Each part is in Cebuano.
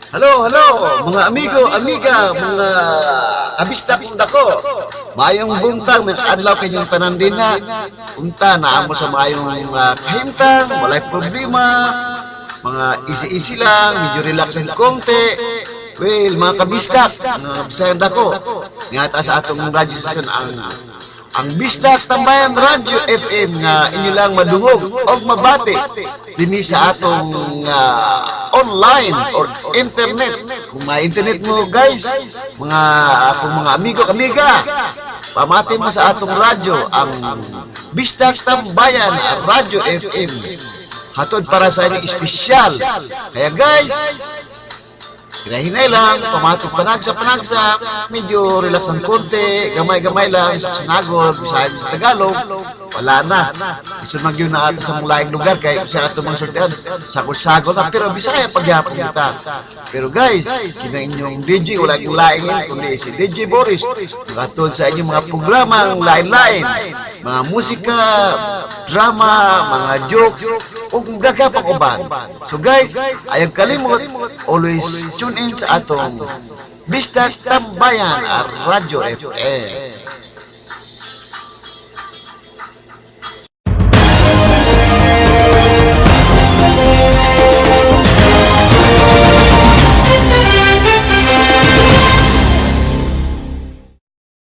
Hello, hello, mga amigo, amiga, mga abista kong dako. Maayong buntag, mga adlaw kayong tanan din na. Unta, naamo sa maayong kahimtang, walay problema. Mga easy-easy lang, medyo relax ang konti. Well, mga kabistak, mga Bisayang dako. Nga sa atong radyo station ang Bisdak Tambayan Radyo FM nga inyo lang madungog og mabati dinhi sa atong online or internet. Kung may internet mo, guys, mga akong mga amigo, amiga, pamati mo sa atong radyo ang Bisdak Tambayan Radyo FM. Hatod para sa inyo espesyal. Kaya guys, hinahinay lang, pamatok panagsa panagsa, medyo relax ng konti, gamay-gamay lang, sa sinagol, Bisaya sa Tagalog, wala na. Isun man gyud na ata sa mulaing lugar kay sa atong mga sultian, sagol-sagol na, pero Bisaya pagyapon kita. Pero guys, kina inyong DJ, wala yung laingin, kundi si DJ Boris, makatod sa inyong mga programang lain-lain, mga musika, drama, mga jokes, ug daghang pang uban. So guys, ayaw kalimot, always tune in sa atong Bisdak Tambayan Radyo FM.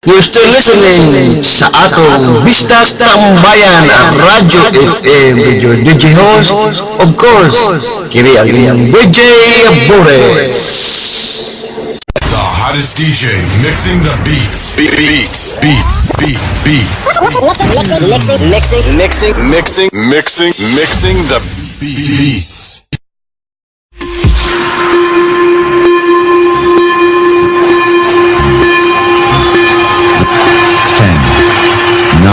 You're still listening sa atong Bisdak Tambayan Radyo FM with your DJ host, of course, kiri ang inyong DJ Boris. The hottest DJ mixing the beats. Beats, beats, beats, beats. Mixing, mixing, mixing, Mixing, mixing, mixing the beats. 10, 9,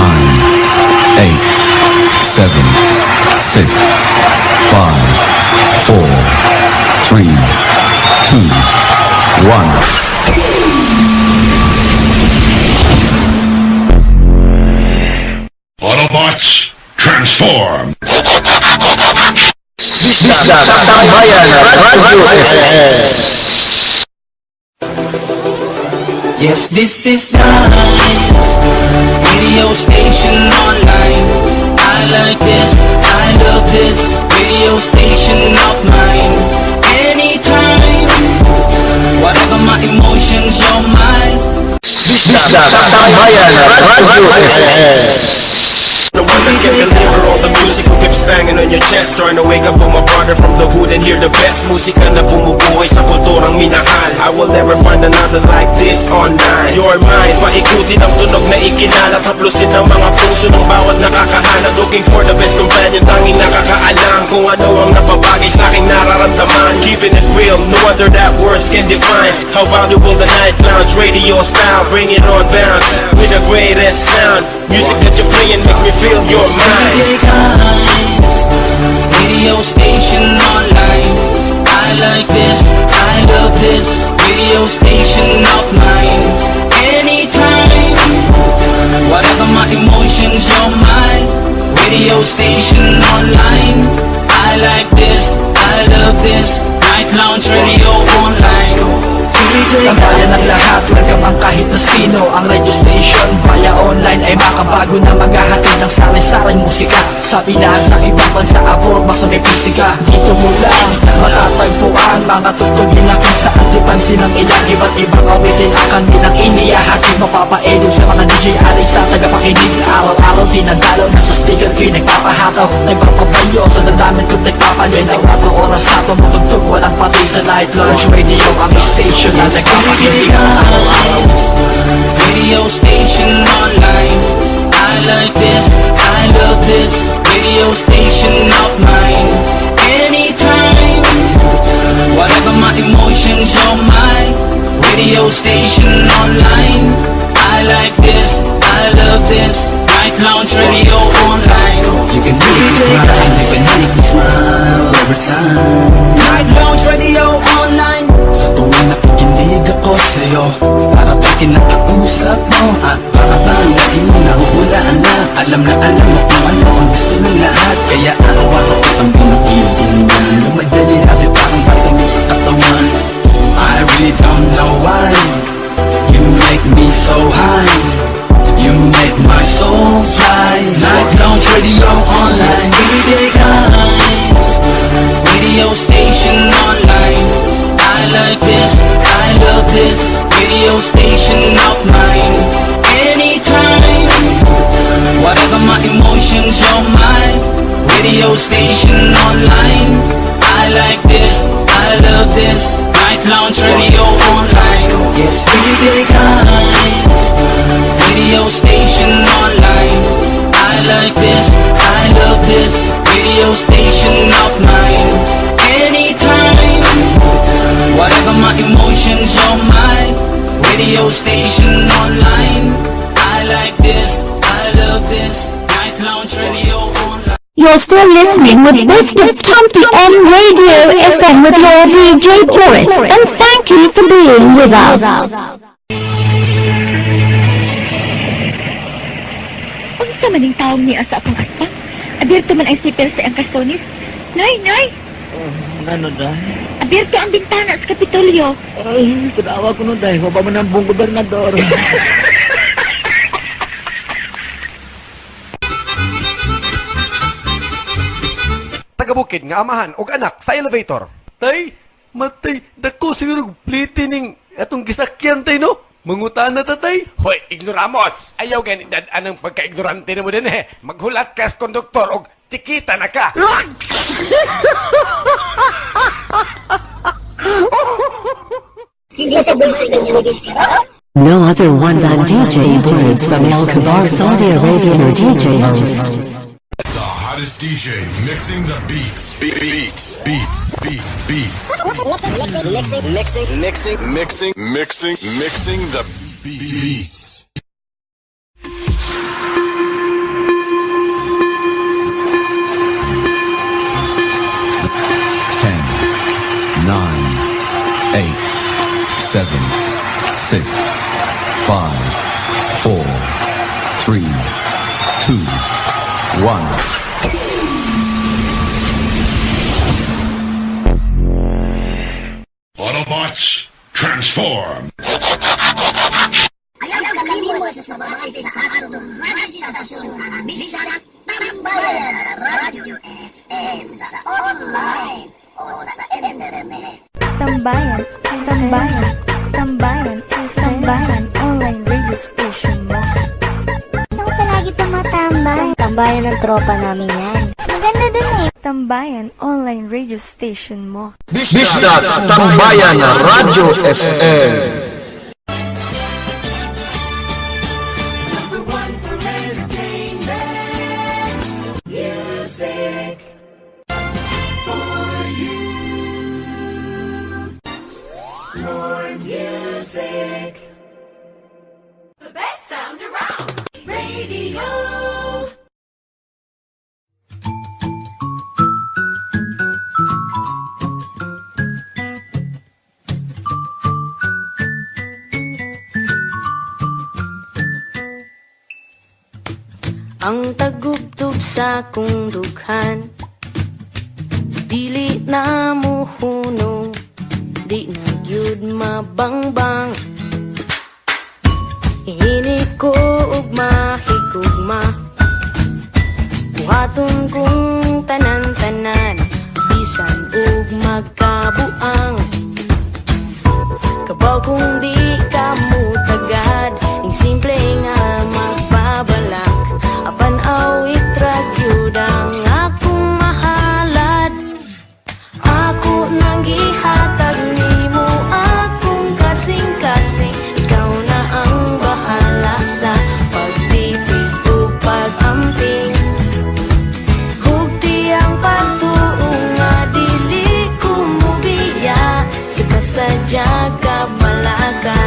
8, 7, 6, 5, 4, 3, 2, 1. Autobots, transform! Bisdak Tambayan Radyo FM. Yes, this is nice. Radio station online. I like this, I love this. Radio station of mine. Anytime, whatever my emotions, you're mine. Bisdak Tambayan Radyo FM. The one that can deliver all the music who keeps banging on your chest. Trying to wake up on my brother from the hood and hear the best. Musika na bumubuhay sa kulturang minahal. I will never find another like this online. You're mine, paikutin ang tunog na ikinalat. Haplusin ang mga puso ng bawat nakakahanap. Looking for the best companion, tanging nakakaalam kung ano ang napabagay sa aking nararamdaman. Keeping it real, no other that words can define how valuable the Night Lounge Radio style. Bring it on bounce with the greatest sound. Music that you're playing makes me feel your mind. Radio station online. I like this, I love this. Radio station of mine. Anytime, whatever my emotions, you're mine. Radio station online. I like this, I love this. Night Lounge Radio online. Tambayan ng lahat, welcome ang kahit na sino. Ang radio station via online ay makabago na maghahatid ng sari-saring musika. Sa Pinas, sa ibang bansa, abroad, basta may pisika. Dito mo lang matatagpuan mga tugtugin na kung saan di pansin ng ilang. Iba't ibang awitin ang kanilang inihahatid. Mapapaelo sa mga DJ alay sa tagapakinig. Araw-araw dinadalo na sa speaker ko'y nagpapahataw, nagpapabayo sa damdamin ko't nagpapalinaw. At oras na tumutugtog, walang pati sa Night Lounge Radio. Ang station na nagpapakilig araw-araw. Radio station online. I like this, I love this. Radio station of mine. Anytime, whatever my emotions, you're mine. Radio station online. I like this, I love this. Night Lounge Radio online. You can make me cry, you can make me smile every time. Night Lounge Radio online. Sa tuwing nakikinig ako sa'yo, para bang kinakausap mo, at para bang lagi mo nahuhulaan na alam na alam mo kung ano ang gusto ng lahat. Kaya araw-araw kitang pinakikinggan. Lumadali-dali parang vitamin sa katawan. station online. I like this, I love this radio station of mine. Anytime, whatever my emotions, you're my radio station online. I like this, I love this Night Lounge Radio Online. Yes, this is nice. Radio station online. I like this, I love this radio station of mine. Anytime, whatever my emotions, you're my radio station online. I like this, I love this Night Lounge Radio Online. You're still listening with Best of Tamtian Radio FM with your DJ Boris, and thank you for being with us. Unsa man ning taong niya sa akong aspa? Abierto man ang zipper sa iyang kasonis. Nay, nay! Ano, day? Abierto ang bintana sa Kapitolyo. Ay, tanawa ko nun, day. Waba man ang buong gobernador. Tagabukid nga amahan og anak sa elevator. Tay, matay, dako siguro pliti ning atong gisakyan tay no. Mangutaan na tatay. Hoy, ignoramos. Ayaw gani dad anang pagka-ignorante nimo din eh. Maghulat ka sa konduktor og tikita na ka. No other one than DJ Boris from El Kabar, Saudi Arabia, or DJ host. The hottest DJ mixing the beats. Beats, beats, beats, beats. Mixing, mixing, Mixing, mixing, mixing, mixing the beats. 10, 9, 8, 7, 6, 5, 4, 3, 2, 1. Autobots, transform! Ayaw kakalimot sa pamamati sa atong radyo stasyon ang Bisdak Tambayan Radyo FM sa online o sa internet. Tambayan, Tambayan, Tambayan, Tambayan, online radio station mo. Ako palagi tumatambay. Tambayan ng tropa namin yan. Maganda dun eh. Tambayan online radio station mo. Bisdak Tambayan Radyo FM. Number one for entertainment. Music for you. More music. The best sound around. Radio. Ang tagubtob sa akong dughan, dili na muhunong, di na gyud mabangbang. Ingini ko og mahigugma, buhaton kong tanan-tanan, bisan og magkabuang. Kabaw kung di ka mutagad, ning simple nga magbabalak. Apan awit ra gyud ang akong mahalad. Ako nang gihatag nimo akong kasing-kasing. Ikaw na ang bahala sa pagtipig o pag-amping. Hugti ang pagtuo nga dili ko mubiya. Sa kasadya ka palaka.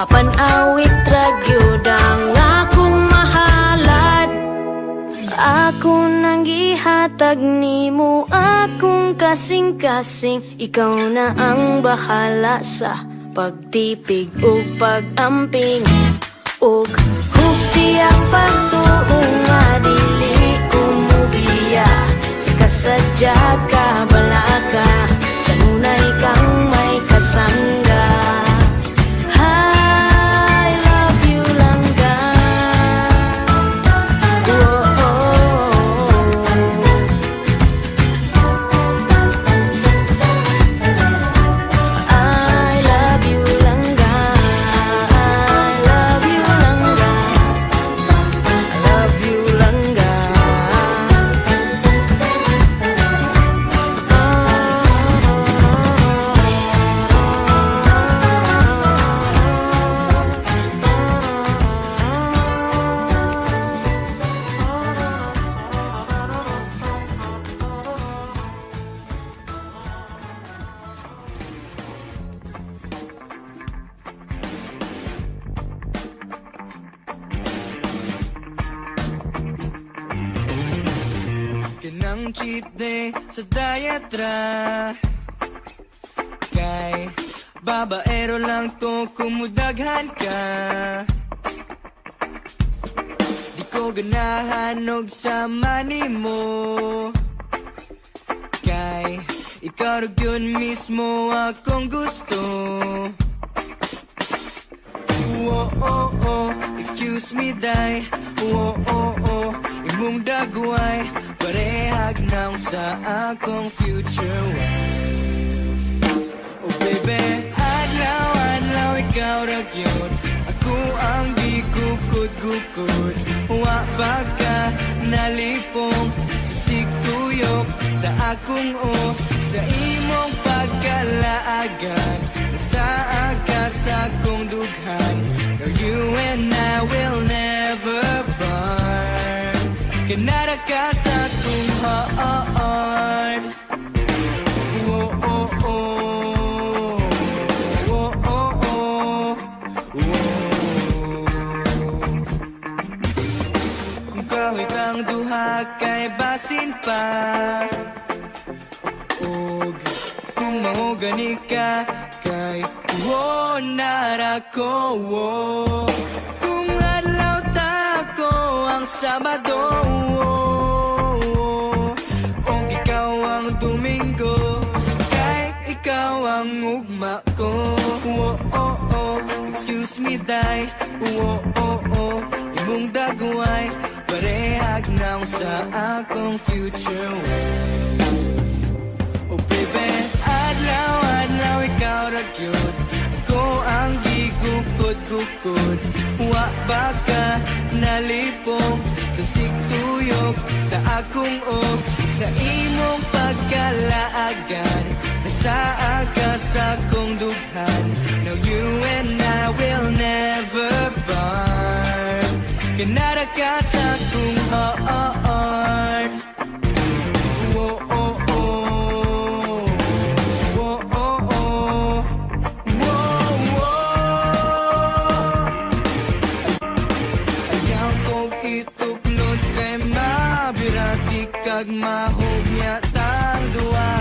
Apan awit ra gyud ang akong mahalad. Ako nang gihatag nimo akong kasing-kasing. Ikaw na ang bahala sa pagtipig ug pag-amping. Ug hupti ang pagtuo nga dili ko mubiya. Sa kasadya ka balaka, kanunay kang may kasangga. I love you, langga. Oh. I love you, langga. I love you, langga. I love you, langga. Kanang cheat day sa diet ra. Kay babaero lang to kumudaghan ka. Di ko ganahan og sama nimo. Kay ikaw ra gyud mismo akong gusto. Oh, excuse me day. Oh, imong dagway parehag naong sa akong future wife. Oh baby, adlaw adlaw ikaw ra gyud. Ako ang gikukod-gukod. Wa pa ka nalipong sa sigtuyok sa akong o sa imong pagkalaagan. Nasaag ka sa akong dughan. Now you and I will never part. Kanara ka sa akong heart. Oh. Oh. Oh. Kung kahit ang duha kay basin pa, og kung mahugani ka kay wo nara ko. Wo. Kung adlaw ta ko ang Sabado, og ikaw ang Domingo, kay ikaw ang ugma ko. Oh, excuse me day. Oh, imong dagway parehag naong sa akong future wife. Oh baby, adlaw adlaw ikaw ra gyud. Ako ang gigukod-gukod. Wa ba ka nalipong sa sigtuyok sa akong og sa imong pagkalaagan. Nasaag ka sa akong dughan. Now you and I will never part. Kanara ka sa akong heart. Oh. Oh. Oh. Ayaw kong ituklod kay mabirati kag mahog niya tang duwa.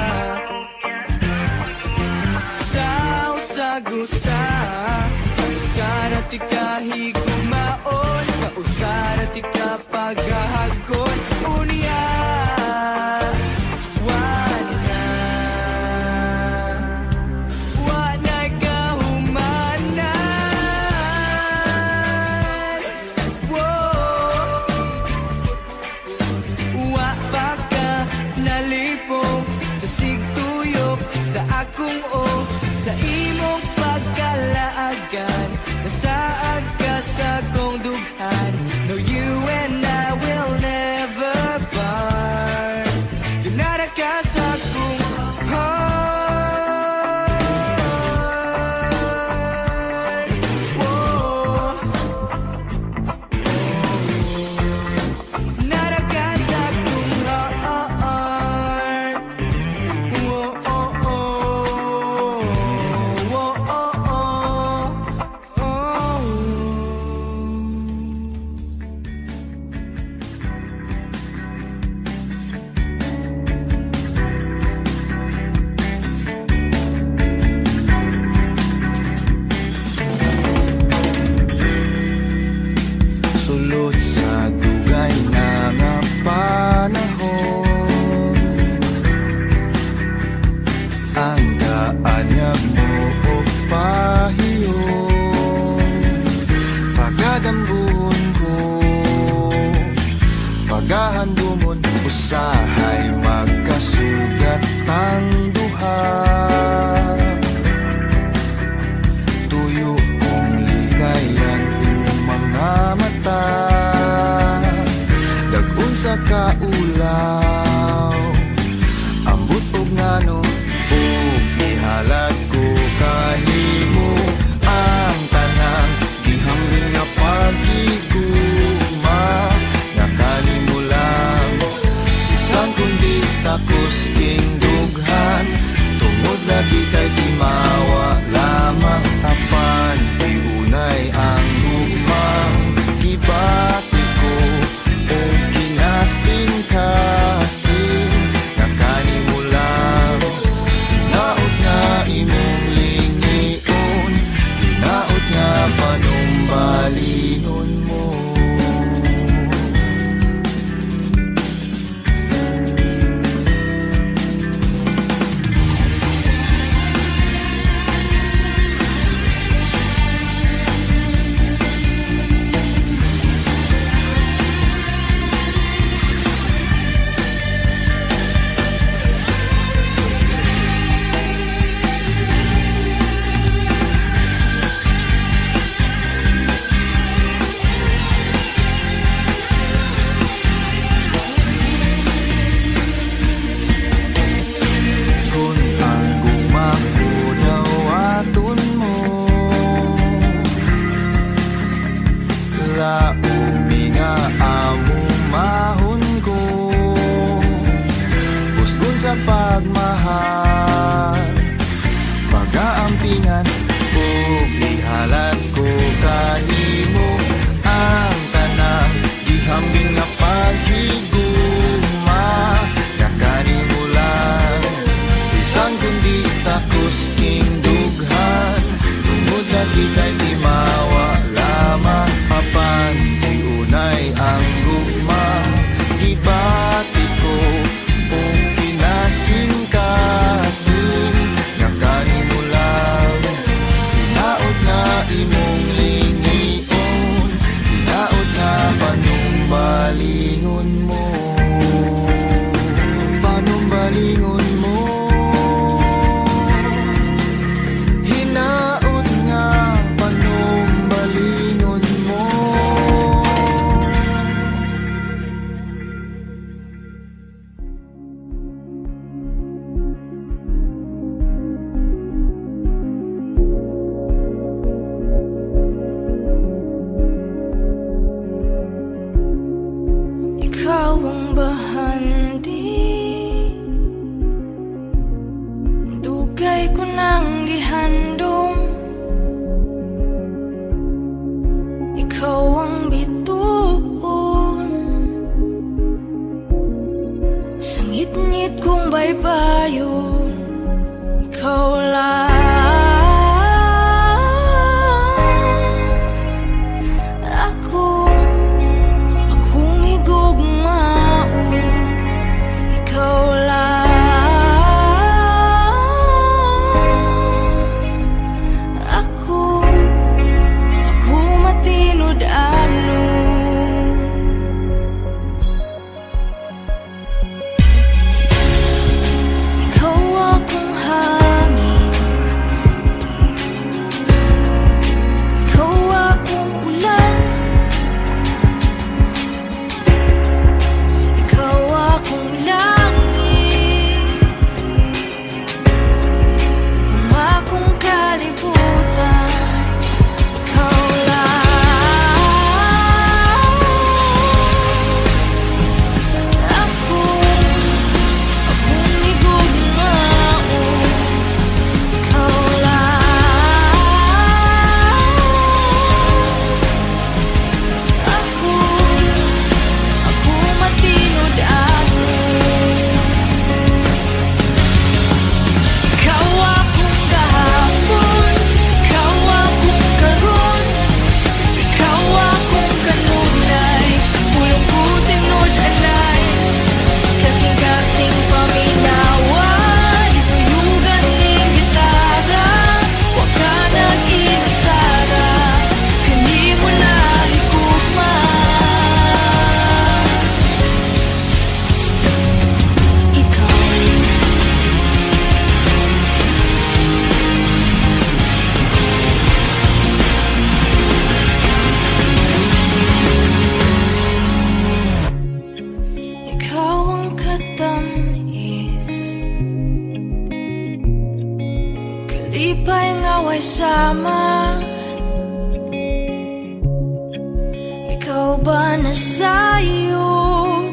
Saw sa gusa, sana ti kahigumaon, kausara ti ka paghahagon. Unya, wana, wana kahumanan. Whoa. Wa pa ka nalipong sa sigtuyok sa akong o sa imong pagkalaagan. Nasaag ka sa akong dughan. No, you and I will never part. Sulod sa dugay na nga panahon, ang kaanyag mo o pahiyon, pagadambuhon ko, pagahandumon, usahay magkasugat ang duha. Tuyo kong likayan imong mga mata, dag-on sa kaulaw, ambot og ngano, ug ihalad ko kanimo ang tanang gihambing nga paghigugma nga kanimo lang. Bisan kung di takos king dughan, tungod lagi kay timawa lamang, apan tiunay ang gugmang gibati ko o kinasing-kasing nga kanimo lang. Hinaot nga imong lingion, hinaot nga panumbalingon mo. Kung ang gugma ko dawaton mo, laumi nga amumahon ko, busgon sa pagmahal, pag-aampingan, ug ihalad ko kanimo ang tanang gihambing nga paghigugma nga kanimo lang. Bisan kung di takos king dughan, tungod lagi kay timawa lamang, apan tiunay ang gugma gibati ko o kinasing-kasing nga kanimo lang. Hinaot nga imong lingion, hinaot nga panumbalingon mo, panumbalingon mo. Hinaot nga panumbalingon mo. Ikaw ang bahandi, dugay ko nang gihandom. Ikaw ang bituon sa ngitngit kong baybayon. Ikaw lang ako, akong higugmaon. Ikaw lang ako, akong matinud-anon. Ikaw kasama? Ikaw ba nasayod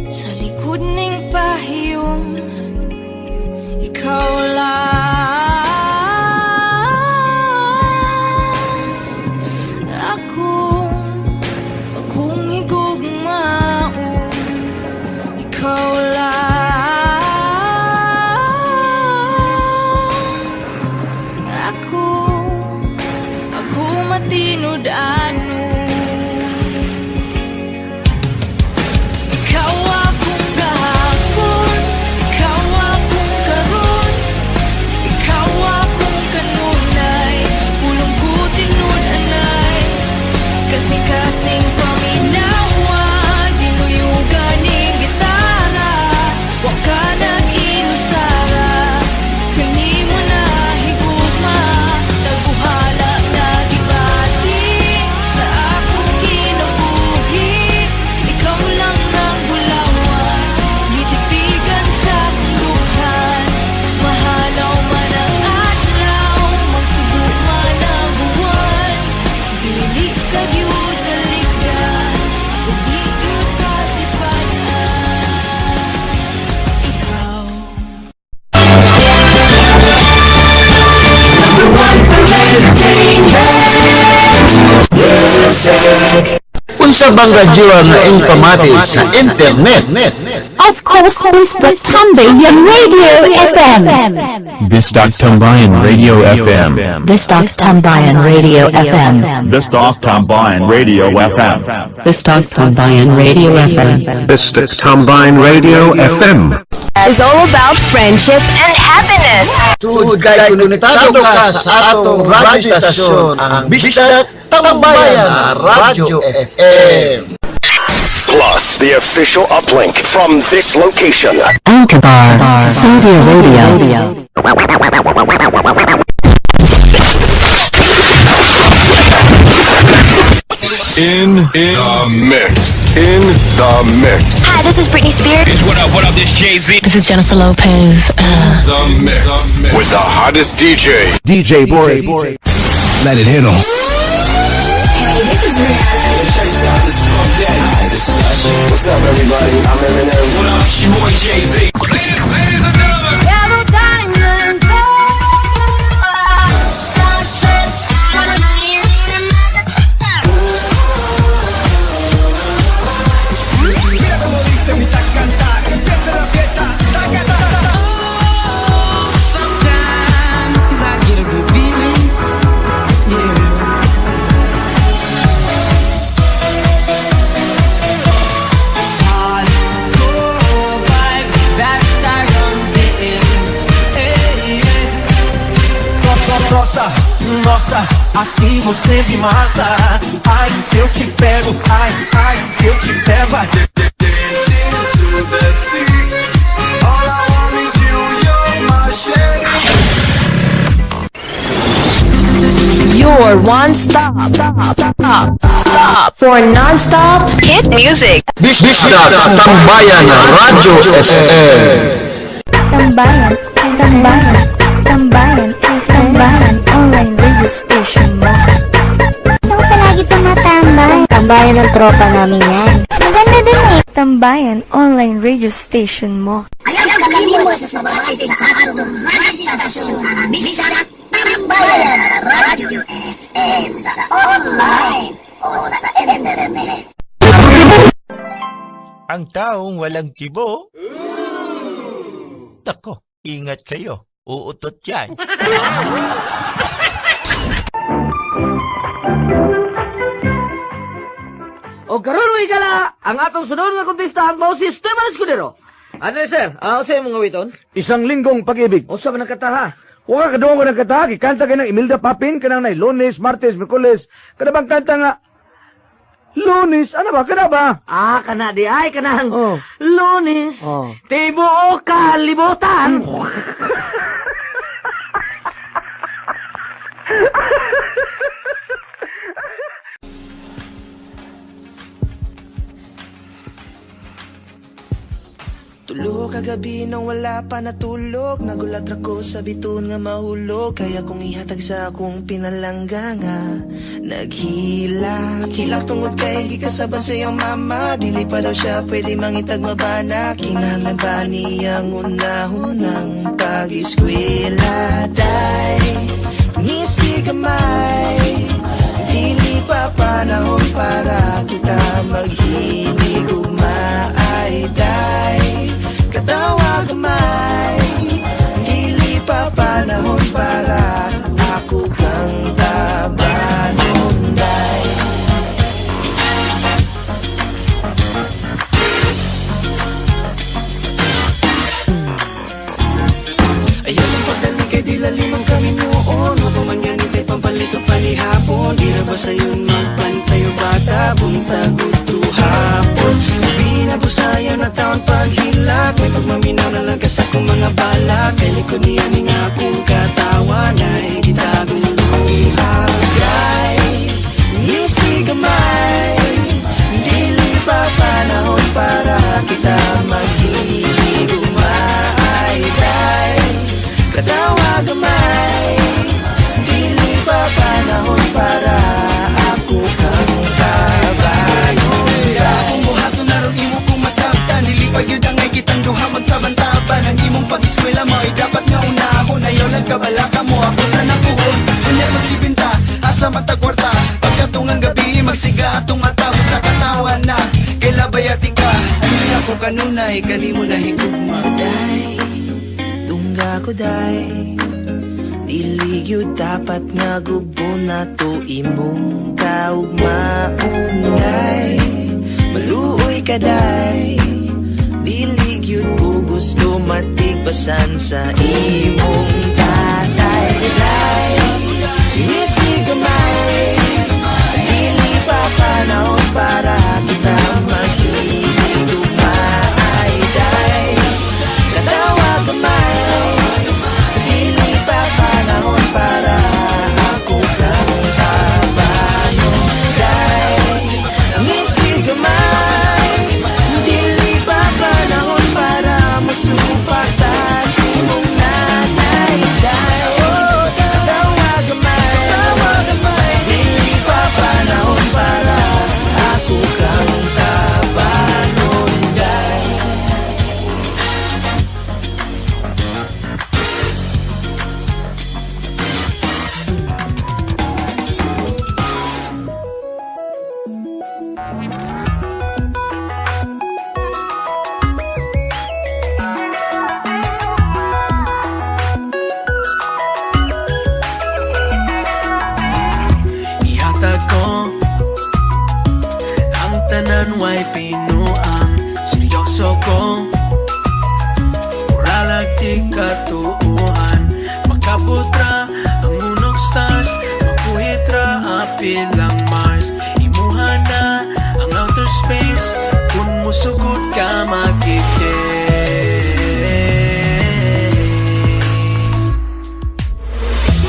sa likod ning pahiyong? Ikaw lang akong higugmaon. Ikaw lang ako matinud-anon. Ikaw akong gahapon, ikaw akong karon, ikaw akong kanunay, pulong ko tinud-anay. Kasing-kasing paminawa, dinuyugan ning gitara, wa ka nag-inusara, kanimo na higugma, tagbuhala na gibati sa akong kinabuhi. Ikaw lang ang bulawan, gitipigan sa akong dughan. Mahalaw man ang adlaw, magsubo man ang buwan, dili ka gyud talikdan, ug di gyud pasipatan. Ikaw. Number one for entertainment. Music. Unsa bang radyo nga pamati sa internet? Of course, Mr. Tambayan Radio FM. Bisdak Tambayan Radio FM. Bistak Tambayan Radio FM. Bisdak Tambayan Radio FM. Bistak Tambayan Radio FM. Bisdak Tambayan Radio FM. Is all about friendship and happiness. Tuod kay konektado ka sa atong radyo stasyon, ang Bisdak Tambayan Radyo FM. Plus the official uplink from this location. Al-Kabar, Saudi Arabia. In the mix. In the mix. Hi, this is Britney Spears. What up, this Jay-Z. This is Jennifer Lopez. The mix. With the hottest DJ. DJ Boris. Let it hit 'em. Hey, this is Rihanna. Hi, this is Usher. What's up, everybody? I'm Eminem. What up, it's your boy Jay-Z. Yellow diamond. Starships. Mira como dice mi canta, empieza la fiesta, taca, ta, ta, ta. Sometimes I get a good feeling, yeah. Hardcore vibes that I run to ends. Hey, yeah. Nossa, nossa, assim você me mata. Ai, se eu te pego, ai, ai, se eu te pego, ai. To the sea. All I want is you, you're my shady. Your one stop for non-stop hit music. Bisdak Tambayan Radyo FM. Tambayan, Tambayan, Tambayan, Tambayan Online Radio Station mo. Ako palagi tumatambay. Tambayan ng tropa namin yan. Maganda dun eh. Tambayan Online Radio Station mo. Ayaw kami mo sa pamati sa atong radyo stasyon ang Bisdak Tambayan Radyo FM sa online o sa internet. Ang taong walang kibo, Tako, ingat kayo. Uutot yan. O karon mga higala, ang atong sunod nga kontestant mao si Esteban Escudero. Ano sir? Ah, unsay imong awiton? Isang linggong pag-ibig. Unsa man ang kataha? Wa ka kadungog ng kataha, gikanta kay ng Imelda Papin kanang nay Lunes, Martes, Miyerkules. Kada bang kanta nga Lunes, ano ba? Kada ba? Ah, kana di ay kanang Oh. Lunes. Oh. Tibuok kalibutan. ko kagabi nang wala pa natulog. Nagulat ra ko sa bituon nga mahulog. Kaya kong ihatag sa akong pinalangga nga naghilak. Hilak tungod kay gikasaban sa iyang mama. Dili pa daw siya pwede mangitag mabana. Kinahanglan ba niyang unahunang pag-eskwela? Day, ngisi gamay. Dili pa panahon para kita maghinigugma. Ay day, katawa gamay. Dili pa panahon para ako kang tabanon, day. Ayaw ang pagdaling kay di lalim ang kaminuon. Wa pa man ganit ay pampalito panihapon. Di na ba sayon magpantay o bata? Buntag udto hapon. Gabi na busayan na taon paghilak. May pagmaminaw na lang ka sa akong mga balak. Kay likod niya ni nga akong katawan ay gitagong luha. Day, ngisi gamay. Dili pa panahon para kita maghinigugma. Ay day, katawa gamay. Dili pa panahon para ako kang tabanon. Sa akong buhaton aron imo kong masabtan. Dili pa gyud angay kitang duha magtaban-taban. Ang imong pag-eskwela mao'y dapat nga unahon. Ayaw lang kabalaka mo ako na nakuhon. Unya maglibinta, asa matagwarta. Pagkatungang gabi magsiga atong mata. Sa katawan na, kay labayati ka. Ani ako kanunay, kanimo na higugma. Day, tungga ko day. Dili gyud dapat nga gubo na to imong kaugmaon, day. Maluoy ka day. Dili gyud ko gusto matigbasan sa imong tatay, day. Ngisi gamay. Dili pa panahon para kita maghinigugma. Ay day, katawa gamay. Dili pa panahon para ako kang tabanon, day. Ngisi gamay. Dili pa panahon para masupak ta sa imong nanay, day. Oh, katawa gamay. Dili pa panahon para ako kang tabanon, day. Ihatag ko ang tanan way pinuang. Seryoso ko, muralag di katuuhan. Makaputra ang unong stars, makuhitra apil ang Mars. Imuha na ang outer space, kung musugod ka makikita.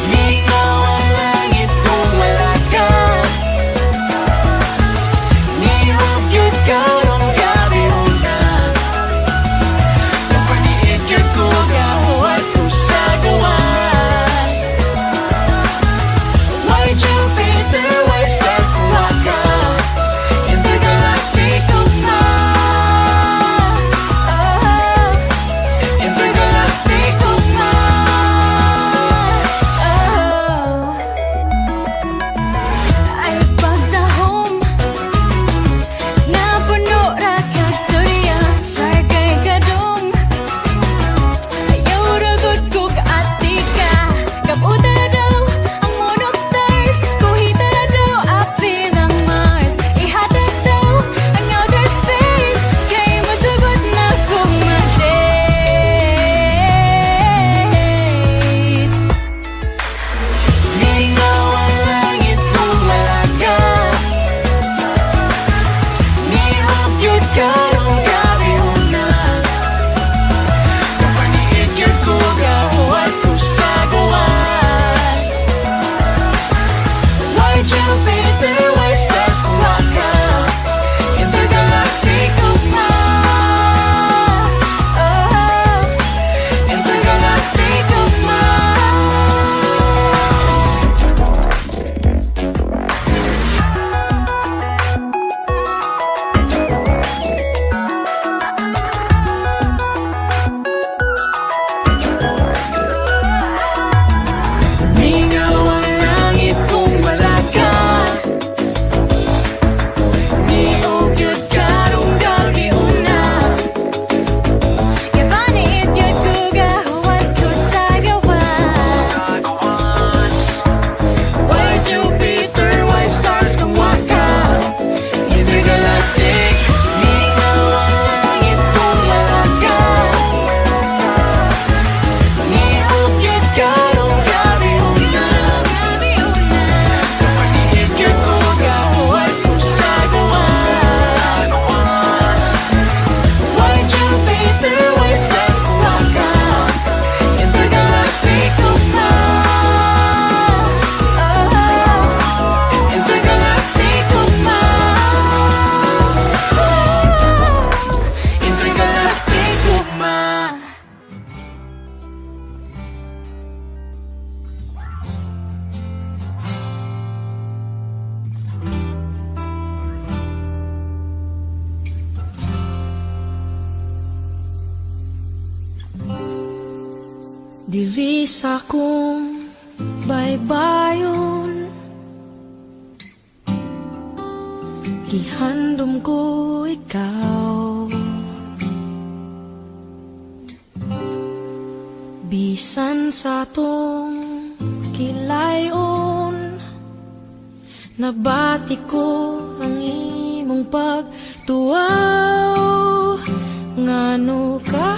Mingaw ang langit kung wala ka. Nihog yun karong gabi una. Kapaniit yun ko gahuat ko sa gawan. Why Jupiter, why stars kung wala ka? Intergalactic ugma. Diri sa akong baybayon, gihandom ko ikaw. Bisan sa atong kilayon, nabati ko ang imong pagtuaw. Ngano ka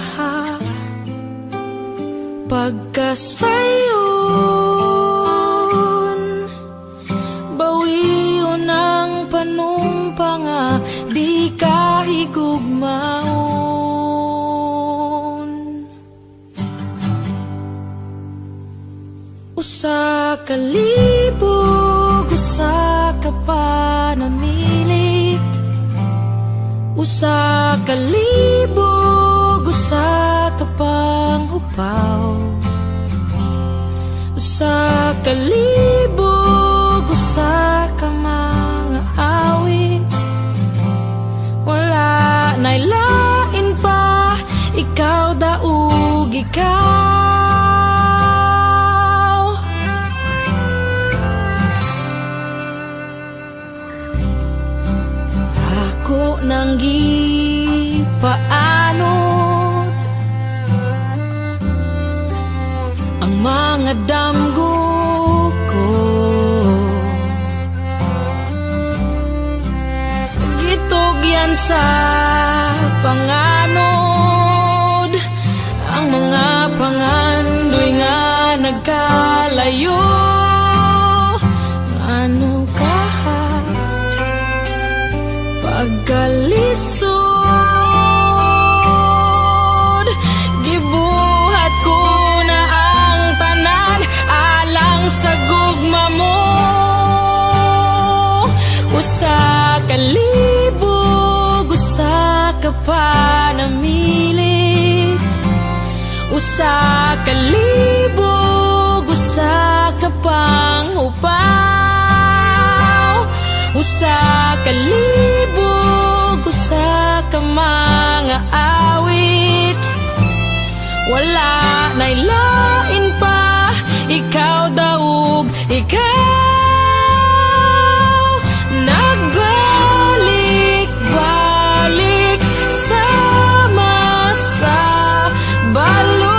pagkasayon, bawion ang panumpa nga di ka higugmaon. Usa ka libog, usa ka panamilit, usa ka libog, usa ka panghupaw, usa ka libog, usa ka mga awit. Wala na'y lain pa, ikaw daog ikaw. Ako nang gipaanod ang mga damgo ko, gitugyan sa panganod ang mga pangandoy nga nagkalayo. Ano ka pagkalisod, gibuhat ko na ang tanan alang sa gugma mo. Usa ka libog, usa ka panamilit, usa ka libog, usa ka panghupaw, usa ka libog, usa ka mga awit. Wala na'y lain pa, ikaw daog ikaw. Nagbalik-balik sama sa balod,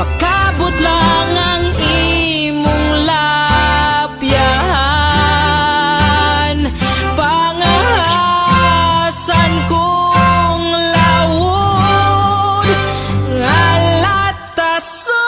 makabot lang ang imong lapyahan. Pangahasan kong lawod nga latason.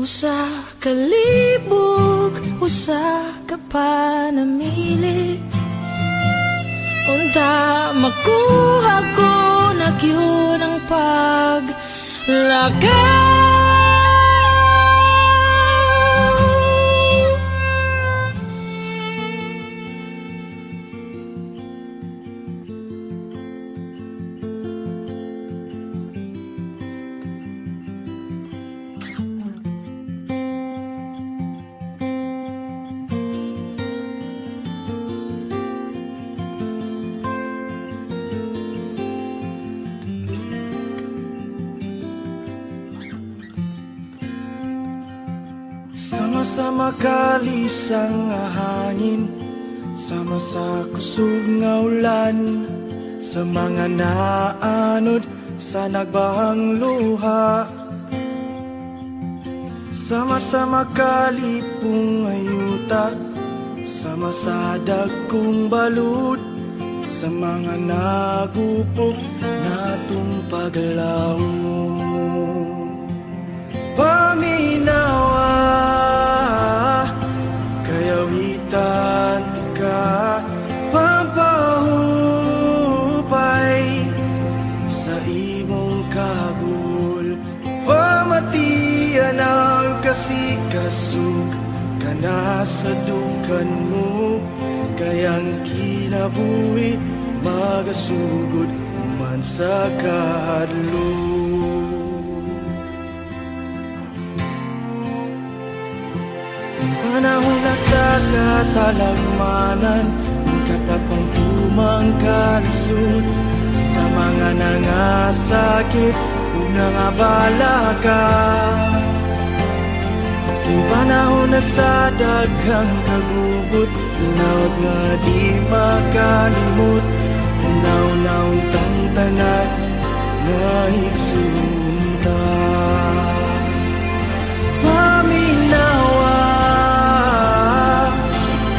Usa ka libog, usa ka panamilit, unta makuha ko na gyud ang paglakaw. Sama-sama kalisang nga hangin, sama sa kusog nga ulan, sa mga naanod sa nagbahang luha. Sama-sama kalipong ayuta, sama sa dagkong balud, sa mga nagupok natong paglaom. Paminawa, kayawitan tika, pampahupay sa imong kagul. Pamatian ang kasikasug, kana sa dukan mo, Kayang kinabuhi magasugod man sa kahadlok. Panahon na sa katalagmanan, katapang tumang kalisod, sa mga nangasakit ug nangabalaka. Panahon na sa daghang kagubot, hinaot nga di makalimot, hunaw-naon tang tanan nga igsunta. Paminawa,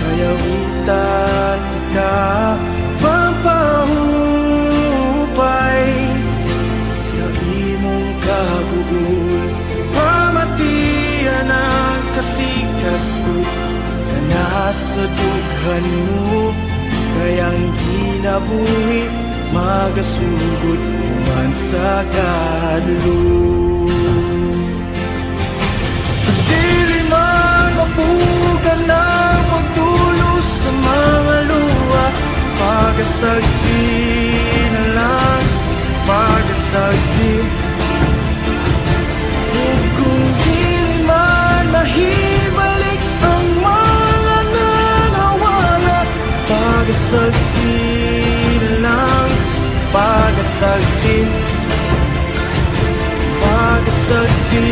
kayawitan ka, pampahupay sa imong kaguol. Pamatian ang kasikaso, kanasa dughan mo, kayang kinabuhi magasugod man sa kahadlok. Dili man mapugan ng pagtulos sa mga luha, pagasagdi na lang, pagasagdi. Ug kung dili man mahibalik ang mga nangawala, pagasagdi na lang, pagasagdi. Pagasagdi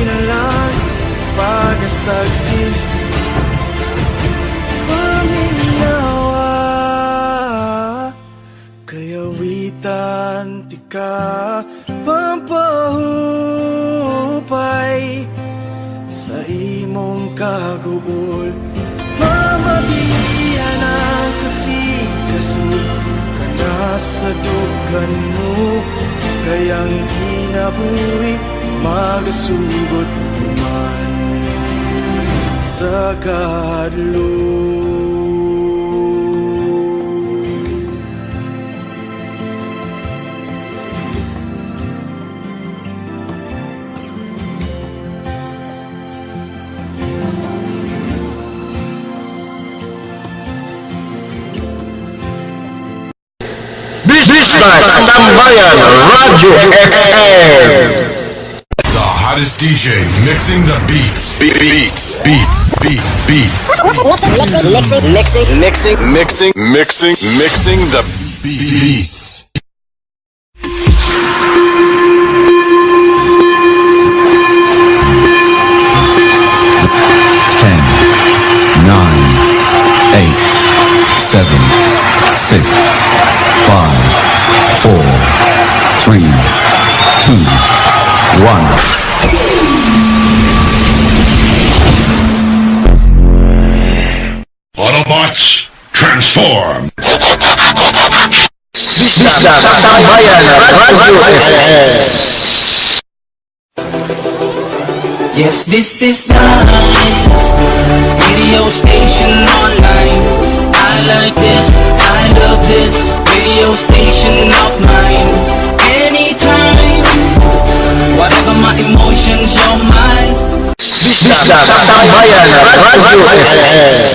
na lang, pagasagdi. Paminawa, kayawitan tika, pampahupay sa imong kaguol. Pamatian ang kasikaso, kanasa dughan mo, kayang kinabuhi magasugod man sa kahadlok. Bisdak Tambayan Radio FM. The hottest DJ mixing the beats. Beats, beats, beats, beats. Mixing, mixing, Mixing, mixing, mixing, mixing the beats. 10, 9, 8, 7, 6, 5, 4, 3, 2, 1. Autobots, transform! Bisdak Tambayan Radio FM. Yes, this is nice. Radio station online. I like this, I love this. Radio station of mine. Anytime, whatever my emotions, you're mine. Bisdak Tambayan Radio FM.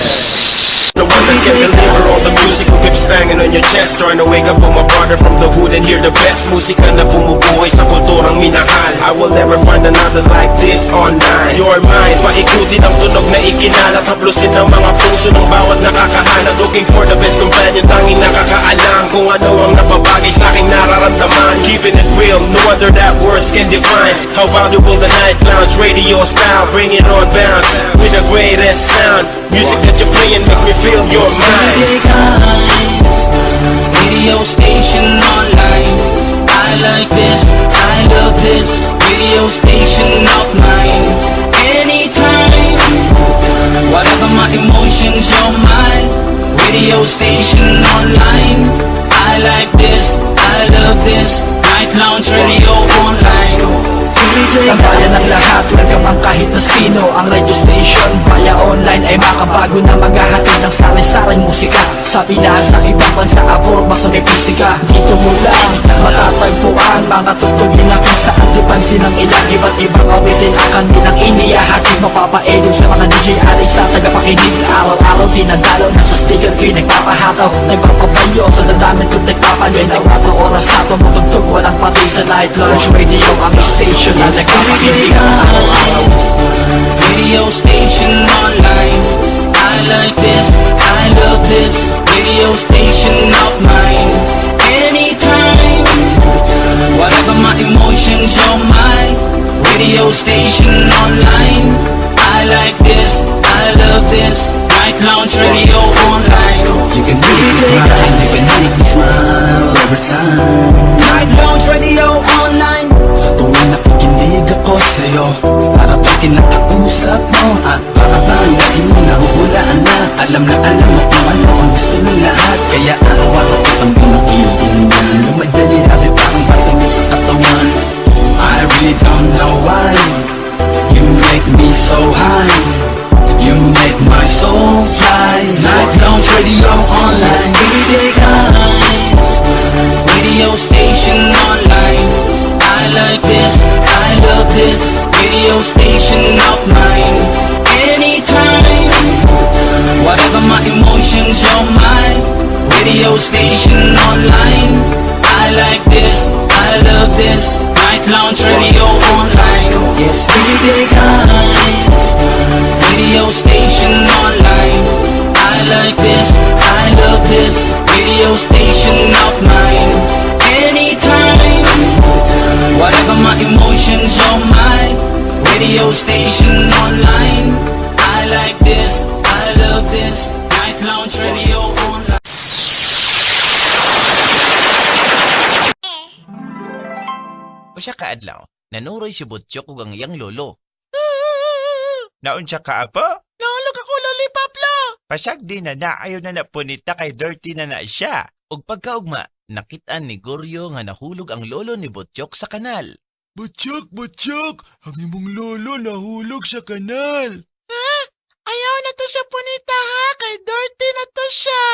The one that can deliver all the music who keeps banging on your chest, trying to wake up all my brother from the hood and hear the best musika na bumubuhay sa kulturang minahal. I will never find another like this online. You're mine, paikutin ang tunog na ikinalat, haplusin ang mga puso ng bawat nakakahanap. Looking for the best companion, tanging nakakaalam kung ano ang napabagay sa aking nararamdaman. Keeping it real, no wonder that words can define how valuable the night lounge radio style. Bring it on bounce with the greatest sound. Music that you're playing makes me feel your mind. This is nice. Radio station online. I like this, I love this. Radio station of mine. Anytime, whatever my emotions, you're mine. Radio station online. I like this, I love this. Night Lounge Radio online. Tambayan ng lahat, welcome ang kahit na sino. Ang radio station via online ay makabago na maghahatid ng sari-saring musika. Sa Pinas, sa ibang bansa, abroad, basta may pisika. Dito mo lang matatagpuan mga tugtugin na kung saan di pansin ng ilan. Iba't ibang awitin ang kanilang inihahatid. Mapapaedit sa mga DJ alay sa tagapakinig. Araw-araw dinadalaw na sa speaker ko'y nagpapahataw, nagpapabayo sa damdamin ko't nagpapalinaw. At oras na tumutugtog, walang patay sa Night Lounge Radio, ang station na nagpapakisig araw-araw. Radio station online. I like this, I love this radio station of mine. Anytime, whatever my emotions, you're my radio station online. I like this, I love this Night Lounge Radio online. You can make me cry, you can make me smile every time. Night Lounge Radio online. Sa tuwing nakikinig ako sa'yo, para bang kinakausap mo at para bang lagi mong nahuhulaan na alam mo kung ano ang gusto ng lahat. Kaya araw-araw kitang pinakikinggan. Lumadali habi parang vitamin sa katawan. I really don't know why you make me so high. You make my soul fly. Night Lounge Radio online. This is radio station online. I like this, I love this radio station of mine. Anytime, whatever my emotions, you're my radio station online. I like this, I love this Night Lounge Radio online. Yes, this is radio station online. I like this, I love this radio station of mine. Anytime, whatever my emotions, you're my radio station online. I like this, I love this Night Lounge Radio online. Usa ka adlaw, nanuroy si Butchok ug ang iyang lolo. Naunsa ka, apo? Nahulog ako, Lollipop lo! Pasag di na na, ayaw na na punita kay dirty na na siya. Ug pagkaugma, nakit-an ni Goryo nga nahulog ang lolo ni Butchok sa kanal. Butchok, Butchok, ang imong lolo nahulog sa kanal. Ha? Ayaw na to siya punita ha, kay dirty na to siya.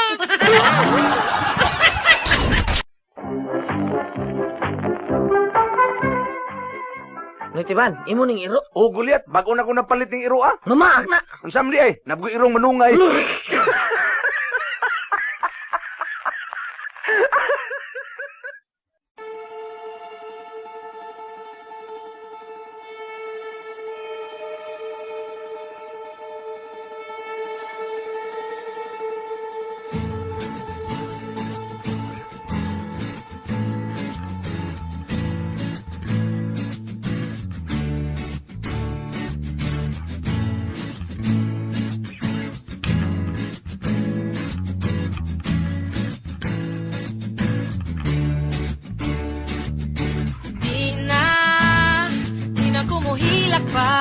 Nitiban, imo ning iro. Oh, Goliath, bago na ko napalit ng iro ah. Mamaak na. Ang samli ay, nabgo irong manungay. Di na, di na kumuhilak pa.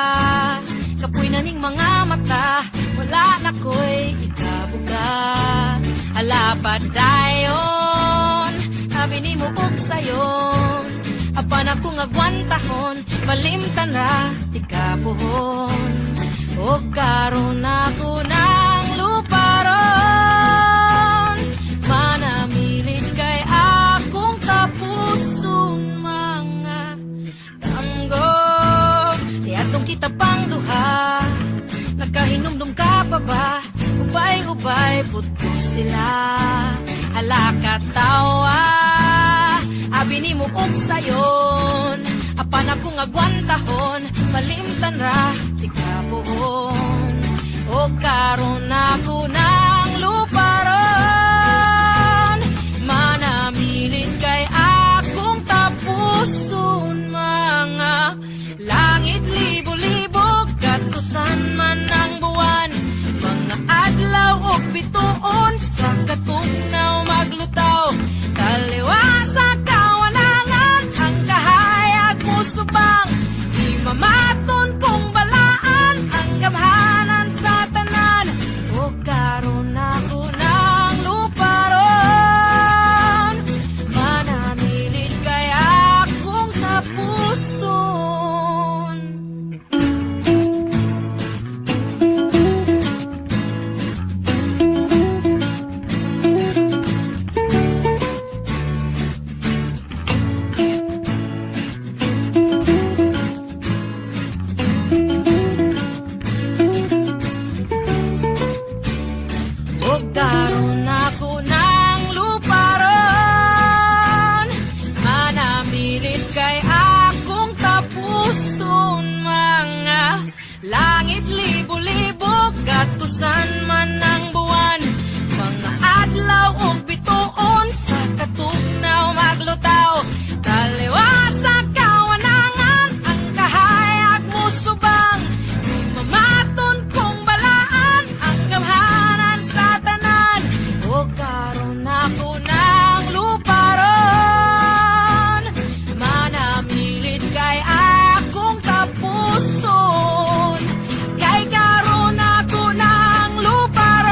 Kapoy na ning mga mata, wala na ko'y ikabuga. Alapad dayon, habi ni mo og sayon. Apan akong agwantahon, malimtan ra, di ka puhon. Og karon ako ng luparon, manamilit kay akong tapuson mga damgo. Di atong kita pang duha, nakahinumdum ka pa ba? Ubay-ubay, puto sila. Halaka tawa, abi ni mo og sayon. Apan akong agwantahon, malimtan ra, di ka puhon. O karon ako ng luparon, manamilit kay akong tapuson mga langit libo-libo, katusan man ang buwan. Mga adlaw og bituon sa katugnaw maglutaw. Kaliwa sa kawanangan ang kahayag mo subang. Di mamaton kung balaan Bisan man ang buwan, mga adlaw ug bituon sa katugnaw maglutaw. Taliwa sa kawanangan, ang kahayag mo subang. Di mamaton kong balaan ang gamhanan sa tanan. O karon ako ng luparon, manamilit kay akong tapuson. Kay karon ako ng luparon.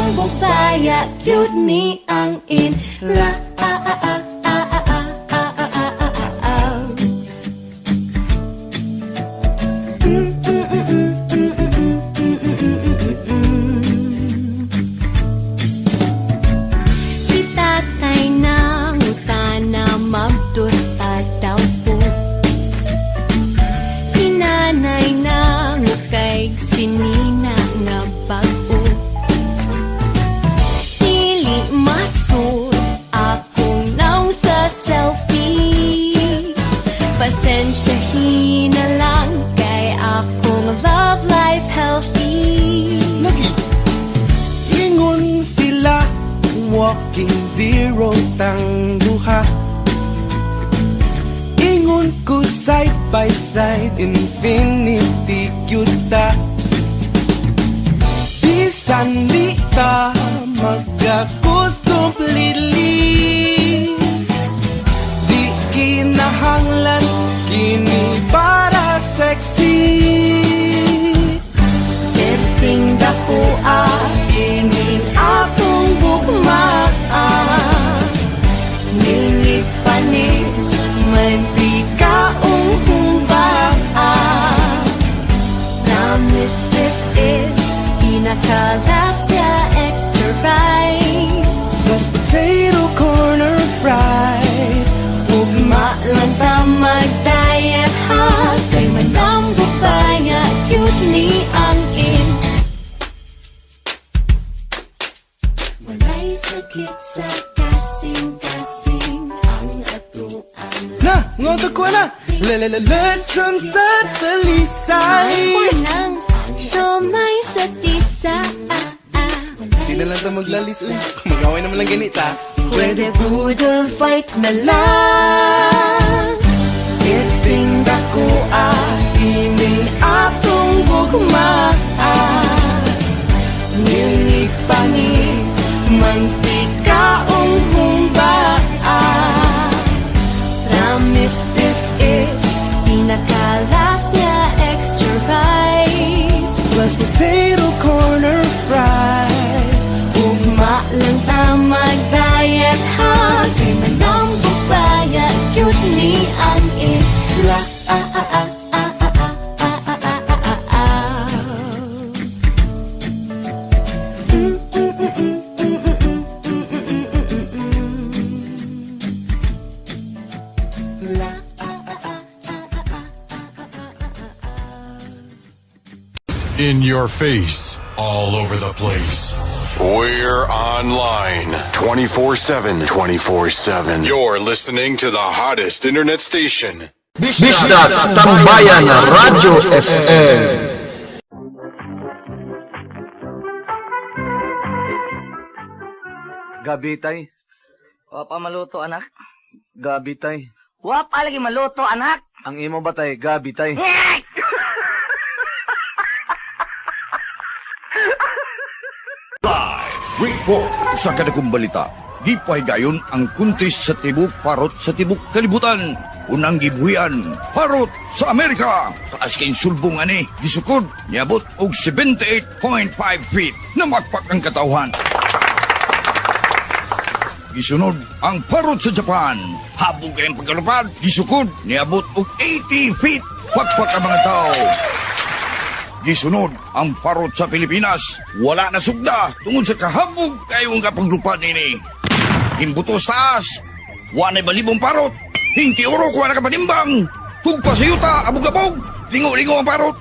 Si tatay nangutana, magdusta daw ko. Si nanay nangukay sinina nga bag-o. Dili masud akong naong sa selfie. Pasensyahin na lang kay akong love life healthy. Lagi. Ingon sila, walking zero tang duha. Ingon ko, side by side, infinity gyud ta. Bisan di ta magkakus completely, di kinahanglan skinny para sexy. Perting dako ining akong gugma. Nili panis, mantika ug humba. Promise this is pinakalas nga extra rice. Plus potato corner fries. Ugma lang ta mag-diet ha. Kay manambok pa nga cute ni ang in. Walay sakit sa kasing-kasing ang atuan. Na, ngoto ko na. Lelelelechon sa talisay. Walang siomay sa tisa, ah, ah. Di na lang ta maglalis, uy. Mag-away naman lang ganita. Pwede boodle fight na lang. Iting dako ining atong gugma. Nilig panis, mantika ug humba. Promise this is pinakalas nga extra rice. Plus potato corner fries. Ugma lang ta mag-diet ha. Kay manambok pa ya, cute ni ang isla. Ah, ah, ah, ah, ah, ah, ah, ah, ah, ah, ah. La, ah, ah, ah, ah, ah, ah, ah, ah, ah, ah. In your face, all over the place. We're online 24/7. 24/7. You're listening to the hottest internet station. Bisdak Tambayan Radyo FM. Gabi, tay. Wa pa maluto, anak. Gabi, tay. Wa pa lagi maluto, anak. Ang imo ba, tay? Gabi, tay. Report. Sa kadakong balita, gipahigayon ang contest sa tibok parot sa tibok kalibutan. Unang gibuhian, parot sa Amerika. Taas kay sulbong ani, gisukod, niabot og 78.5 feet na makpak ang katawhan. Gisunod ang parot sa Japan. Habog kayong pagkalupad, gisukod, niabot og 80 feet. Pakpak ang mga tao. Gisunod ang parot sa Pilipinas. Wala na sugda tungod sa kahabog kayong kapaglupad nini. Himbutos taas. Wa na balibong parot. Hinti oro kuha na kapanimbang. Tugpa sa yuta, abog-abog. Lingo-lingo ang parot.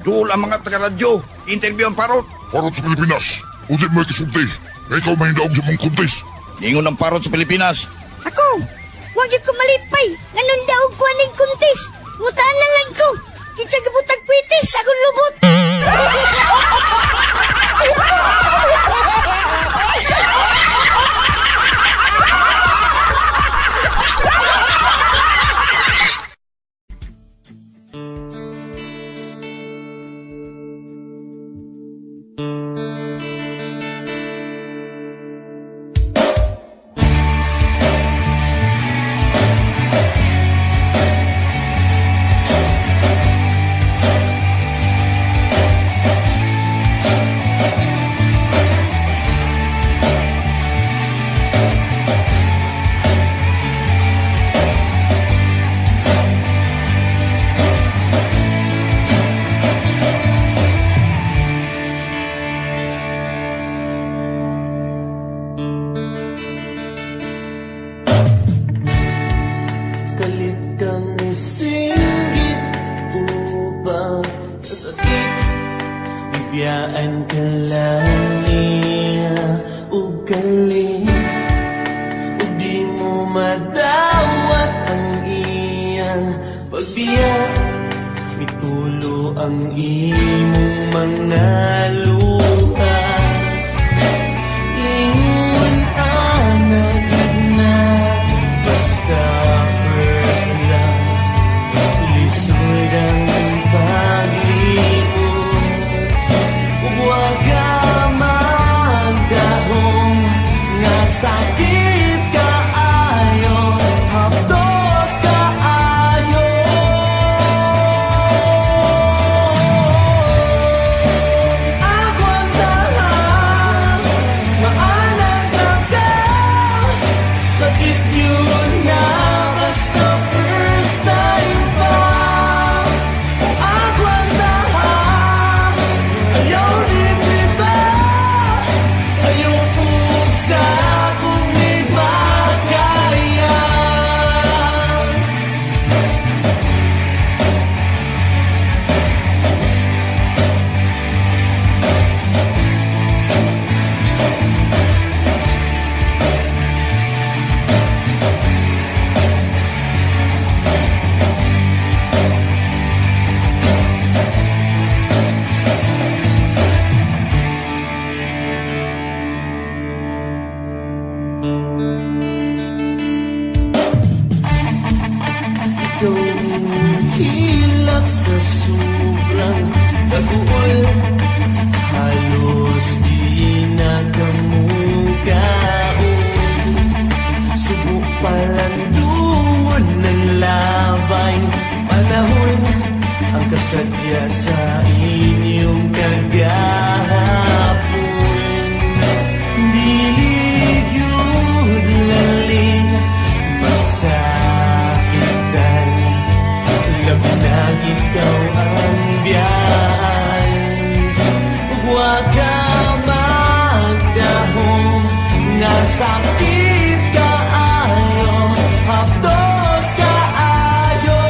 Duol ang mga taga-radyo. Interview ang parot. Parot sa Pilipinas. Unsay may kisulti? Nga ikaw mahindaog sa mong contest. Ningon ang parot sa Pilipinas. Ako, wag gyud ko malipay. Nganong daog ko aning contest. Mutaan na lang ko. Kinsa gibutag pwitis akong lubot. Sakit bibiyaan ka lang niya ug kaling, ug di mo madawat ang iyang pagbiya. Mitulo ang imong mga luha. Ingon ana gyud na basta first love, lisod ang paglimot. Wa ka magdahom nga sakit kaayo, hapdos kaayo. Agwantahan, maanad na ka. Sakit yun na basta first time pa. Agwantahan, ayaw limita. Ayaw pugsa kung di makaya. Ikaw ang hilak sa sobrang kaguol. Halos di na kamukaon. Subo pa lang dungon ng labay panahon. Ang kasadya sa inyong kagahapon. Dili gyud lalim masakitan, labi na ikaw ang biyaan. Wa ka magdahom nga sakit kaayo, hapdos kaayo.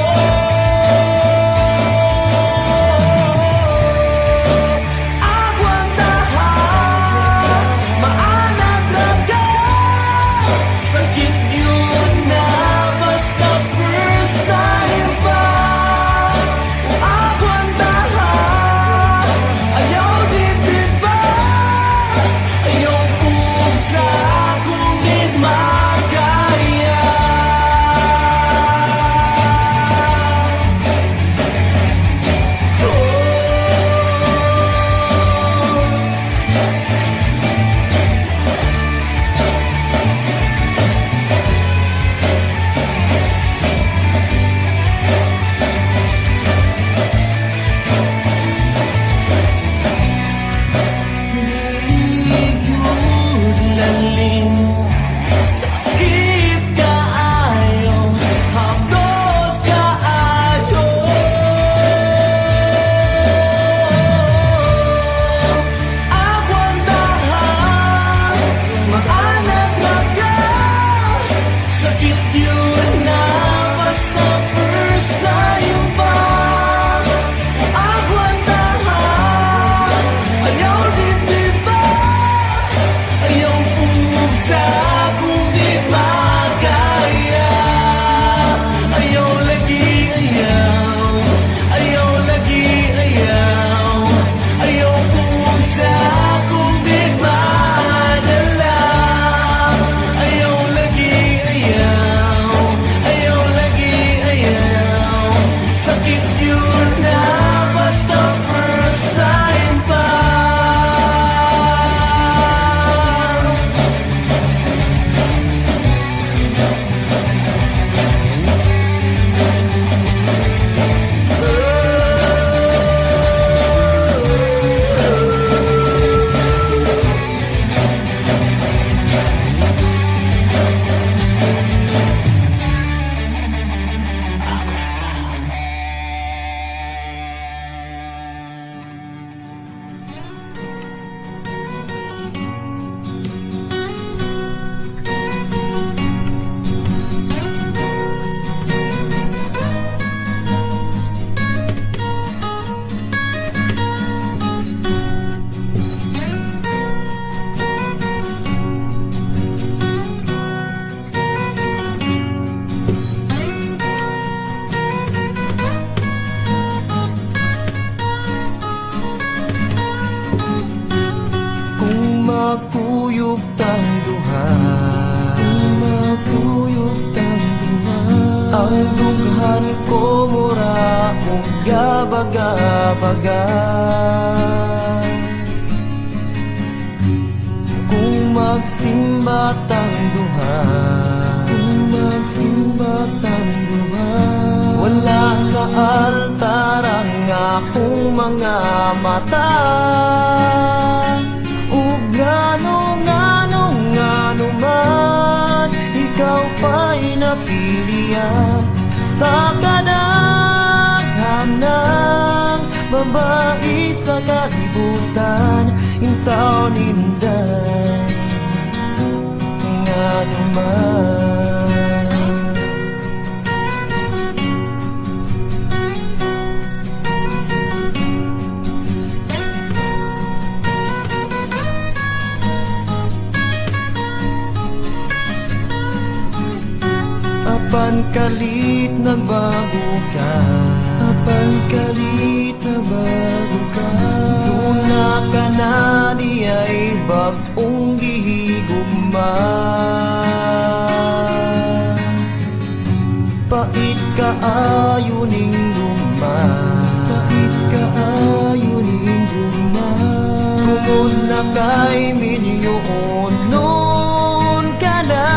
Kung magkuyog tang duha, kung magkuyog tang duha, ang dughan ko mura og gabaga-baga. Kung magsimba tang duha, kung magsimba tang duha, wala sa altar ang akong mga mata. Ug ngano, ngano, ngano man ikaw pa'y napilian sa kadaghan ng babae sa kalibutan. Intaw ninday ngano man. Apan kalit nagbago ka, apan kalit nagbago ka, duna ka na di ay bag-ong gihigugma. Pait kaayo ning gugma, pait kaayo ning gugma, tungod na kay milyon nun ka na.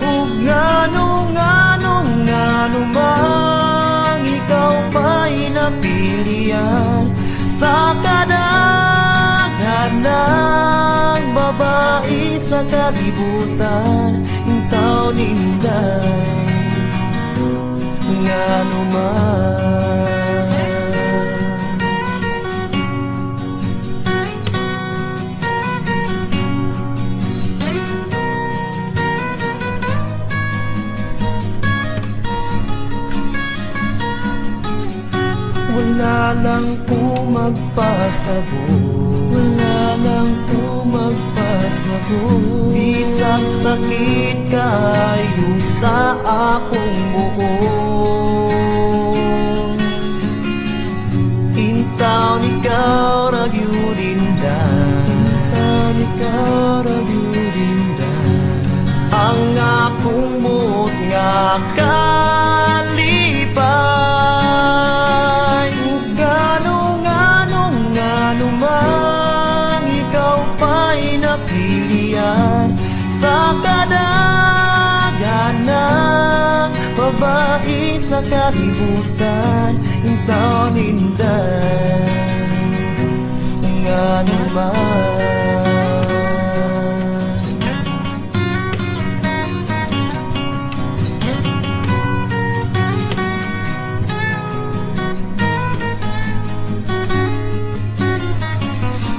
Ug ngano, ngano, ngano mang ikaw pa'y napilian sa kadaghan ng babae sa kalibutan. Intaw ninday ngano man. Wala lang po magpasabot, wala lang po magpasabot, bisag sakit kayo sa akong buot. Intaw ikaw ra gyud inday, intaw ikaw ra gyud inday, ang akong buot nga kalipay. Ug ngano, ngano, ngano mang ikaw pa'y napilian sa kadaghan ng babae sa kalibutan. Intaw ninday ngano man.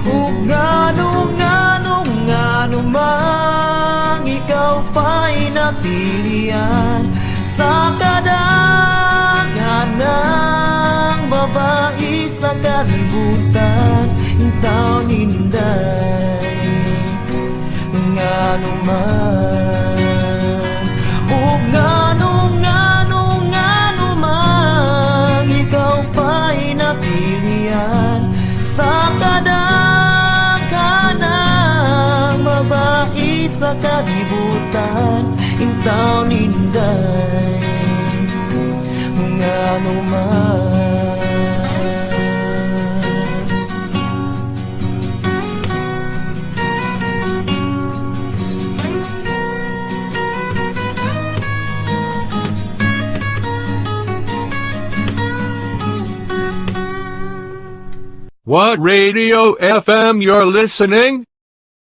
Ug ngano, ngano, ngano mang ikaw pa'y napilian sa kadaghan ng babae sa kalibutan. Intaw ninday ngano man. Ug ngano, ngano, ngano mang ikaw pa'y napilian sa kadaghan ng babae sa kalibutan. Intaw ninday ngano man. What radio FM you're listening?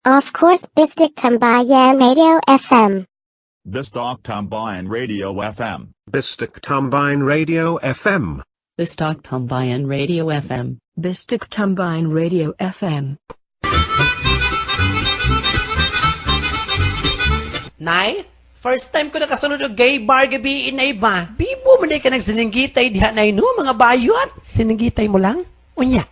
Of course, Bistik Tambayan Radio FM. Bistok Tambayan Radio FM. Bistik Tambayan Radio FM. Bistok Tambayan Radio FM. Bistik Tambayan Radio FM. Nay, first time ko nakasunod og gay bar gabi inay ba? Bibo man ka nagsininggitay diha nay no mga bayot. Sininggitay mo lang? Unya.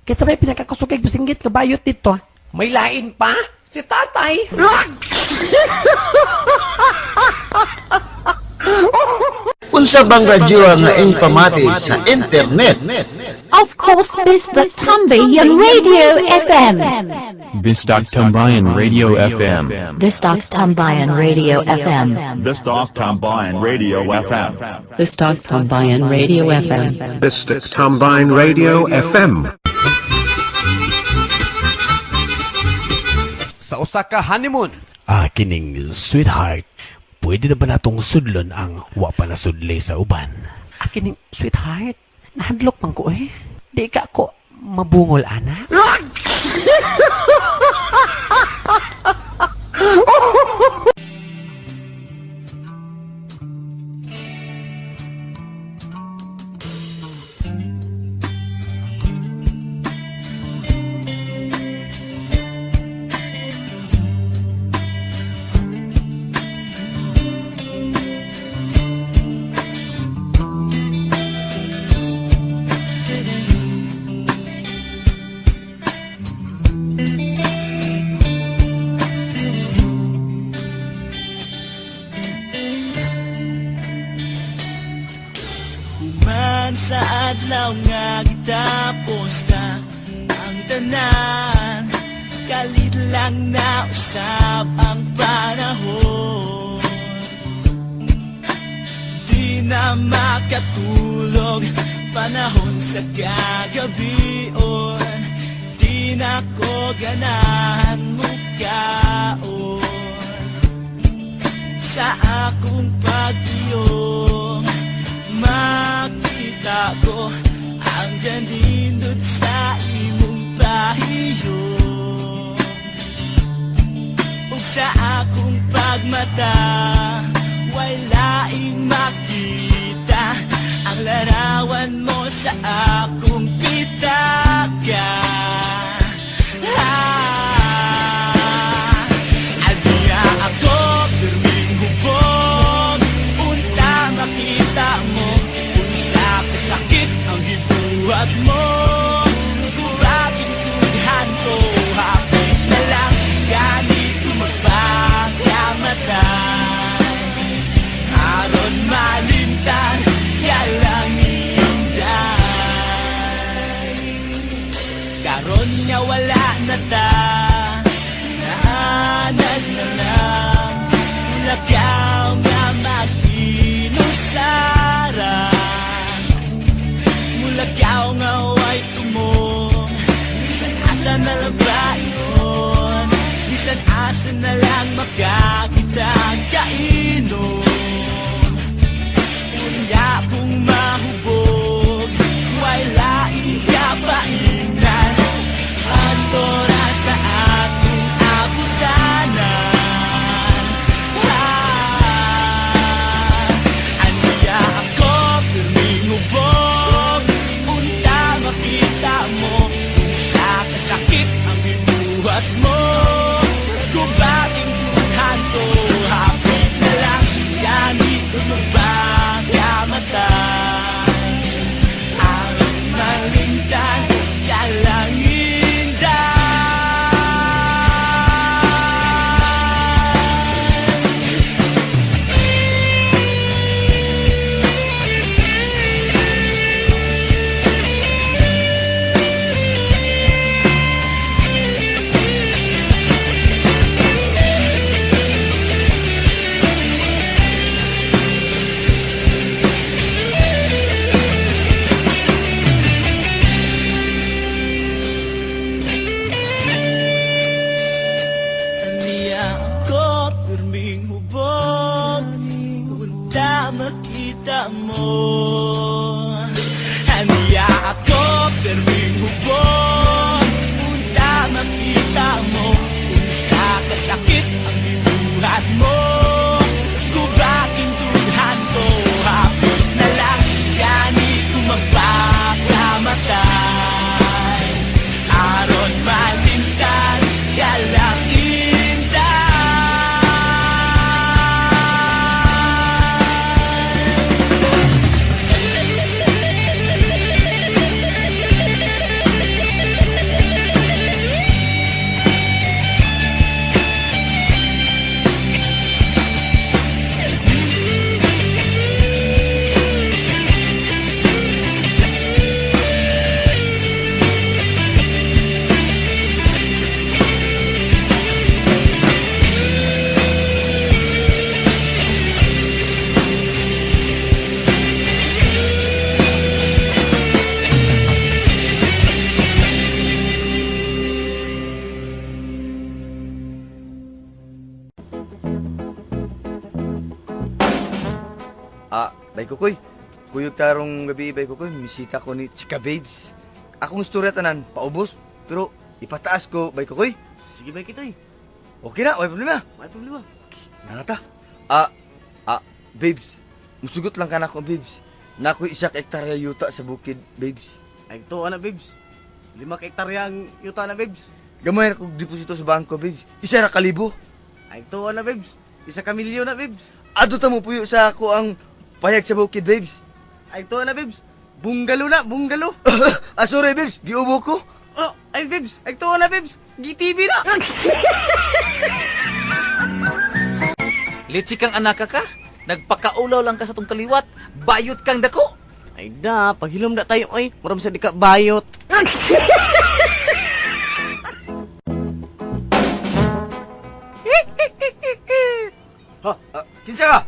Kaysa may pinakakusog kay bisinggit nga bayot dito. May lain pa? Si tatay. Unsa bang radyo nga inyong pamati sa internet? Of course, Bisdak Tambayan Radio FM. Bisdak Tambayan Radio FM. Bisdak Tambayan Radio FM. Bisdak Tambayan Radio FM. Bisdak Tambayan Radio FM. Bisdak Tambayan Radio FM. Sa usa ka honeymoon. Ah, kining sweetheart, pwede na ba natong sudlon ang wa pa nasudli sa uban? Ah, kining sweetheart, nahadlok man ko eh. Di ka ko mabungol, ana. Human sa adlaw nga gitapos ta ang tanan, kalit lang na usab ang panahon. Di na makatulog, panahon sa kagabion. Di na ko ganahan mukaon. Sa akong pagpiyong, makita ko ang ganindot sa imong pahiyong. Ug sa akong pagmata, way laing makita ang larawan mo sa akong pitaka. Ah, Adiya ako pirming hubog, unta makita mo unsa kasakit ang gibuhat mo. Kubaging tughan ko, hapit na lang gani ko magpakamatay. Aron malimtan, yalang inday. Karon nga wala na ta, naanad na lang lakaw nga maginusara. Mulakaw nga way tumong, bisan asa na lang baingon, bisan asa na lang makakita kainom. Unya kung mahubog, way laing kapaingnan. Antora sa akong abutanan. Bay Kukoy, kuyog tarong gabi, Bay Kukoy, misita ko ni Chika Babes. Akong istorya tanan, paubos, pero ipataas ko, Bay Kukoy. Sige, Bay Kitoy. Okay na, way problema. Way problema. Nangata. Babes, musugot lang ka na ako, babes. Nakoy isa ka hektarya yuta sa bukid, babes. Ay, ito, ana, babes. 5 ka hektarya ang yuta na, babes. Gamay ra kog deposito sa bangko, babes. 1,000. Ay, ito, ana, babes. 1 ka milyon na, babes. Adto ta mo puyo sa ako ang payag sa bukid, babes. Ay, ito, ana, babes. Bungalo na, bungalo. Sorry, babes. Giubo ko. Oh, ay, babes. Ay, ito, ana, babes. Gi-TV na. Litsi kang anak ka? Nagpakaulaw lang ka sa tong kaliwat. Bayot kang dako. Ay da, paghilom na tayo ay. Maram sa di ka bayot. Ha, kinsa ka?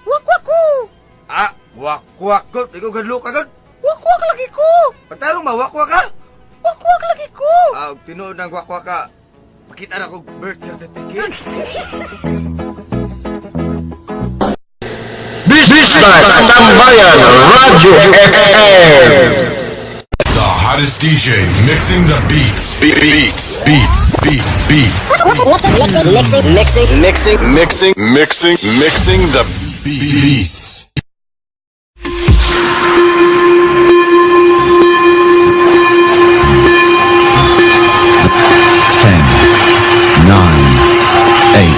Wak wak ko. Ah, wak-wak ko. Ikaw gadlo ka gud. Wak wak lagi ko. Patarong ma wak-wak ka? Wak wak lagi ko. Ah, tinuod ng wak-wak ka. Pakita na kog birth certificate. Bisdak Tambayan Radio FM. The hottest DJ mixing the beats. Beats, beats, beats, beats. Mixing, mixing, mixing, Mixing, mixing, mixing the beats. 10, 9, 8,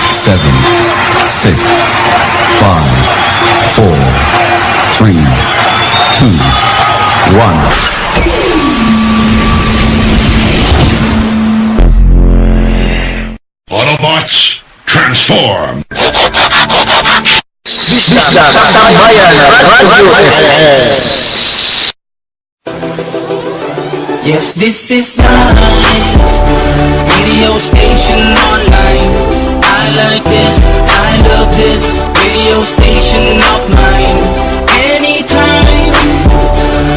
7, 6, 5, 4, 3, 2, 1. Autobots, transform! Bisdak Tambayan Radio FM. Yes, this is nice. Radio station online. I like this, I love this. Radio station of mine. Anytime,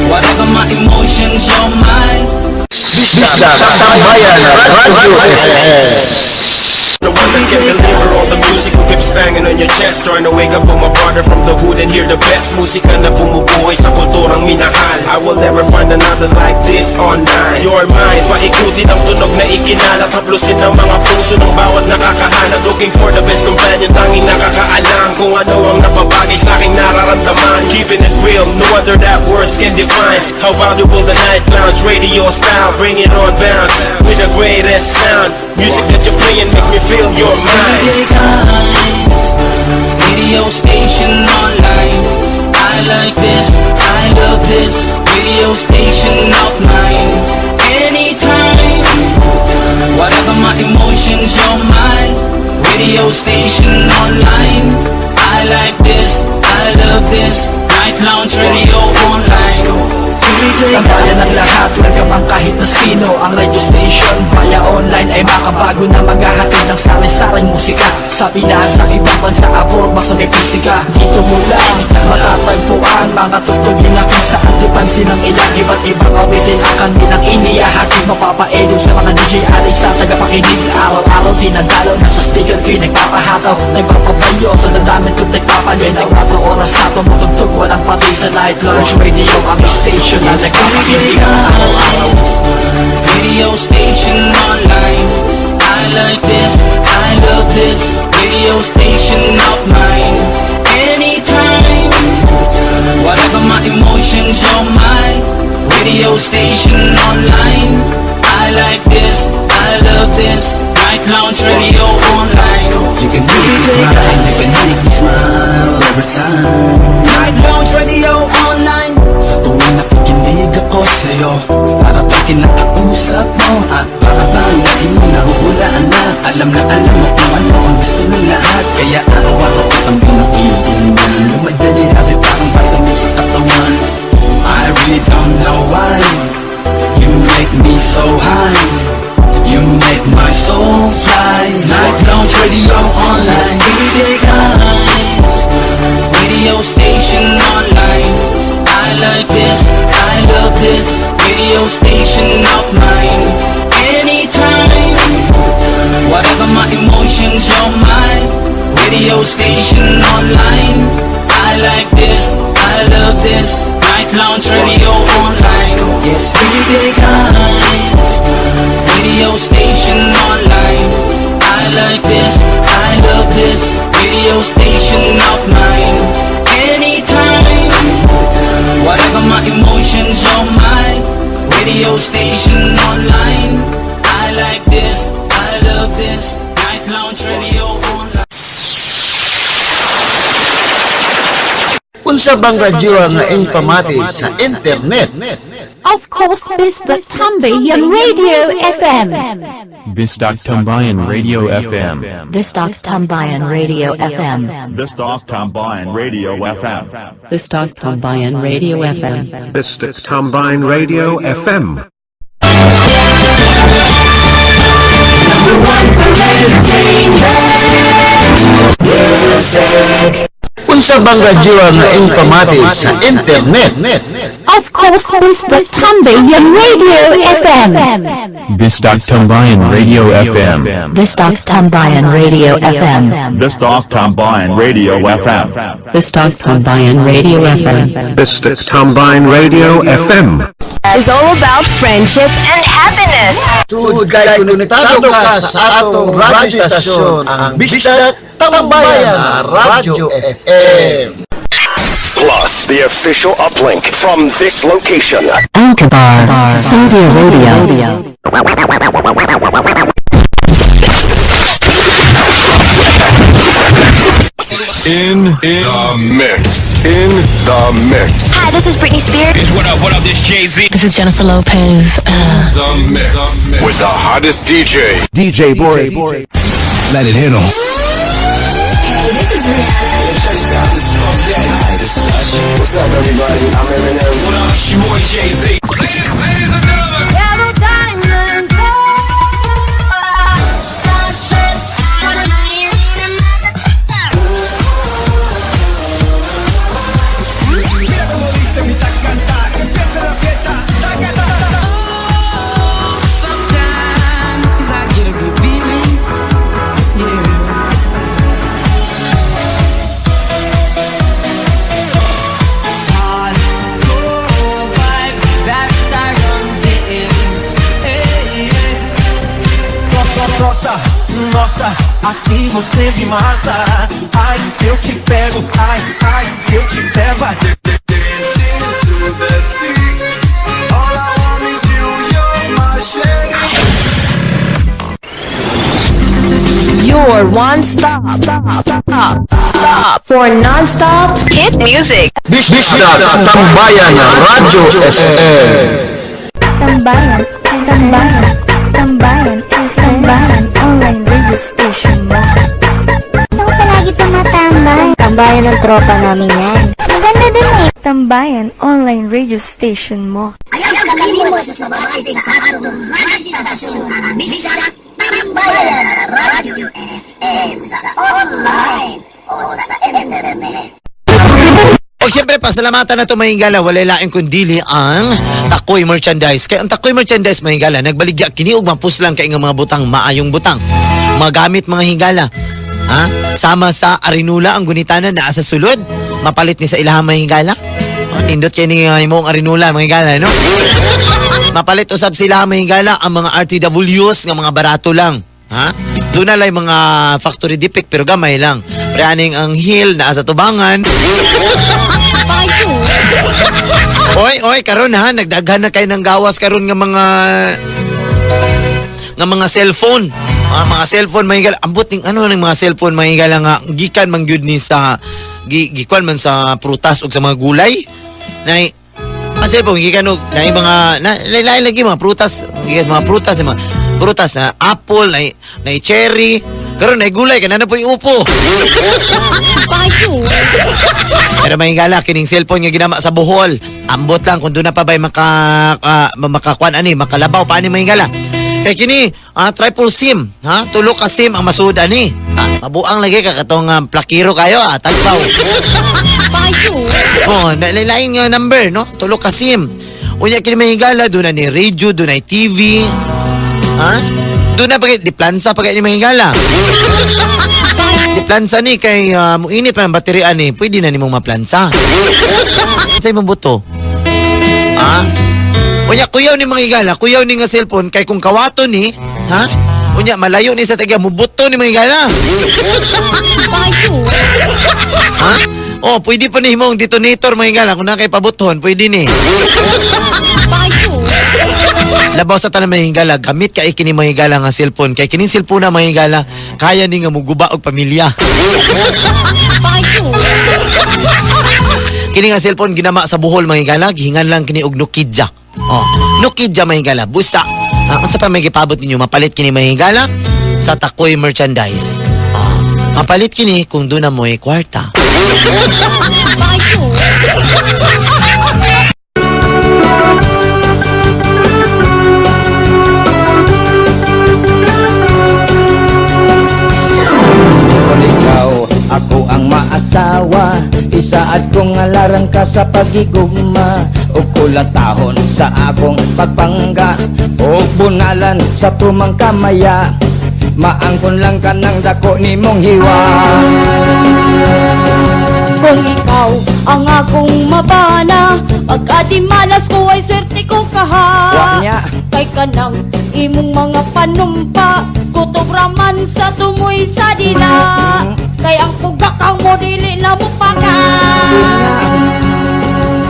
whatever my emotions, you're mine. Bisdak Tambayan Radio FM. The one that can deliver all the music who keeps banging on your chest. Trying to wake up on my brother from the hood and hear the best. Musika na bumubuhay sa kulturang minahal. I will never find another like this online. You're mine, paikutin ang tunog na ikinalat. Haplusin ang mga puso ng bawat nakakahanap. Looking for the best companion, tanging nakakaalam kung ano ang napabagay sa aking nararamdaman. Keeping it real, no other that words can define how valuable the Night Lounge Radio style. Bring it on bounce with the greatest sound. Music that you're playing makes me feel your mind. This is nice. Radio station online. I like this, I love this. Radio station of mine. Anytime, whatever my emotions, you're mine. Radio station online. I like this, I love this. Night Lounge Radio online. Tambayan ng lahat, welcome ang kahit na sino. Ang radio station via online ay makabago na maghahatid ng sari-saring musika. Sa Pinas, sa ibang bansa, abroad, basta may pisika. Dito mo lang matatagpuan mga tugtugin na kung saan di pansin ng ilang. Iba't ibang awitin ang kanilang inihahatid. Mapapaedo sa mga DJ alay sa tagapakinig. Araw-araw dinadalo, nasa speaker ko'y nagpapahataw, nagpapabayo sa damdamin ko't nagpapalinaw. Ato oras na tumutugtog, walang pati sa Night Lounge Radio. Ang station na nagpapakilig araw-araw. Radio station online. I like this, I love this. Radio station of mine. Anytime, whatever my emotions, you're mine. Radio station online. I like this, I love this. Night Lounge Radio online. You can make me cry, you can make me smile every time. Night Lounge Radio online. Sa tuwing nakikinig ako sa'yo, para bang kinakausap mo, at para bang lagi mong nahuhulaan na alam mo kung ano ang gusto ng lahat. Kaya araw-araw kitang pinakikinggan. Lumadali habi parang vitamin sa katawan. I really don't know why you make me so high. You make my soul fly. Night Lounge Radio online. This is nice. Radio station online. I like this, I love this. Radio station of mine. Anytime, whatever my emotions, you're mine. Radio station online. I like this. this. Night Lounge Radio Online. Yes, this is nice. Radio station online. I like this, I love this. Radio station of mine. Anytime, whatever my emotions or mine. Radio station online. I like this, I love this. Night Lounge Radio Online. Unsa bang radyo nga ing pamati sa internet? Of course, Bisdak Tambayan Radio FM. Bisdak Tambayan Radio FM. Bisdak Tambayan Radio FM. Bisdak Tambayan Radio FM. Bisdak Tambayan Radio FM. Bisdak Tambayan Radio FM. Unsa bang radyo nga ing pamati sa internet? Of course, Bisdak Tambayan Radio FM. Bisdak Tambayan Radio FM. Bisdak Tambayan Radio FM. Bisdak Tambayan Radio FM. Bisdak Tambayan Radio FM. Bisdak Tambayan Radio FM. Is all about friendship and happiness. Tuod kay konektado ka sa atong radyo stasyon, ang Bisdak Tambayan Radyo FM. Plus the official uplink from this location. Al-Kabar, Saudi Arabia. In the mix. In the mix. Hi, this is Britney Spears. What up, this Jay-Z. This is Jennifer Lopez. The mix. With the hottest DJ. DJ Boris. Let it hit 'em. Hey, this is Rihanna. What's up, everybody? I'm Eminem. What up, it's your boy Jay-Z. Mira como dice mi canta, que empiece la fiesta. Taca, ta, ta, ta. Sometimes I get a good feeling, yeah. Hardcore vibes that I run to ends. Hey, yeah. Nossa, nossa, assim você me mata. Ai, se eu te pego, ai, ai, se eu te pego. Ai. To the sea. All I want is you, you're my shady. Your one stop, stop, stop, stop for non-stop hit music. Bisdak Tambayan Radyo FM. Tambayan, Tambayan, Tambayan, Tambayan Online Radio Station mo. Ako palagi tumatambay. Tambayan ng tropa namin yan. Maganda dun eh. Tambayan Online Radio Station mo. O siyempre, pasalamatan na ito, mahingala. Walay laing kundili ang Takoy Merchandise. Kaya ang Takoy Merchandise, mahingala, nagbaligya kini og mapuslang kay nga mga butang, maayong butang. Magamit mga hingala. Ha? Sama sa Arinula ang gunitanan naa sa sulod. Mapalit ni sa ilahang mga hingala. O, nindot kay ni nga imong Arinula, mga hingala, no? Mapalit usab sila mga hingala ang mga RTWs nga mga barato lang. Ha? Doon na lang mga factory defect pero gamay lang. Pre aning ang heel naa sa tubangan. Oy, oy, karon ha, nagdaghan na kay ng gawas karon nga mga cellphone. Ah, mga cellphone mga higala. Ambot ning ano ning mga cellphone mga higala nga gikan man gyud ni sa gikuan man sa prutas ug sa mga gulay. Nay ang cellphone gikan og nay mga na lain lagi mga prutas, gikan mga prutas, mga prutas na apple, nay nay cherry. Karon nay gulay kana na po'y upo. Pero may higala kining cellphone nga ginama sa Bohol. Ambot lang kung doon na pa ba'y makakuan ani, makalabaw pa ani may higala. Kay kini triple SIM, ha? Tulo ka SIM ang masud ani. Ha, mabuang lagi ka katong plakiro kayo, tagpaw. Oh, nalalain nga number, no? Tulo ka SIM. Unya kini may higala doon na ni radio, doon na TV. Ha? Doon na pag di plansa pag ni may higala. Di Iplansa ni kay muinit pa ang baterya ni, pwede na nimong maplansa. Sa imong buto. Ha? Unya kuyaw ni mga higala, kuyaw ni nga cellphone kay kung kawato ni, ha? Unya malayo ni sa taga mubuto ni mga higala. Ha? Oh, pwede pa ni himong detonator mga higala kung na kay pabuton, pwede ni. Labaw sa tanan mga higala, gamit kay kini mga higala nga cellphone kay kining cellphone na mga higala, kaya ni nga muguba og pamilya. Kini nga cellphone ginama sa Bohol mga higala, gihingan lang kini og Nokia. Oh, Nokia mga higala, busa. Ah, unsa pa may gipabot ninyo mapalit kini mga higala sa Takoy merchandise. Oh, mapalit kini kung doon na mo'y kwarta. Kung ikaw, ako ang maasawa. Isaad kong alarang ka sa pagigugma. O kulatahon sa akong pagpangga. O bunalan sa tumang kamaya. Maangkon lang ka ng dako ni mong hiwa. Kung ikaw ang akong mabana, pagkadimalas ko ay swerte ko kaha. Wa niya. Kay kanang imong mga panumpa, kutob raman sa tumoy sa dila. Kay ang pugakang mo dili na mo paka.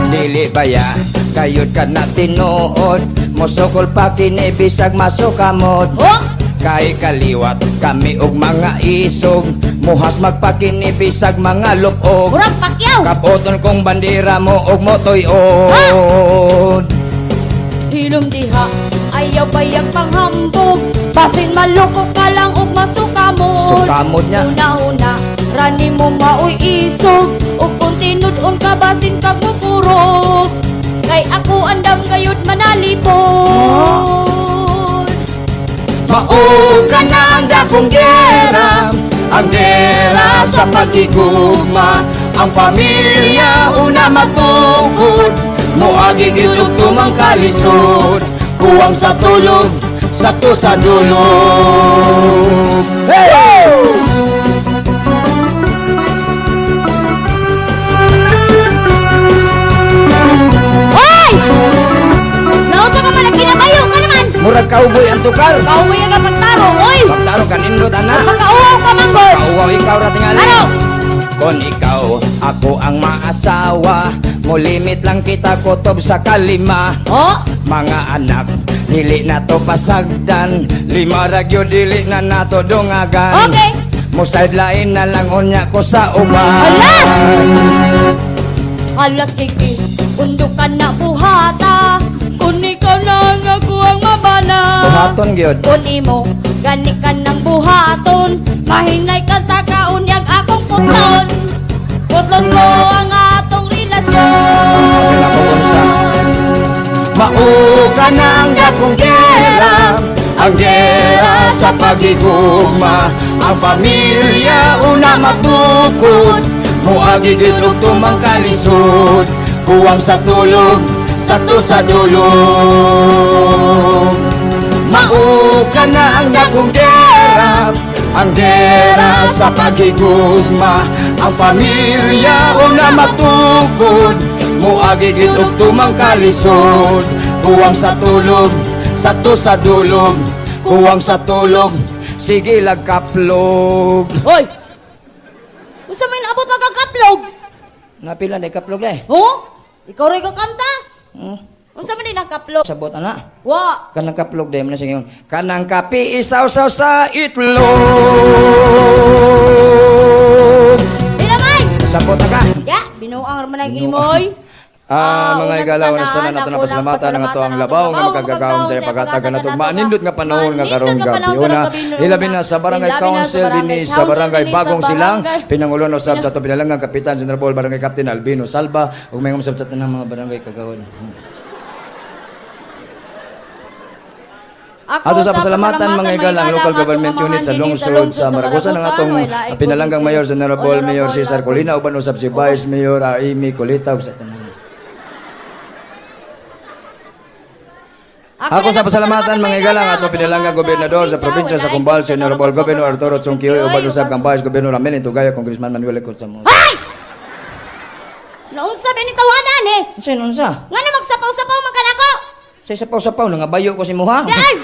Dili baya, kayod ka na tinuod. Mosokol pa kini bisag masukamot. Oh! Kay kaliwat kami og mga isog. Muhas magpakini bisag mga lupog. Murag pakyaw. Kapoton kong bandera mo og motoy-od. Hilom diha, ayaw bayag panghambog. Basin maloko ka lang og masukamot. Sukamot niya. Una-una, rani mo maoy isog. Ug kung tinud-on ka basin kag mukurog. Kay ako andam gayud manalipon. Mao ka na ang dakong gera, ang gera sa pagigugma. Ang pamilya una matukod, moagi gyud og tumang kalisod. Kuwang sa tulog, sa to sa dulog. Hey! Hoy! Naunsa ka man nagkinamayo ka naman. Murag cowboy ang tukar. Cowboy ang pagtarong, oy! Pagtarong kanindot ana. Pagkauhaw ka manggol. Kauwaw ikaw ra tingali. Ano? Kon ikaw, ako ang maasawa. Mulimit lang kita kutob sa kalima. Oh? Mga anak, dili na to pasagdan. Lima ragyo dili na nato dungagan. Okay. Musaydlain na lang unya ko sa uban. Hala! Hala sige, undo ka na buhata. Kung ikaw lang ako ang mabana. Buhaton gyud. Kung imo, gani ka ng buhaton. Mahinay ka sa kaunyag akong putlon. Putlon ko ang atong relasyon. Mao ka na ang dakong gera, ang gera sa pagigugma. Ang pamilya una matukod, moagi gyud og tumang kalisod. Kuwang sa tulog, sa to sa dulog. Mao ka na ang dakong gera, ang gera sa pagigugma. Ang pamilya una matukod, moagi gyud og tumang kalisod. Kuwang sa tulog, sa to sa dulog. Kuwang sa tulog, sige lagkaplog. Hoy! Unsa may naabot magkakaplog? Napila na kaplog eh. Oh? Ikaw rin kakanta? Unsa man din ang kaplog? Sabot ana. Wa. Kanang kaplog dahil mo na siya ngayon. Kanang kapi isaw-saw sa itlog. Dinamay! Sabot na ka. Ya, binuang man ang imoy. Ah, mga una sa igalaw na tanan, tanan ato na ako pasalamatan ang ato ang labaw nga makagagahom sa pagatagan nato manindot nga panahon nga karong Manindot nga gabi panahon una karong gabi, una. hilabi na sa barangay Hilabi na sa council barangay dinhi sa council barangay dinhi sa Bagong Silang barangay- pinangulo usab sa ato pinalangang Kapitan General Barangay Captain Albino Salva ug may usab sa tanang mga barangay kagawad. Ako Ato sa pasalamatan mga igalang local government unit sa lungsod sa Maragusan ang atong pinalanggang Mayor Honorable Mayor Cesar Colina uban usab si Vice Mayor Amy Colita ug sa tanan. Ako sa pasalamatan mga higala ang atong pinilanggang gobernador sa probinsya sa Cumbal, si Honorable Governor Arturo Chongkiyoy, uban usab kang Vice Governor Ramil Tugaya, Congressman Manuel Ecot. Ay! Naunsa ba ni tawanan eh? Unsa unsa? Nga na magsapaw-sapaw man ka nako. Sa sapaw-sapaw nangabayo ko si muha. Day!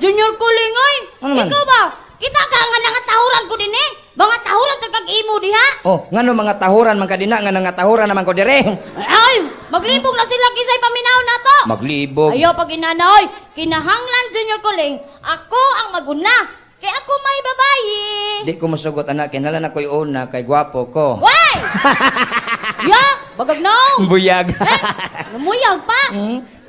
Junior Kuling oy. Ano man? Ikaw ba? Kita ka nga nangatahuran ko din eh. Mga tahuran sa kag imo diha. Oh, ngano mga tahuran man kadina nga nangatahuran naman ko dire. Ay, maglibog na sila kisay paminaw na to. Maglibog. Ayaw pag inanoy, kinahanglan Junior Kuling, ako ang maguna. Kay ako may babayi. Di ko musugot anak, kinahanglan ako'y una kay gwapo ko. Way! Yak, bagag no. Buyag. Lumuyag pa.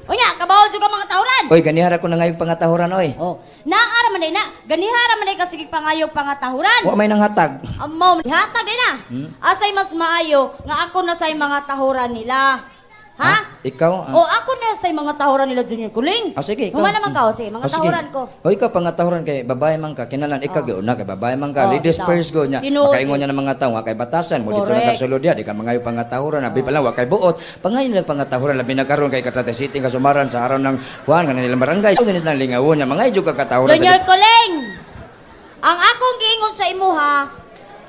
Unya, kabaw jud ka mga tahuran. Oy, ganihara ko na ngayong pangatahuran oy. Oh, naara man day na, ganihara man day ka sige pangayog pangatahuran. Wa may nanghatag. Amaw, hatag din na. Asay mas maayo nga ako na say mga tahuran nila. Ha? Ikaw? O ako na say mga tahuran nila Junior Kuling. Ah, sige, ikaw. Huma naman ka, o, sige, mga Oh, sige. tahuran ko. O ikaw pangatahuran kay babae man ka, kinalan ikaw gyud na kay babae man ka, Oh, ladies bitaw. first go nya. Tinuod. Makaingon niya ng mga tawo nga kay batasan mo dito na Correct. kasulod diya, di ka mangayo pangatahuran, abi pa lang wa kay buot. Pangayon lang pangatahuran labi na karon kay Katate City kasumaran sa araw ng Juan kanang barangay. So dinis lang lingawon nya mangayo jud ka katahuran. Junior Kuling, ang akong giingon sa imuha,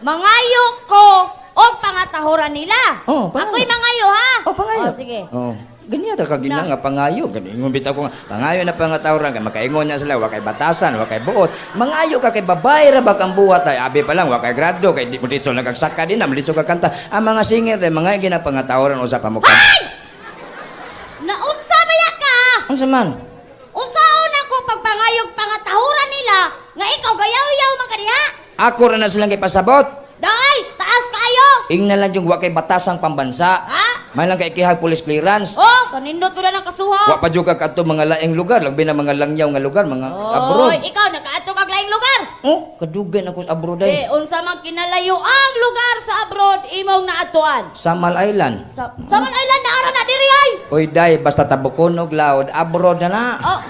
mangayo ko og pangatahuran nila. Oh, pangayo. Ako'y mangayo ha. Oh, pangayo. Oh, sige. Oh. Ganyan ta kagina nga pangayo. Ganingon bitaw ko nga pangayo na pangatahuran kay makaingon niya sila wa kay batasan, wa kay buot. Mangayo ka kay babae ra ba kang buhat ay abi pa lang wa kay grado kay di mo dito lang kag saka din na dito ka kanta. Ang mga singer day mga ginapangatahuran usa pa mo ka. Naunsa ba ya ka? Unsa man? Unsaon ako pagpangayog pangatahuran nila nga ikaw gayaw-yaw man ka diha? Ako ra na silang gipasabot. Day, taas kayo. Ingna lang yung wa kay batasang pambansa. Ha? May lang kay kihag police clearance. Oh, kanindot ko na ng kasuha. Wa pa jud ka kadto mga laing lugar, labi na mga langyaw nga lugar, mga abroad. Oy, ikaw nakaadto kag laing lugar. Oh, kadugay na ko sa abroad ay. Eh, unsa man kinalayo ang lugar sa abroad imong naadtuan? Samal Island. Sa Samal Island na ara na diri ay. Oy day, basta tabukonog loud, abroad na na. Oh,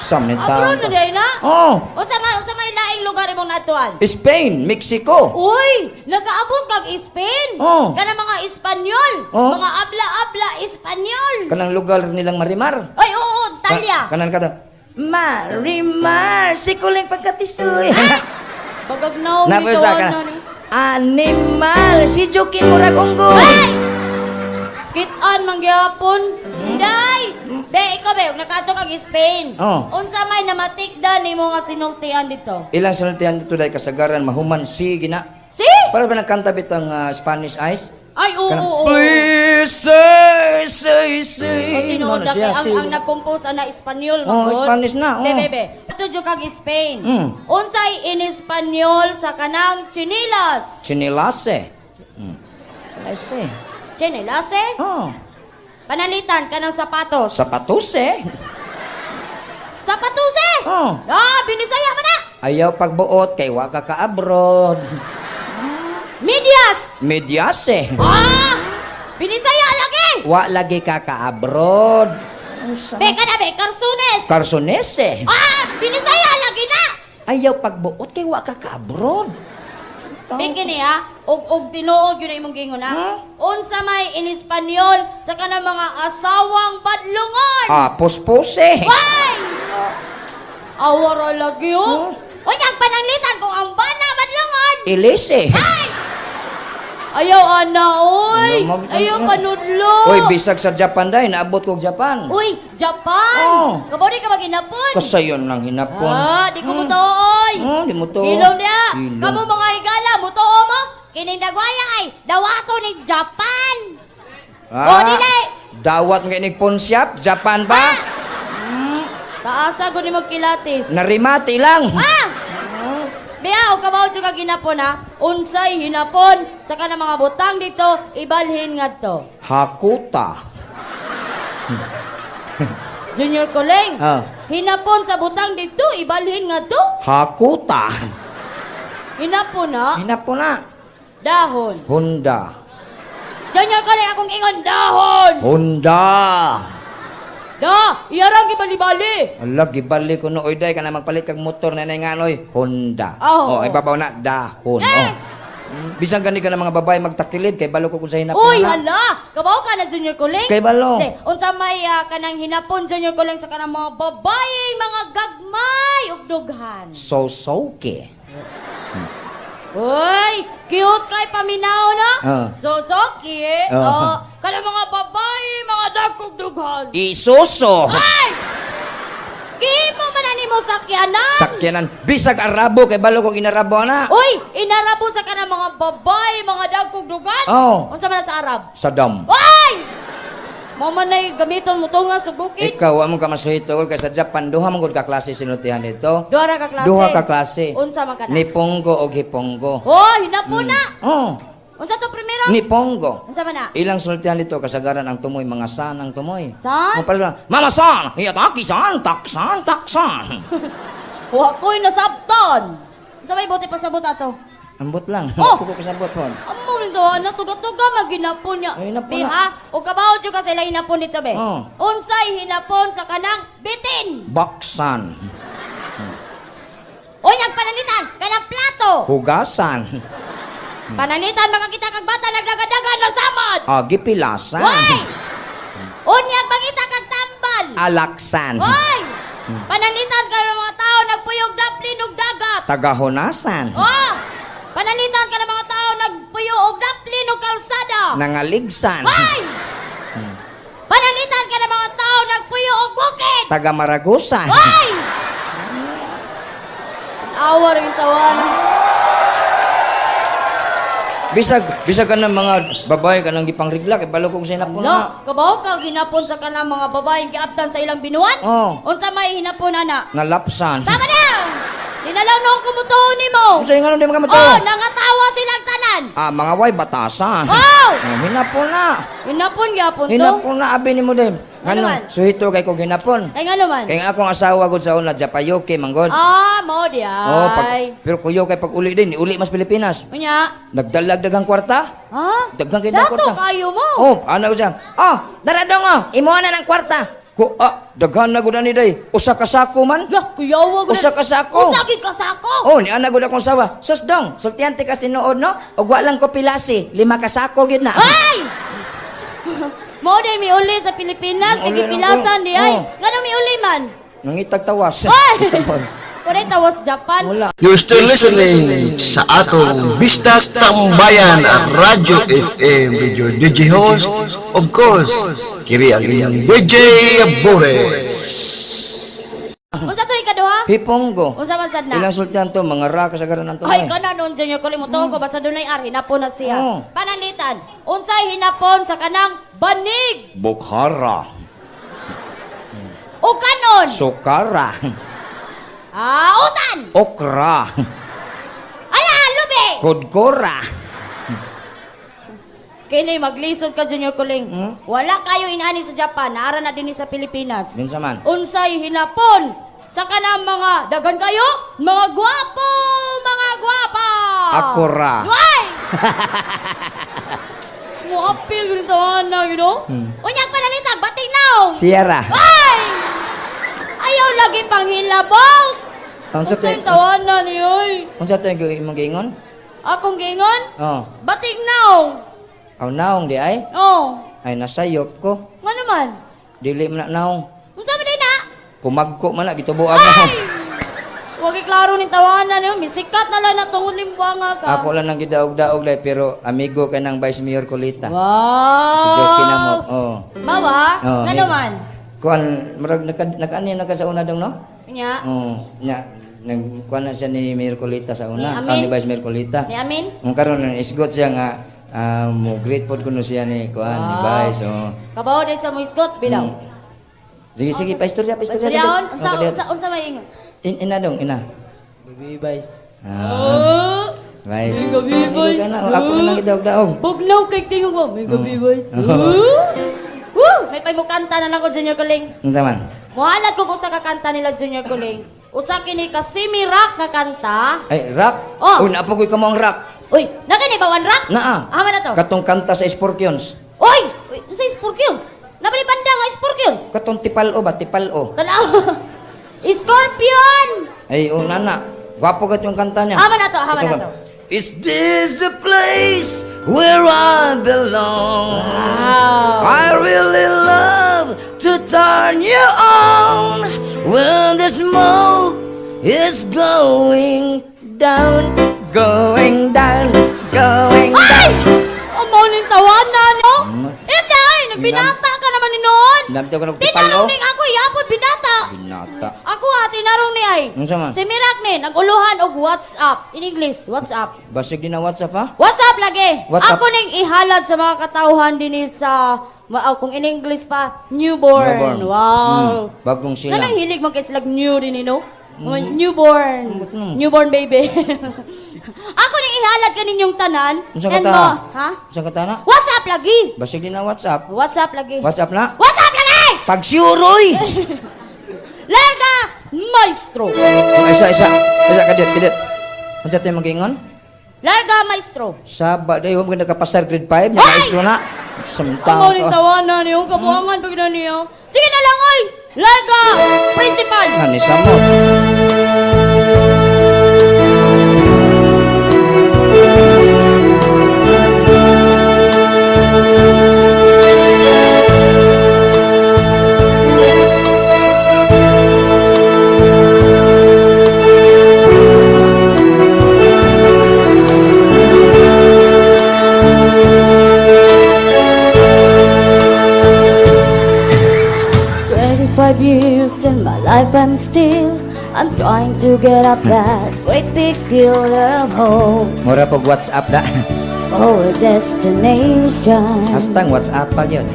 Sam ni abroad na diri na. Oh, Unsa may laing lugar imong naadtuan? Spain, Mexico. Uy, nakaabot kag Spain. Oh. Kana mga Espanyol, Oh. mga abla-abla Espanyol. Kanang lugar nilang Marimar. Ay, oo, Italia. Kanan kada. Marimar, si kuling pagkatisoy. Bagag na Napos sa kana. Animal, si Jokin murag unggoy. Ay! Kitaan man gyapon. Day! Be, ikaw be, nakaadto kag Spain. Oh. Unsa may namatikdan nimo nga sinultian dito? Ilang sinultian dito day kasagaran mahuman si gina. Si? Para ba nagkanta bitang Spanish Eyes? Ay, oo, Kanang, oo, oo. Please say, say, say. O, tinuod Ano na siya, kay ang, si- ang nag-compose ana Espanyol Oh, magod. Spanish na, oh. Be, be, be. Ato jud kag Spain. Unsay in Espanyol sa kanang chinilas? Chinilase. Chinilase. Chinilas eh? Oh. Panalitan kanang sapatos. Sapatose. Sapatos eh? Oh. Ah, binisaya man na. Ayaw pagbuot kay wa ka ka-abroad. Medias. Medyase. Ah! Binisaya lagi. Wa lagi ka ka-abroad. Be ka na be, karsunes. Karsonese. Ah, binisaya lagi na. Ayaw pagbuot kay wa ka ka-abroad. Bigyan niya, og tinuod yun na imong gingon ha. Unsa may in Espanyol sa kanang mga asawang badlungon. Ah, pospose. Why? Awara lagi oh. Unya ang pananglitan kung ang bana badlungon. Ilese. Ay! Ayaw ana oy. Ano, ma'am? Ayaw panudlo. Uy, bisag sa Japan day, naabot ko og Japan. Uy, Japan. Oh. Kabaw di ka maghinapon. Kasayon lang hinapon. Ah, di ko mo oy. Oh, di mo to. Hilom niya. Hilom. Kamu mga higala, mutuo mo. Kining nagwaya ay dawato ni Japan. Ah, Oh, dili. Dawat nga inig ponsyap, Japan ba? Taasa gud ni magkilatis. Narimati lang. Ah! Biya, og kabaw jud ka ginapon ha. Unsay hinapon sa kanang mga butang dito, ibalhin ngadto. Hakuta. Junior Kuleng. Ah. Hinapon sa butang dito, ibalhin ngadto. Hakuta. Hinapon ha. Hinapon na. Dahon. Honda. Junior Kuleng akong ingon dahon. Honda. Da, iyarang gibali-bali. Ala, gibali ko no. Oy, day, ka na magpalit kag motor na nganoy. Honda. Ah, oo. Oh, ibabaw na, dahon. Eh! Oh. Bisan gani ka ng mga babae magtakilid kay balo ko kung sa hinapon Uy, na. hala! Kabaw ka na, Junior Kuling? Kay balo. Di, unsa may kanang hinapon, Junior Kuling, sa kanang mga babae, mga gagmay, ug dughan. So soke. Uy, cute kay paminaw na. Ah. So, so cute. Ah. Oh, kanang mga babae, mga dagkog dughan. Isuso. Ay! Gimo man na nimo sakyanan. Sakyanan. Bisag Arabo kay balo kong inarabo na. Uy, inarabo sa kanang mga babae, mga dagkog dughan. Oh. Unsa man na sa Arab? Saddam. Uy! Mo man na'y gamiton mo tunga sa bukid. Ikaw wa mo ka masuhito kay sa Japan duha man gud ka klase sinultihan dito. Duha ra ka klase. Duha ka klase. Unsa man ka na? Niponggo og Hiponggo. Oh, hinapon na. Oh, Unsa to primero? Niponggo. Unsa man na? Ilang sultihan dito kasagaran ang tumoy mga san ang tumoy. San? Mapalala, Mama san, hiyataki san, taksan, taksan. Wa ko'y nasabtan. Unsa may bote pasabot ato? Ambot lang. Oh! Ako ko kasabot pon. Amo nito ana tuga-tuga maginapon niya. Ay, hinapon Be na. ha, o kabaw jud ka sa ilang hinapon dito be. Oh. Unsay hinapon sa kanang bitin? Baksan, Unyang panalitan kanang plato. hugasan, Panalitan mga kita kag bata nagdagadagan na samad. agipilasan, Hoy! Unyang mangita kag tambal. alaksan, Hoy! Panalitan ka ng mga tao nagpuyog daplin og dagat. tagahunasan, Oh! Panalitan ka ng mga tao nagpuyo og daplin og kalsada. nangaligsan, Hoy! Panalitan ka ng mga tao nagpuyo og bukid. tagamaragusan. Hoy! Awa rin tawanan. Bisag bisag ka ng mga babae ka nang gipangrigla kay balo kong sinapon No, na. kabaw ka hinapon sa kanang mga babaeng giabtan sa ilang binuan? Oh. Unsa may hinapon ana? Ngalapsan. Tama na! Dinalaw noong kumutuo nimo. Unsa nga di mga Oh, nangatawa silang tanan. Ah, mga way batasan. Oh! Ah, hinapon na. Hinapon gyapon to. Hinapon na abi nimo din. Ano man? Ngano, suhito kay kog hinapon. Ay nga naman. Kay nga akong asawa gud sa una Japayoke manggod. Ah, mao di ay. Oh, pag, pero kuyo kay pag uli din, uli mas Pilipinas. Unya. Nagdalag daghang kwarta. Ha? Daghang kay kwarta. Dato kayo mo. Oh, ana ko siya. Oh, dara dong oh, imuha na ng kwarta. Ko ah, daghan na gud ani day. Usa ka sako man. Lah, kuyawa gud. Usa ka sako. Usa gid ka sako. Oh, ni ana gud akong sawa. Sus dong, sultihan ti ka sinuod no. Og wa lang ko pilasi, 5 ka sako gyud na. Ay! Mao day miuli sa Pilipinas, Miuli sige lang pilasan ko. di ay. Oh. Ngano miuli man? Nangitag tawas. Ay! Kuray tawas Japan. Wala. You're still listening sa atong Bistak Tambayan Radyo FM with your DJ host, of course, kiri ang inyong DJ Boris. Unsa to ikaduha? Hiponggo. Unsa man sad na? Ilang sultihan to, mga ra kasagaran ang Ay, tumoy. kana noon, Junior Kuling, mo ko, basta dunay ar, hinapon na siya. Oh. Pananlitan, unsay hinapon sa kanang banig Bukhara, o kanon? Sukara, Ah, utan! Okra, Ala, lubi! Kudkura. Kini, maglisod ka, Junior Kuling. Hmm? Wala kayo inani sa Japan, naara na din sa Pilipinas. Unsa man? Unsay hinapon sa kanang mga dagan kayo, mga gwapo, mga gwapa! Akura. Why? Mo appeal yun tawanan, you know? Unyag panalitag, bating naong! Sierra. Ay! Ayaw lagi pang hilabot! Unsa Unsa yung tawanan ni oy? Unsa to yung imong giingon? Akong giingon? Oh. Bating naong! Aw naong di ay? Oh, Ay nasayop ko. nga naman? Dili man na naong. Unsa man din na? Kumagko man na gitubuan na. Wag klaro ning tawanan niyo, misikat na lang na tungod limbuanga ka. Ako lang nang gidaog-daog lay pero amigo kay nang Vice Mayor Colita. Wow! Si Joke na mo. Oh. Mawa? Oh, nga eh. naman? Kuan murag naka nakaani na ka sa una dong no? Nya? Oh, nya nang kuan na siya ni Mayor Colita sa una, Ni ah, Amin. ni Vice Mayor Colita. Ni Amin? Ang karon isgot siya nga mo great pod kuno siya ni kuan ni Wow. Vice. Oh. Kabaw din sa muisgot, bilaw. Sige sige, paistorya paistorya. Paistoryaon, unsa Oh, unsa unsa may ingon? Ina dong, ina. Baby Vice. Ah, Oh! Vice. May gabi, Amigo Vice. ka na. Ako na lang gidaog-daog. Bugnaw kay tingog mo, may gabi, Oh. Vice. Oh. Woo! May pamukanta na lang ko, Junior Kuling. Unsa man? Muhalat ko kung sa kakanta nila, Junior Kuling. Usa kini ka simi rock nga kanta. Ay, rock. Oh. Uy, naapo ko'y kamo ang rock. Uy, nagani ba wan rock? Naa. Ama na to. Katong kanta sa Scorpions. Uy! Uy, unsa Scorpions? Nabali banda nga Scorpions. Katong tipalo ba? Tipalo. Tanaw. Scorpion! Ay, oh, nana. Gwapo ka yung kanta niya. Hama na to, hama Ito na ba? to. Is this the place where I belong? I really love to turn you on when the smoke is going down, going down, going Ay! down. Amo ning tawanan no? Inday, nagbinata ka naman ni noon. Namto ko nagtipalo. Tinarong ning ako yapon binata. Binata. Ako ha, tinarong ni ay. Unsa man? Si Mirak ni, naguluhan og WhatsApp. In English, WhatsApp. Basig din na WhatsApp ha? WhatsApp lagi. WhatsApp. Ako ning ihalad sa mga katawhan dinhi sa kung in English pa, newborn. Newborn. Wow. Bagong sila. Nanang hilig man kay sila new din no? Mga newborn. Newborn baby. Ako ning ihalad kaninyong tanan. Unsa ka And ta? ha? Unsa ka ta na? WhatsApp lagi. Basig din na WhatsApp. WhatsApp lagi. WhatsApp na? WhatsApp lagi! Pagsiuroy! Larga maestro. Oh, isa, isa. Isa, kadiyot, kadiyot. Unsa tayo mag-ingon? Larga maestro. Saba, day, huwag ka nakapasar grade 5. Yung maestro na. Samtang Ang mauling tawanan niyo, kabuangan pag na niyo. Sige na lang, oy! Larga! Principal! Anisa mo. 25 years in my life, I'm trying to get up that great big pillar of hope Mura pag WhatsApp na. for a destination. Hastang WhatsApp pa yun.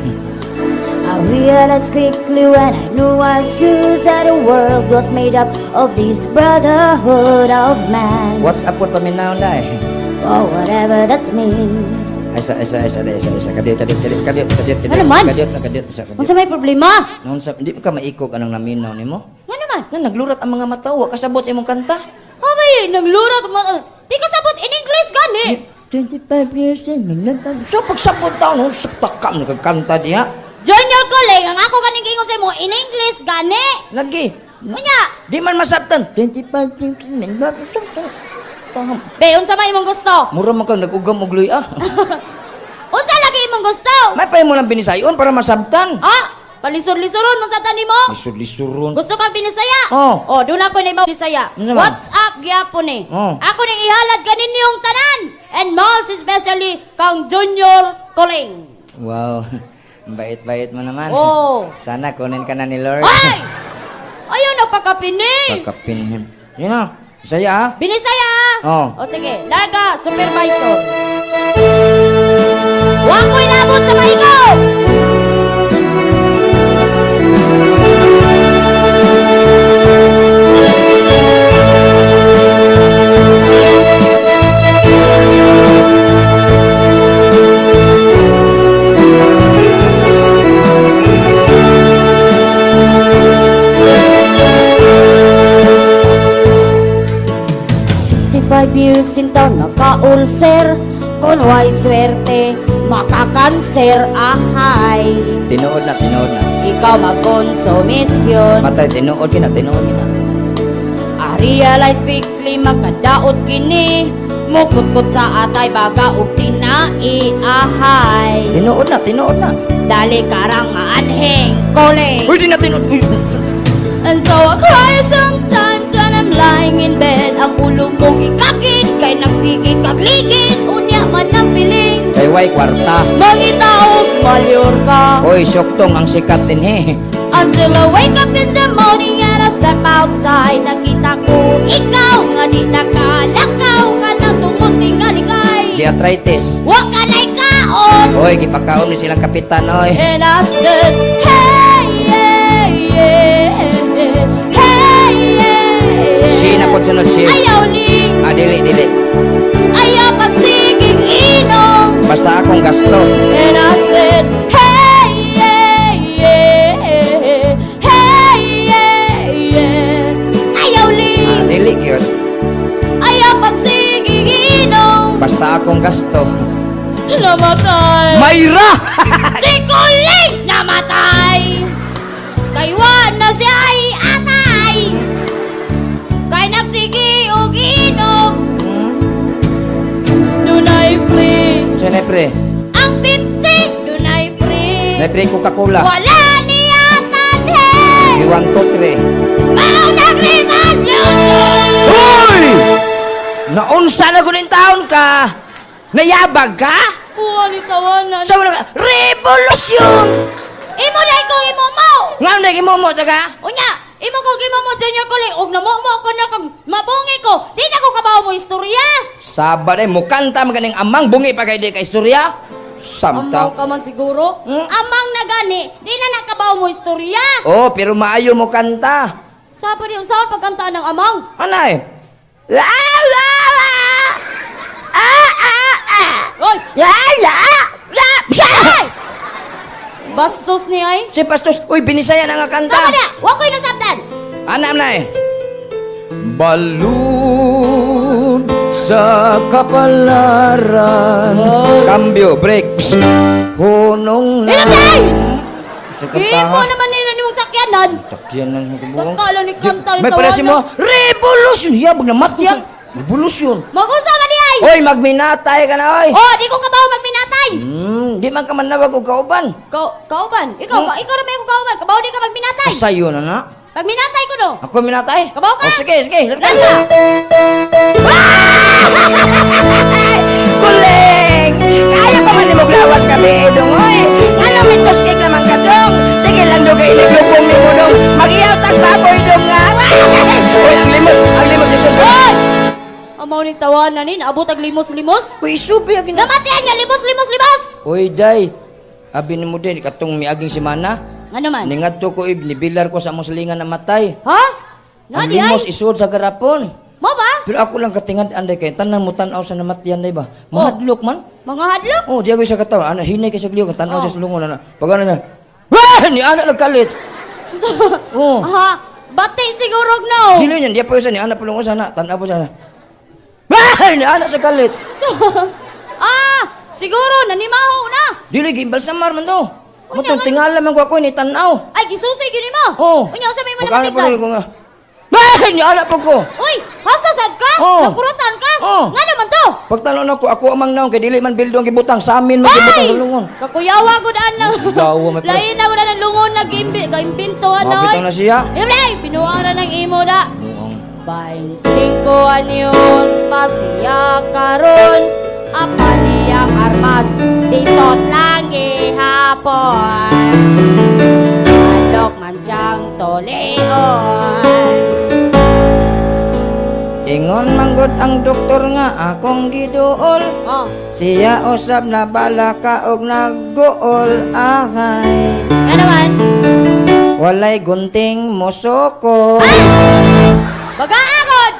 I realized quickly when I knew I should that the world was made up of this brotherhood of man. WhatsApp po paminaw na eh. For whatever that means. Isa, isa, isa, isa, isa. Kadiyot, kadiyot, kadiyot, kadiyot, kadiyot, kadiyot. Ano man? Kadiyot na, kadiyot, isa, kadiyot. Unsa may problema? Noon sa, hindi ka maikog anong naminaw nimo? Nga naman? Na naglurat ang mga mata, wa kasabot sa imong kanta. Habay, naglurat di ka sabot in English gani. 25 years in, So pagsabot taon, no, sa takam nagkanta diha. Junior Kuling, ang ako ganing giingon sa imo in English gani. Lagi. Unya, Di man masabtan. 25 years in, Paham. be unsa may imong gusto? Mura man kang nag-ugam og luy ah. Unsa lagi imong gusto? May pa mo lang binisayon para masabtan. Ah, palisod-lisoron man sa tanimo. Lisod-lisoron. Gusto kang binisaya? Oh. Oh, doon ako na ibaw bisaya. Unsa man? WhatsApp gyapon eh. Oh. Ako ning ihalad kaninyong tanan and most especially kang Junior Kuling. Wow. Ang Bait-bait mo naman. Oh. Sana kunin ka na ni Lord. Ay! Ayaw nagpakapini. Pagkapinhim. Yun na. Bisaya ah. Binisaya! Oh. O sige, larga, supervisor. Wa ko'y labot sa maigo! 65 years in town, naka-ulcer. Kung way swerte, makakanser, ahay. Tinuod na, tinuod na. Ikaw magkonsumisyon. Matay, tinuod kina, tinuod kina. I realize quickly, makadaot kini. Mukutkot sa atay, baga og tinai, ahay. Tinuod na, tinuod na. Dali karang maanhing, kuling. Uy, di na tinuod. Uy, And so I cry sometimes when I'm lying in bed. Ang ulo mo gikakit, kay nagsige kag ligid. Unya man ang piling, Kay way kwarta. mangitaog malyor ka. Uy, syoktong ang sikat din eh. Until I wake up in the morning and I step outside. Nakita ko ikaw nga di nakalakaw ka na tungod tingali kay. Di arthritis. Wa ka na'y kaon. Uy, gipakaon ni silang kapitan, oy. And I said, hey, yeah, yeah, hey, yeah. Si na po sunod si. Ayaw ling, Ah, dili, dili. ayaw pagsiging inom. Basta akong gasto. And I said, hey, yeah, yeah, hey, yeah, yeah. Ayaw ling, Ah, dili, gyud. ayaw pagsiging inom. Basta akong gasto. Namatay. Mayra! Si Kuling namatay. Kay wa na siya ay atay. Kay nagsigi og inom. Libre Coca-Cola. Wala niya tanhe. 1, 2, 3. Mao nagrevolusyon. Hoy! Naunsa na kuning taon ka? Nayabag ka? Uwa ni tawanan. Sa mga revolusyon! Imo na ikaw imo mo. Nga na imo mo taga? Unya, imo ko imo mo Junior Kuling og namumo ko na kag mabungi ko. Di na ko kabaw mo istorya. Saba day mukanta man ganing amang bungi pa kay di ka istorya. Amaw Samtang. ka man siguro. Amang na gani, di na nakabaw mo istorya. Oh, pero maayo mo kanta. Saba di unsaon pagkantaan ng amang? Anay? La la la. Ah ah ah. Oy! La la la. Ay! Bastos ni ay. Si Pastos, uy binisaya na nga kanta. Saba na, wa ko'y nasabtan. Ana na eh. Balud sa kapalaran. Cambio, break. Psst. Hunong na. Ilabay! Sa Imo kantahan. naman nila nimong sakyanan. Sakyan lang sa kabuang. Pagkala ni kanta ni May pala si mo, revolution! Hiyabag na matyan. Revolution. Mag-unsa man ni ay. Oy, magminatay ka na, oy! Oh, di ko kabaw magminatay. Di man ka manawag og kauban. Kauban. Ikaw, ka, ikaw ra may akong kauban. Kabaw di ka magminatay. Sayo na na. Pagminatay ko no. Ako minatay. Kabaw ka. Oh, sige, sige. Let's go. Lala. Kuling! Kaya pa man mo lawas kami, dong, oy. Ano may tuskik naman ka, dong? Sige lang, dong, kay iliglubong ni mo, dong. Mag-iyaw tag baboy, dong, nga. Uy, ang limos, Jesus. Oy! Amaw ning tawanan ni, naabot ang limos-limos. Uy, subi ang gina- Namatian nga limos-limos limos. Uy, day. Abi ni mo din, katong miaging semana. Ano man? Ningadto ko, ib, nibilar ko sa among silingan na matay. Ha? Ang Nadi ay. limos isuod sa garapon. Mo ba? Pero ako lang katingad anday kay tanan mo tan-aw sa namatian day ba. Mahadlok man. Mga hadlok. Oh, di ako sa katawa. Ana hinay kay sa gliyog, tan-aw Oh. sa sulungon ana. Pag ano niya. Wah! Ni ana nagkalit. Oh. Aha. Bati siguro no. Dili niya, di pa sa ni ana pulungon sana, tan-aw po sana. Wah! Ni ana sa kalit. Ah, siguro nanimaho na. Dili giimbalsamar man to. Mutong tingala man ko ako ni tan-aw. Ay gisusi gini mo. Oh. Unya unsa may Pag ano manamatigan? po ko nga. Wah! Ni ana po ko. Uy, hasa sad ka? Oh. Nagkurutan ka? Oh. Nga naman to? Pagtanong ako, ako amang naong kay dili man bildo ang gibutang sa amin man gibutang sa lungon. Kakuyawa gud ana. Gawa may Lain na gud ang lungon nag-imbi, kaimbinto ana. Mabitaw na siya. Libre, binuang na ng imo da. 25 anyos pa siya karon, apa niyang armas, disot lang gihapon. Alok man siyang tulion. Ingon manggod ang doktor nga akong giduol. Oh, Siya usab na bala ka og nagguol ahay. nga naman, Walay gunting mosoko. baga agod!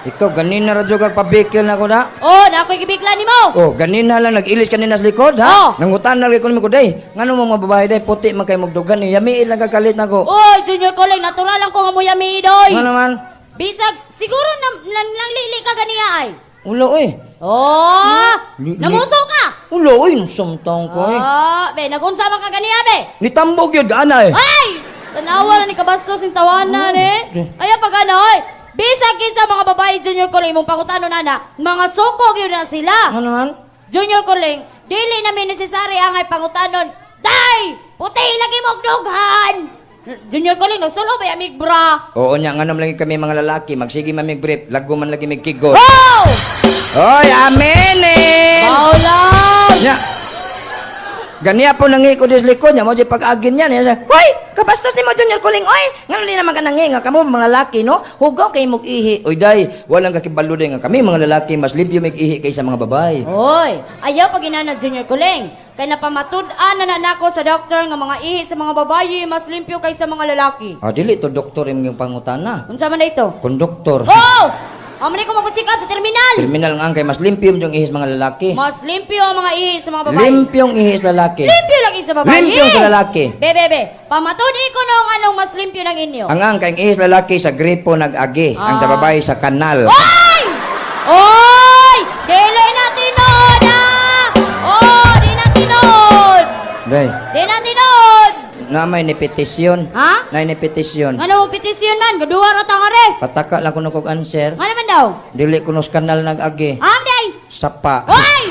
Ikaw ganina ra jud kag pabikil na ko na. Oh, na ako'y gibigla nimo. Oh, ganina lang nag-ilis kanina sa likod ha. Oh. Nangutan na lagi ko nimo ko day. Ngano mo mga babae day puti man kay mugdugan ni yamiil lang kagalit nako. Oy, Junior Coleng, natural lang ko nga mo yami idoy. Ngano man? Bisag, siguro na, nanglili ka ganiya ay. Ulo oy. Oh, namuso ka. Ulo oy, samtang ko oy. Ah, be, nagunsa man ka ganiya be. Nitambog yun ana eh. Ay! Tanawa na ni kabastos yung tawanan eh. Ay, pag ano, oy. Bisag kinsa mga babae, Junior Coleng, mong pangutano na na, mga suko gyud na sila. Ano man? Junior Coleng, dili namin necessary ang ay pangutanon. Day! Puti lagi mong dughan! Junior Coleng, nagsulo ba amig bra? Oo nya nganom lagi kami mga lalaki, magsige man mig brief, lago man lagi mig kigot. Oh! Oy, amen eh. Paulang! Nya. Ganiya po nangi ko dis likod niya, mo di pag-agin niya. Niya siya, Hoy, kabastos ni mo Junior Kuling, oy! Ngano di naman ka nangi nga kamo mga lalaki, no? Hugaw kay mog ihi. Oy, day, walang kakibalo day nga kami mga lalaki mas libyo mig ihi kaysa mga babae. Hoy, ayaw pag inana Junior Kuling. Kay napamatud-an na nako sa doktor nga mga ihi sa mga babae mas limpyo kaysa mga lalaki. Ah, dili to doktor imong pangutana. Unsa man na ito? Konduktor. Oh! Amo ni ko mag-check up sa terminal. Terminal nga ang kay mas limpyo yung ihis mga lalaki. Mas limpyo ang mga ihi sa mga babae. Limpyong ihis lalaki. Limpyo lagi sa babae. Limpyo sa lalaki. Be, be, be. Pamatud-i ko nung anong mas limpyo ng inyo. Ang kay ihis lalaki sa gripo nag-agi, ang sa Ah. babae sa kanal. Oy! Oy! Dili na tinuod ah! Oh, di na tinuod! Day, Di na tinuod! na may ni petisyon. Ha? Na ni petisyon. Nga mo petisyon man, gaduwa ra tang are. Pataka lang kuno kog answer. Nga naman daw? Dili kuno sa kanal nag-agi. Am day! Sapa. Oy!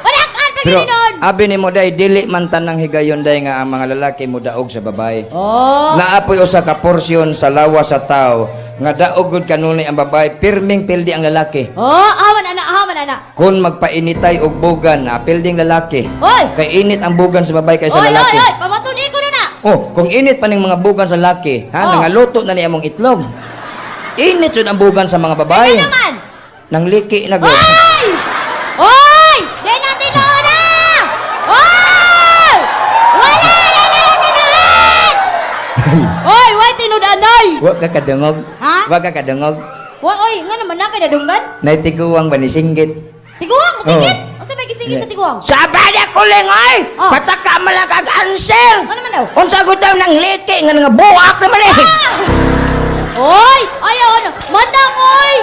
Padak-an, Pero gininon. abi nimo day, dili man tanang higayon day nga ang mga lalaki mo daog sa babae. Oh. Naapoy usa ka porsyon sa lawas sa tao nga daog gud kanunay ang babae, pirming pildi ang lalaki. Oh, aman ana, aman ana. Kung magpainitay og bugan, pilding lalaki. Hoy! Kay init ang bugan sa babae kaysa Oy, oy, lalaki. oy, pamatuni ko na na. Oh, kung init pa ning mga bugan sa lalaki, ha, Oh. nangaluto na ni among itlog. Init jud ang bugan sa mga babae. Kaya naman. Nang liki na gud. Oy! Oy! Di natin noon na! Oy! Wala na na tinuod! Oy, way tinud-anay! Wa ka kadungog. Ha? Wa ka kadungog. Wa oy, nga naman na kay dadunggan? Naitiguang ba ni singgit? Tiguang, masigit! Oh. Ang sabay gisingit sa tiguang. Sabay na kuling oy! Oh. Pataka malakag answer! Ano man daw? Unsa gud daw nang liki nga nga buak naman eh. Oy! Ayaw ano! Mandang oy!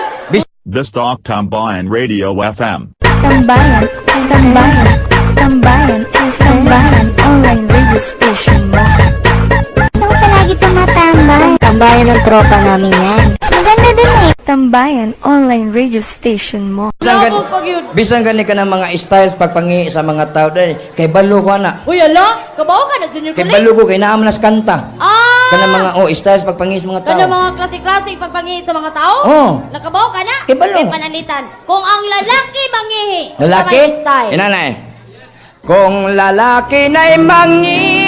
Bistok Tambayan Radio FM. Tambayan, Tambayan, Tambayan, Tambayan, online radio station mo. Ako palagi tumatambay. Tambayan ng tropa namin yan. Maganda dun eh. Tambayan Online Radio Station mo. Bisan Labog pag yun. bisan gani ka ng mga styles pagpangi sa mga tao dahil kay balo ko ana. Uy, ala! Kabaw ka na, Junior Kay Kuling? balo ko kay naam nas kanta. Ah! Kana mga oh styles pagpangi sa mga tao. Kana mga klase-klase pagpangihi sa mga tao? Oo. Nakabaw ka na? Kay balo. Kay panalitan. Kung ang lalaki mangihi, unsa Lalaki? may style? Inanay. Kung lalaki na'y mangihi.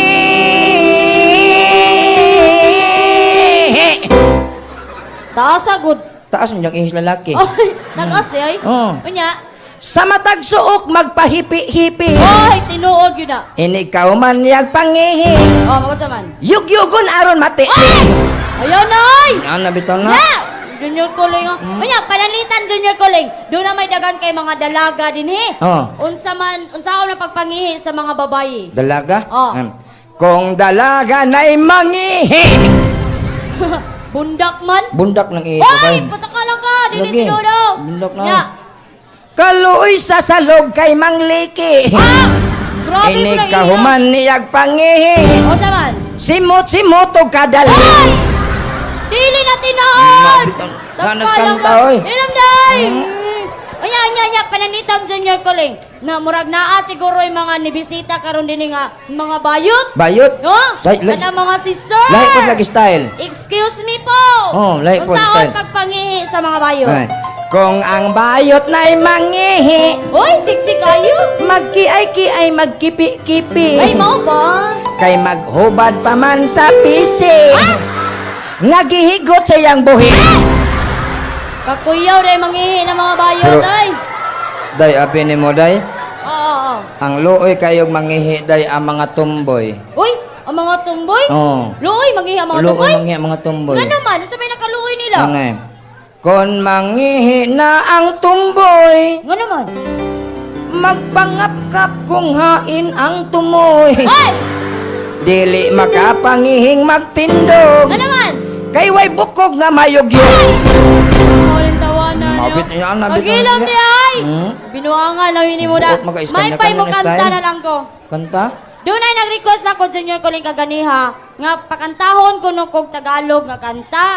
Taas agud. Taas mo niyang ihis lalaki. Oy, nag-as di ay. Oo. Unya. Sa matag suok magpahipi-hipi. Oy, tinuod yun na. Inikaw man yag pangihi. Oh, magod sa man. Yugyugon aron mati. Ayaw na ay! Ana bitaw na. Ya! Junior Kuling. Oh. Unya, panalitan Junior Kuling. Doon na may dagan kay mga dalaga din he. Oh. Unsa man, unsa na pagpangihi sa mga babayi. Dalaga? Oh. Kung dalaga na'y mangihi. Bundak man. Bundak ng ihi. Oy, babae. patakalang ka. Dili Lagi. tinuod. oh. Bundak na. Ya. Kaluoy sa salog kay mangliki. Ah! Grabe mo na Ini kahuman niyag pangihi. Unsa man? Simot-simot og kadali. Ay! Dili na tinuod! Ganas Takalang kanta, ka. oy. Ilam day! Unya, unya, unya, panalitan Junior Kuling. Na murag naa siguro yung mga nibisita karon dinhi nga mga bayot. Bayot? No? Sa- Kana mga sister. Lahi po lagi style. Excuse me po. Oh, lahi po Unsaon style. pagpangihi sa mga bayot? Ay. Kung ang bayot na'y mangihi, Uy, siksi kayo. magkiay-kiay, magkipi-kipi. Ay, mao ba? Kay maghubad pa man sa pisi. Ah! Nga gihigot sa iyang buhi. Kakuyaw day mangihi ng mga bayot Pero- ay. Day, abi ni mo, day. Oo, oo, oo. Ang luoy kayog mangihi, day, ang mga tumboy. Uy, ang mga tumboy? Oo. Luoy mangihi ang mga Luoy tumboy? mangihi ang mga tumboy. Nga naman, unsa may nakaluoy nila? Ano eh? Kon mangihi na ang tumboy, Nga naman. magpangapkap kung hain ang tumoy. Ay! Dili makapangihing magtindog. Nga naman. Kay way bukog nga mayugyog. Mauling tawanan niyo. Mabit niya, nabit na Pag-ilam niya. ni ay! Hmm? Binuangan na yun mo na. Buot maka-iskan May na pay kanya mo na kanta style. na lang ko. Kanta? Doon ay nag-request ako Junior Kuling kaganiha nga pakantahon ko no kog Tagalog nga kanta.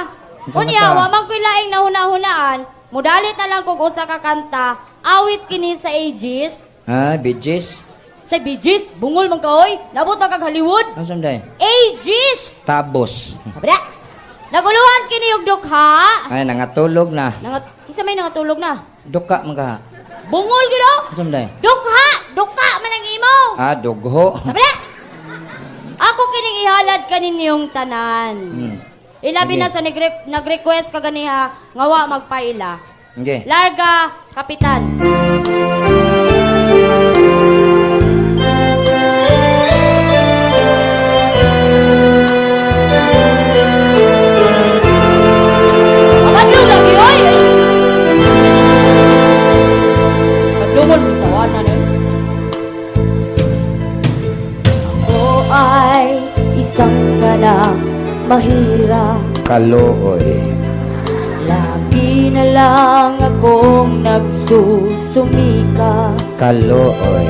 Unsa Unya, kanta? wa man ko'y laing nahuna-hunaan, mudalit na lang kog usa ka kanta, awit kini sa Aegis. Ah, Bee Gees. Sa Bee Gees, bungol man ka oy, nabot man kag Hollywood. Ano sa day? Aegis. Tabos. Sabi na. Naguluhan kini og dukha. Ay, nangatulog na. Nangat isa may nangatulog na. Duka man ka. Bungol gid oh. Ano sa day? Dukha, dukha man ang imo. Ah, dugho. Sabi na. Ako kining ihalad kaninyong tanan. Ilabi Sige. na sa nagrequest kaganiha nga wa magpaila. Okay. Larga, Kapitan. Abadlong lagi, oy! Padungon, bitawanan, eh. Ako ay isang anak mahirap. Kaluoy. Lagi na lang akong nagsusumika. Kaluoy.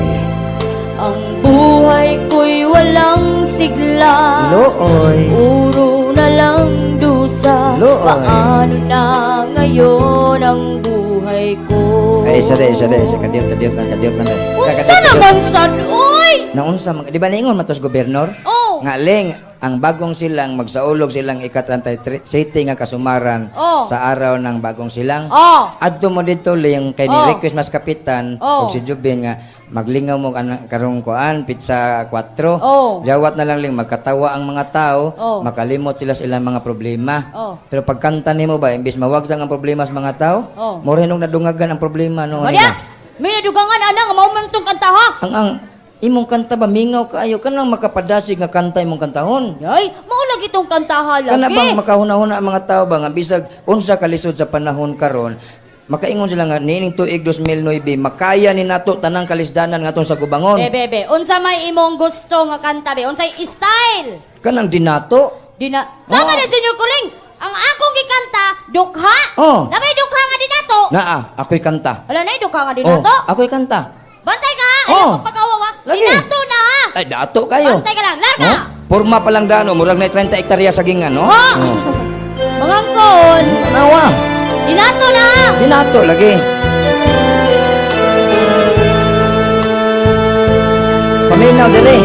Ang buhay ko'y walang sigla. Luoy. Puro na lang dusa. Luoy. Paano na ngayon ang buhay ko? Ay, isa day, isa day, isa kadiyot, kadiyot lang, kadiyot lang day. Isa Unsa kadiyot, naman sad, oy? Naunsa man, di ba niingon man tos gobernador? Oh. Nga ling ang Bagong Silang magsaulog silang ika-33 city nga kasumaran sa araw ng Bagong Silang. Adto mo dito ling kay ni request mas kapitan og si Jubin nga maglingaw mo karong kuan pizza 4. Yawat na lang ling magkatawa ang mga tao, makalimot sila sa ilang mga problema. Pero pagkanta nimo ba imbis mawagtang ang problema sa mga tao, mura nung nadungagan ang problema no Maria, may nadugangan ana nga mao man tong kanta ha. Ang imong kanta ba mingaw kaayo kanang makapadasig nga kanta imong kantahon. Ay, mao lagi tong kantaha lagi. Kana bang makahuna-huna ang mga tao ba nga bisag unsa kalisod sa panahon karon, makaingon sila nga niining tuig 2009 makaya ni nato tanang kalisdanan ngatong sa gubangon. Be, be, be. Unsa may imong gusto nga kanta be? Unsay style? Kanang dinato. Dina. Sama na Junior Kuling. Ang akong gikanta, dukha. Oh. Namay dukha nga dinato. Naa, ako'y kanta. Wala na dukha nga dinato. Oh, ako'y kanta. Bantay ka ha. Oh. Ayaw pagpakawawa. Lagi. Dinato na ha. Ay, dato kayo. Bantay ka lang. Larga. Oh, porma pa lang dano, murag na 30 hektarya sa gingan, no? Oh. Mga angkon. Tanawa. Dinato na ha. Dinato lagi. Paminaw diri.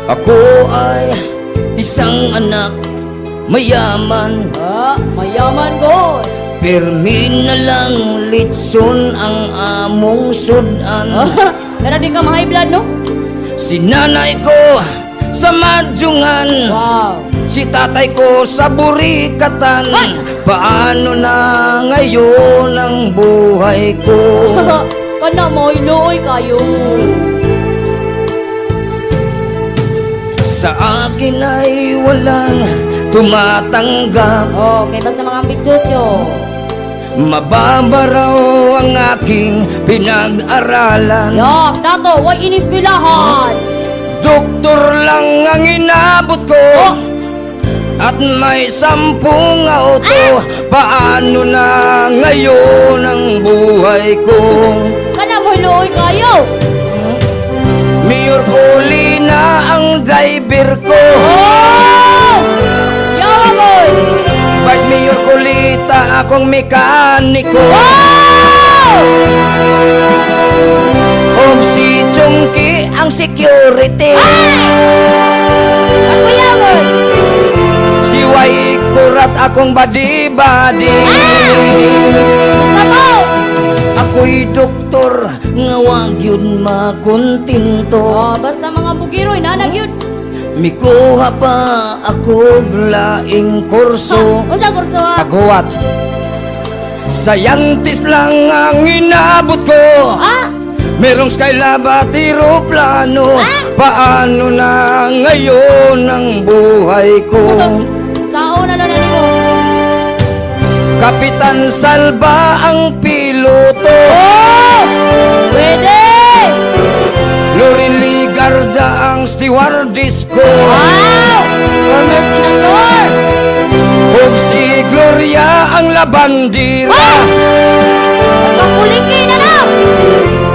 Ako ay isang anak mayaman. Ah, mayaman ko. Pirmi na lang litson ang among sudan. Pero di ka ma-high blood, no? Si nanay ko sa Madjungan. Wow. Si tatay ko sa Burikatan. Paano na ngayon ang buhay ko? Kana mo, iluoy kayo. Sa akin ay walang tumatanggap. Oh, kay basta mga ambisyoso. Mababa raw ang aking pinag-aralan. Yak, dato, way iniskilahan. Doktor lang ang inabot ko. At may 10 auto. Paano na ngayon ang buhay ko? Kana mo, iluoy kayo. Mayor Colina ang driver ko. Oh! Yawa ko! Vice Mayor Kulita akong mekaniko. Oh! Og si Chongki ang security. Ako yawan! Si Way Kurat akong badi-badi. Samo! Ako'y doktor nga wag yun makontento. Oh, basta mga bugiroy, nanag yun. Mikuha pa ako laing kurso. Unsa kurso ha? Paghuwat. Scientist lang ang inabot ko. Ah! Merong Skylab at aeroplano. Paano na ngayon ang buhay ko? Sao na lang nimo? Kapitan Salba ang piloto. Oh! Pwede! Lorin Ligarda ang stewardess ko. Wow! Former senator! Ug si Gloria ang labandira. Pagpuliki na lang!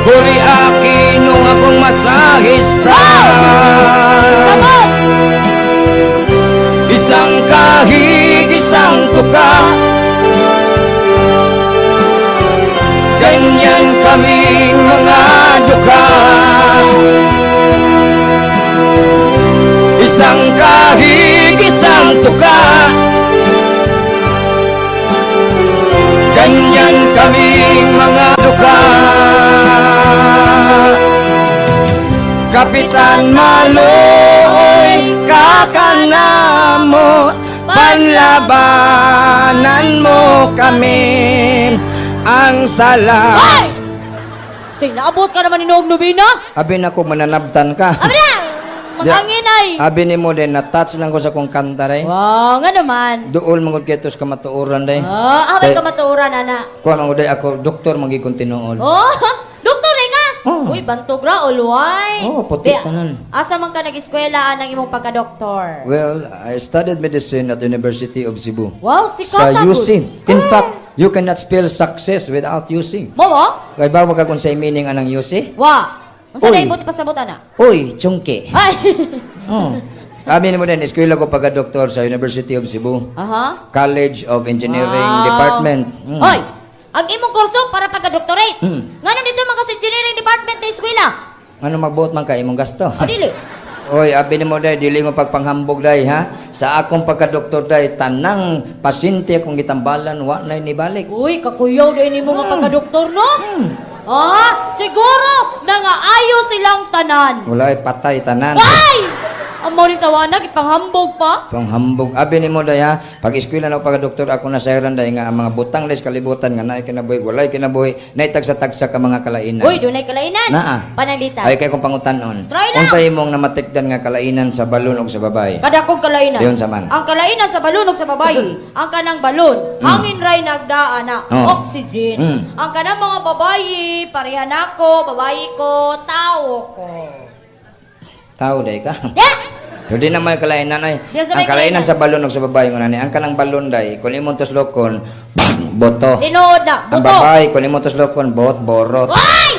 Cory Aquino akong masahista. Samot! Isang kahig, isang tuka. Ganyan kaming mga duka. Isang kahig, isang tuka. Ganyan kaming mga duka. Kapitan Maloy, kakanamo, panlabanan mo kami ang sala. Ay! Sing, naabot ka naman ni Nog Nubina? Abi na ko mananabtan ka. Abi na! Mag-angin ay! Abi ni mo din, na-touch lang ko sa kong kanta rin. Wow, nga naman. Duol mangod ketos kamatuoran day. Ah, abay kamatuoran, ana. Kuha mangod day ako, doktor manggigong tinuod. Oh, doktor na ka! Uy, bantog ra, ulway. Oh, puti Di, tanan. Asa man ka nag-eskwela anang imong pagka-doktor? Well, I studied medicine at University of Cebu. Wow, Sa sikata UC. In fact, you cannot spell success without UC. Mo mo? Kay ba wag ka kung sa meaning anang UC? Wa. Unsa Uy. na imong pasabot ana? Uy, chungki. Ay. Oh. Abi nimo din, eskwela ko pagka-doktor sa University of Cebu. College of Engineering Department. Hoy, ang imong kurso para pagka-doctorate. Ngano dito mga sa engineering department na eskwela? Ano magbuot man ka imong gasto? O dili. Oy, abi nimo day, dili mo pagpanghambog day ha. Sa akong pagka-doktor day, tanang pasyente akong gitambalan wa nay nibalik. Uy, kakuyaw day nimo nga pagka-doktor, no? Ah, siguro nangaayo silang tanan. Wala ay patay tanan. Ay! Ang mao ning tawanag ipanghambog pa. Panghambog. Abi nimo day ha, pag eskwela na ako pagka-doktor ako nasayran day nga ang mga butang day sa kalibutan nga naay kinabuhi, walay kinabuhi, naay tagsa-tagsa ka mga kalainan. Uy, dunay kalainan. Naa. Pananglitan. Ay kay kong pangutanon. Try lang. Unsa imong namatikdan nga kalainan sa balon og sa babae? Kadakog kalainan. Diyon sa man. Ang kalainan sa balon ug sa babae, ang kanang balon, hangin ray nagdaan na oxygen. Ang kanang mga babae, pareha nako, babae ko, tao ko. Tao day ka. Yeah! Pero di na may kalainan ay. Diyan sa Ang may kalainan kalainan. sa balon ug sa babae nguna ni. Ang kanang balon day, kung imong tuslokon, boto. Tinuod na, Ang buto. babae, kung imong tuslokon, bot, borot. Oy!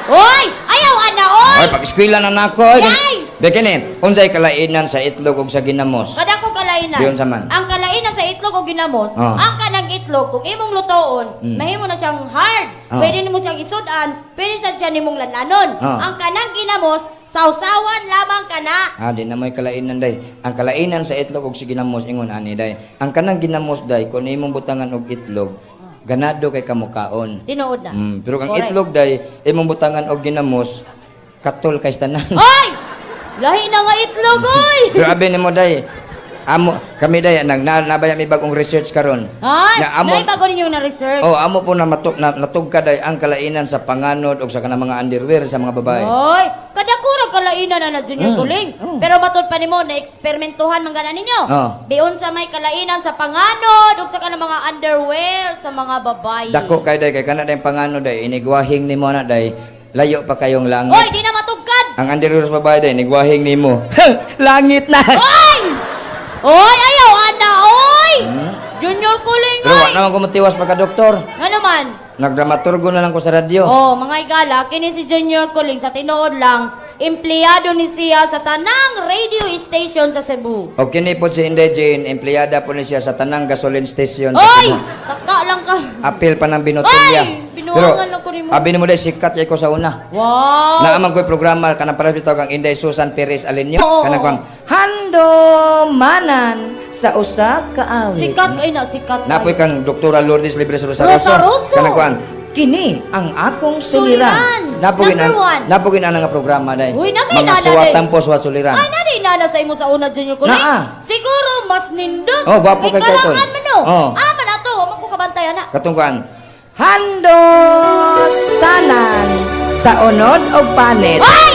Oy! Ayaw ana, oy! Oy, pag-eskwela na nako. Oy. Yay! Bekini, unsay kalainan sa itlog ug sa ginamos? Kadakog kalainan. Diyon sa man. Ang kalainan sa itlog o ginamos, ang kanang itlog, kung imong lutoon, mahimo na siyang hard. Pwede nimo siyang isud-an, pwede sa siya nimong lanlanon. Ang kanang ginamos, sausawan lamang kana. Ah, di na may kalainan day. Ang kalainan sa itlog ug sa ginamos ingon ani day. Ang kanang ginamos day, kung imong butangan og itlog, ganado kay kamukaon. Tinuod na. Pero kang Correct. itlog day, imong butangan og ginamos, katol kay tanan. Oy! Lahi na nga itlog, oy! Pero abi nimo day, amo kami day nag na, nabaya mi bagong research karon. Ay, Na amo naay bago ninyo na research. Oh, amo po na matuk na, natugka day ang kalainan sa panganod og sa kanang mga underwear sa mga babae. Oy, kadakura kalainan na na Junior Kuling. Pero matud pa nimo na eksperimentuhan man gana ninyo. Biun sa may kalainan sa panganod ug sa kanang mga underwear sa mga babae. Dako kay day kay kana day panganod day inigwahing nimo na day, layo pa kayong langit. Oy, di na matugkad. Ang underwear sa babae day inigwahing nimo. Langit na. Oy! Oy, ayaw ana, oy! Junior Kuling, Pero wa oy! naman ko matiwas pagka doktor. Nga naman? Nagdramaturgo na lang ko sa radyo. Oh, mga igala, kini si Junior Kuling sa tinuod lang, empleyado ni siya sa tanang radio station sa Cebu. O kini po si Inday Jane, empleyada po ni siya sa tanang gasoline station sa Oy! Cebu. Taka lang ka. Apil pa ng binotulya. Ay! Binuangan ako nimo. Abi nimo day sikat kay ko sa una. Wow! Naaman ko'y programa kanang para bitaw kang Inday Susan Perez Alinyo. Oo. Kanang kwang Hando manan sa usa ka awit. Sikat ay na, sikat. Napoy kang Doktora Lourdes Libres Rosaroso. Rosaroso. Kanang kwang kini ang akong suliran. Suliran. Napoy Number one. Napoy na nga programa day. Uy, nakay Mga nana suwat day. tampo suwat suliran. Ay, nani nana sa imo sa una, Junior Kuling. Naa. Siguro mas nindot. Oh, gwapo kay Karaan Kaytoy. man no. Oh. Ah, man ato, wa man ko kabantay ana. Katungkuan. Hando sanan sa unod og panit. Ay!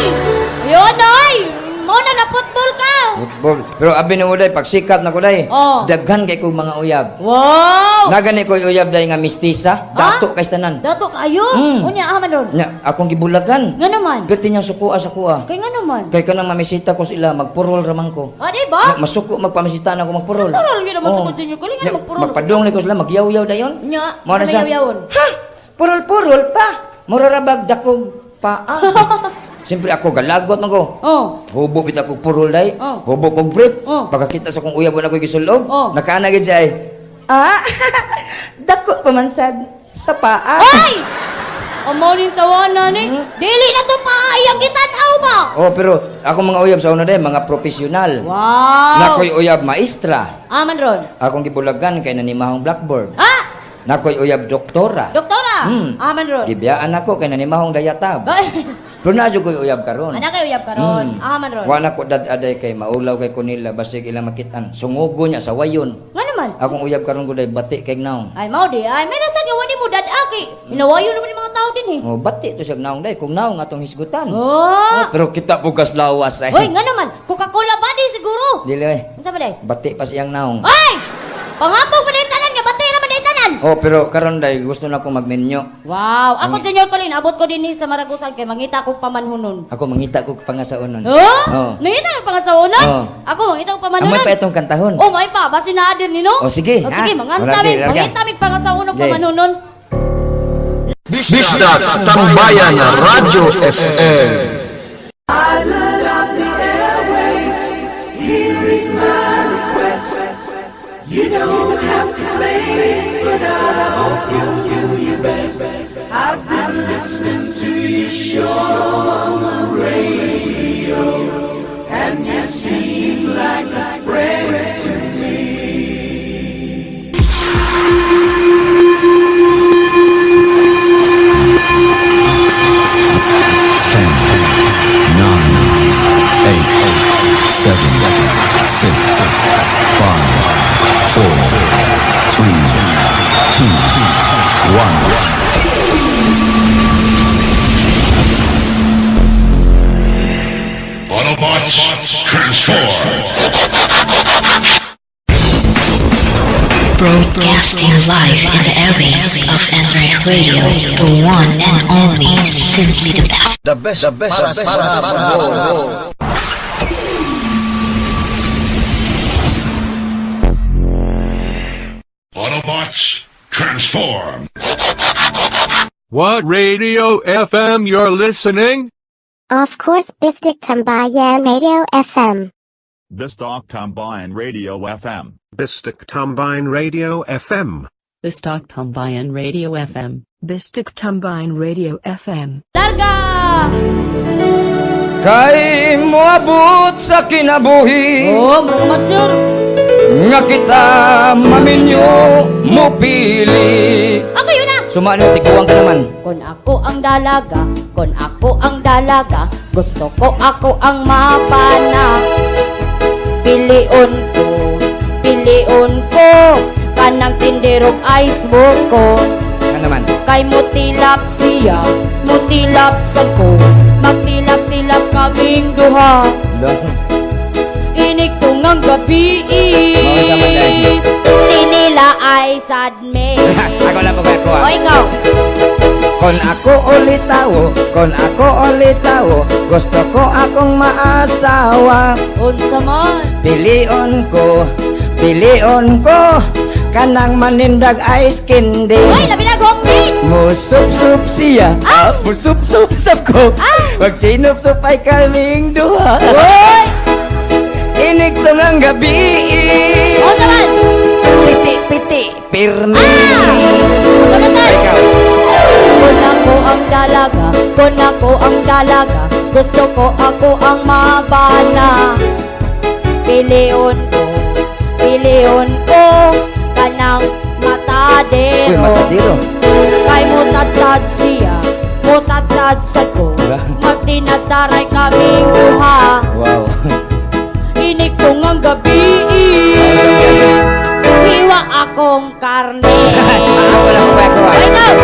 Yun ay! Mo na na football ka. Football. Pero abi nimo day pagsikat na ko day. Oh. Daghan kay kog mga uyab. Wow! Nagani ko'y uyab day nga mistisa, dato kay tanan. Dato kayo? Unya ah man ron. Nya akong gibulagan. Nga naman. Perti niyang sukuha sa kuha. Kay nga naman. Kay kanang mamisita ko sila, magpurol raman ko. Ah, di ba? Na, masuko magpamisita na ako magpurol. Natural gyud naman Oh. sa Junior Kuling Nya, nga magpurol. Magpadung ni ko sila, magyaw-yaw dayon. Nya, Mao na sa siya. mayawyaon. Ha! Purol-purol pa. Mura ra bag dakog paa. Siyempre ako galagot man ko. Oh. Hubo bitaw ko purol day. Oh. Hubo kog brief. Oh. Pagkakita sa kong uyab na ko'y gisulob. Oh. Nakaana gid siya ay. Ah, dako pa man sad sa paa. Ay! Amo ning tawanan ni. Dili na to pa iyang gitan-aw ba? Oh, pero ako mga uyab sa una day, mga profesional. Wow. Nakoy uyab maestra. Aman ron. Akong gibulagan kay nanimahong blackboard. Ah! Nakoy uyab doktora. Doktora. Aman ron. Gibiyaan ako kay nanimahong dayatab. Ay! Pero na ko'y uyab karon. Ana kay uyab karon. Aman ron. Wa na ko dad-aday kay maulaw kay kunila basig ilang makitaan. Sungugo niya sa wayon. Nga naman. Akong uyab karon ko day bati kay naong. Ay mao di ay may nasa nga wani mo dad-a kay hinawayo naman yung mga tao din eh. Oh, bati to siya naong day kung naong atong hisgutan. Oh. Oh, pero kita bugas lawas ay. Hoy, nga naman. Coca-Cola ba di siguro? Dili ay. Unsa ba day? Bati pa siyang naong. Ay! Pangambog pa day tanan nga bati ra man day tanan. Oh, pero karon day gusto na akong magmenyo. Wow, ako Junior Colin, abot ko dinhi sa Maragusan kay mangita kog pamanhunon. Ako mangita ko pangasaunon. Huh? Oh. Nangita ka pangasaunon? Oh. Ako mangita kog pamanhunon. Amoy pa itong kantahon. Oh, may pa, basi naa din nino. Oh, sige, Oh, ha? sige, manganta Wala, mi, sige, larga. mangita mi pangasaunon Sige. pamanhunon. Bisdak Tambayan Radyo FM. Pilot of the airwaves, he You don't have to play it, but I hope you'll do your best. I've been listening to your show on the radio, and you seem like a friend to me. 10, 9, 8, 7, 6, 5, 4, 3, 2, 1. Autobots, transform! Broadcasting live in the airwaves of Internet Radio, the one and only, simply the best. The best, the best, the best, para sa mo. Autobots, transform! What radio FM you're listening? Of course, Bistik Tambayan Radio FM. Bistok Tambayan Radio FM. Bistik Tambayan Radio FM. Bistok Tambayan Radio FM. Bistik Tambayan Radio FM. Larga! Kay moabot sa kinabuhi. Oh, mga mature. Nga kita maminyo mo pili. Ako yun na! Sumano, tiguang ka naman. Kung ako ang dalaga, kung ako ang dalaga, gusto ko ako ang mapana. Pilion ko, kanang tinderong ice ko. Nga naman. Kay mutilap siya, mutilap sa ko, magtilap-tilap kaming duha. Inig ko ngang gabi. Mga sama dahil. Tinila ay sadme. Ako lang po kaya ko. O ikaw. Kon ako ulit tao, kon ako ulit tao, gusto ko akong maasawa. Unsa man? Pilion ko, kanang manindag ice candy. Uy, labi na homemade! Musup-sup siya, ah! Musup-sup sap ko. Ah! Magsinup-sup ay kaming duha. Uy! Inig to ng gabi. Unsa man? Piti-piti, pirmi. Ah! Ikaw. Kung ako ang dalaga, kung ako ang dalaga, gusto ko ako ang mabana. Pilion ko, kanang matadero. Uy, matadero. Kay mutadtad siya, mutadtad sa ko. Magtinataray kaming duha. Wow. Inig ko ngang gabi. Hiwa akong karne. Ako lang po ako. O ikaw!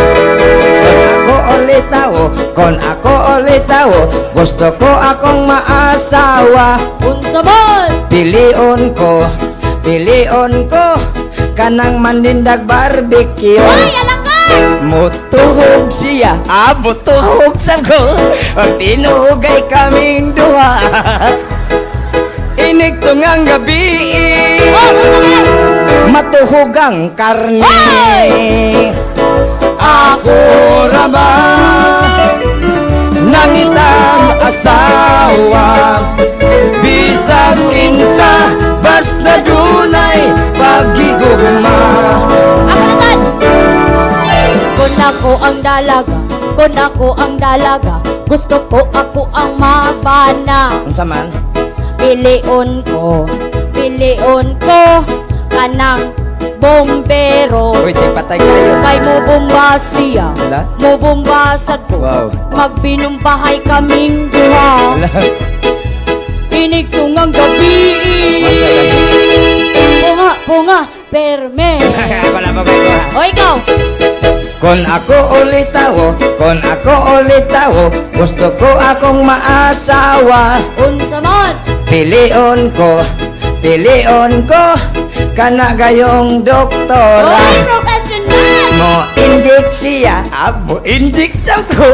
Ako ulit tao, kon ako ulit tao, gusto ko akong maasawa. Unsa man? Pilion ko, kanang manindag barbecue. Uy, alakar! Mutuhog siya, ah, mutuhog sa ko. Ang tinuhog ay kaming duha. Inig to ngang gabi. Oh, unsa man? Matuhog ang karne. Ako ra ba nangitang asawa? Bisag kinsa basta dunay pagigugma. Ako na tan! Kung ako ang dalaga, kung ako ang dalaga, gusto ko ako ang mabana. Unsa man? Pilion ko, kanang bombero. Uy, di patay kayo. Kay mo bomba siya, Wala? mo bomba sad ko. Wow. Magbinumpahay kaming duha. Wala. Inig ko ngang gabi. Punga, punga, perme. Ako lang po kayo. O ikaw! Kon ako ulit tao, kon ako ulit tao, gusto ko akong maasawa. Unsa man? Pilion ko, kana gayong doktora. Uy, professional! Mo inject siya, ah, mo inject sa ko.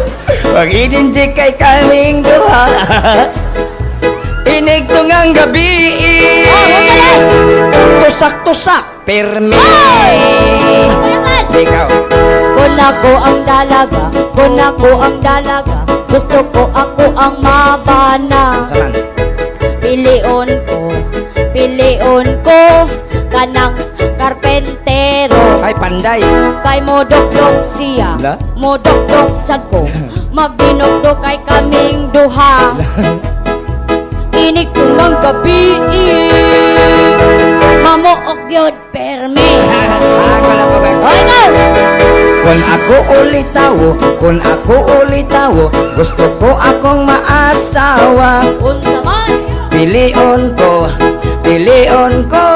Pag in-inject kay kaming duha. Inig to ngang gabi. Oh, unsa man? Tusak-tusak, pirmi. Hoy! Ako na sad! Ikaw. Kung ako ang dalaga, kung ako ang dalaga, gusto ko ako ang mabana. Unsa man? Pilion ko, kanang Ay, panday. Kay modokdok siya. La? Modokdok sad ko. Magdinokdok kay kaming duha. Inig tunggang gabi. Mamuok yun perme. Ako lang po kayo. O ikaw! Kung ako ulit tawo, kung ako ulit tawo, gusto ko akong maasawa. Unsa man? Pilion ko,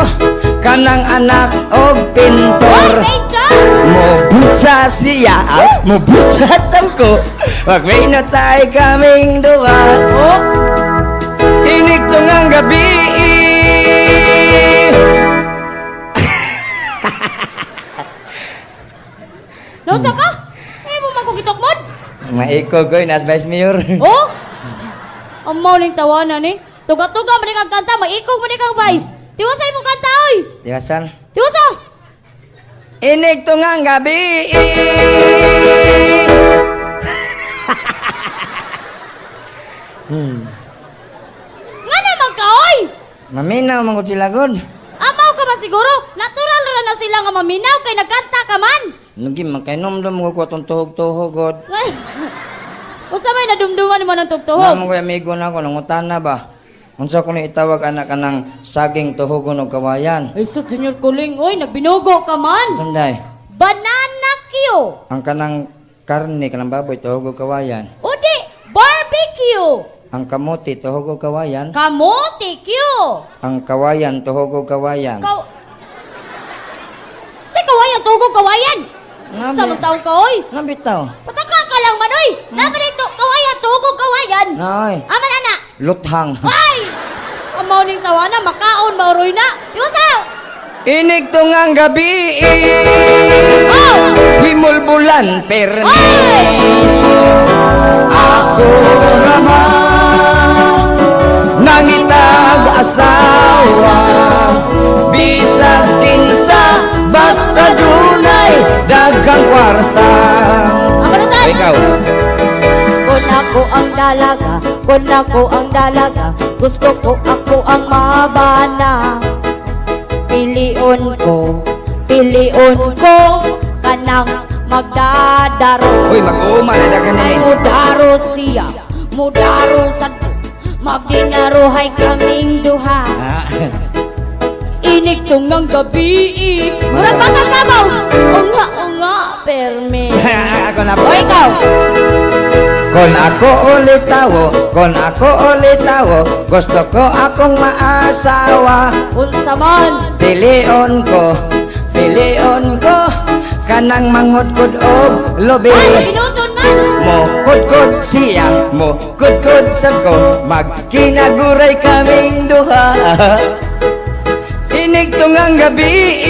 kanang anak og pintor. Oy, Peter! Mobutsa siya, mobutsa sam ko. Magminatay kaming duha. Oh! Inig tungang gabi. Nausa ka? Eh, mo man ko gitukmod? Maiko ko'y nas vice mayor. Oh! Ang mao ning tawanan ni. Tuga-tuga man kang kanta, maikog man kang vice. Tiwasay mo kanta oy. Tiwasan. Tiwasa. Inig tungang gabi. Nga naman ka oy. Maminaw man gud sila gud. Amaw ka man siguro. Natural ra na sila nga maminaw kay nagkanta ka man. Lagi makainom dum ko atong tuhog-tuhog gud. Unsa may nadumduman mo ng tugtuhog? Namo ko'y amigo na ako nangutana ba. Unsa ko ni itawag anak kanang saging tuhogon og kawayan? Ay sus, Junior Kuling, oy, nagbinugo ka man. Sunday. Banana Q. Ang kanang karne kanang baboy tuhog og kawayan. Udi, barbecue. Ang kamote tuhog og kawayan. Kamote Q. Ang kawayan tuhog og kawayan. Kaw Sa kawayan, tugo kawayan. Sa man taong ka, oy. Nabitaw. Pataka ka lang man, oy. Naman ito, kawayan, tugo kawayan. Nay. Aman, ana. Luthang. Ay! Ang mauning tawana, makaon, mauroy na. Tiwasa! Inig tungang gabi. Oh! Himulbulan permi. Ako naman nangitag asawa bisag kinsa basta dunay daghang kwarta. Ako na saan? Ikaw. Kung ako ang dalaga, kung ako ang dalaga, gusto ko ako ang mabana. Pilion ko, kanang magdadaro. Uy, mag-uuma na daghan Ay ni. mudaro siya, mudaro sa magdinaruhay kaming duha. Ah. Inig tungang gabi. Murag pagkakabaw. O nga, perme. Ako na po. O ikaw. Kung ako ulit tawo, kung ako ulit tawo, gusto ko akong maasawa. Unsa man? Pilion ko, kanang mangudkod og lubi. Ay, ginuton man. Mo kudkod siya, mo kudkod sa ko, magkinaguray kaming duha. Inig tungang gabi,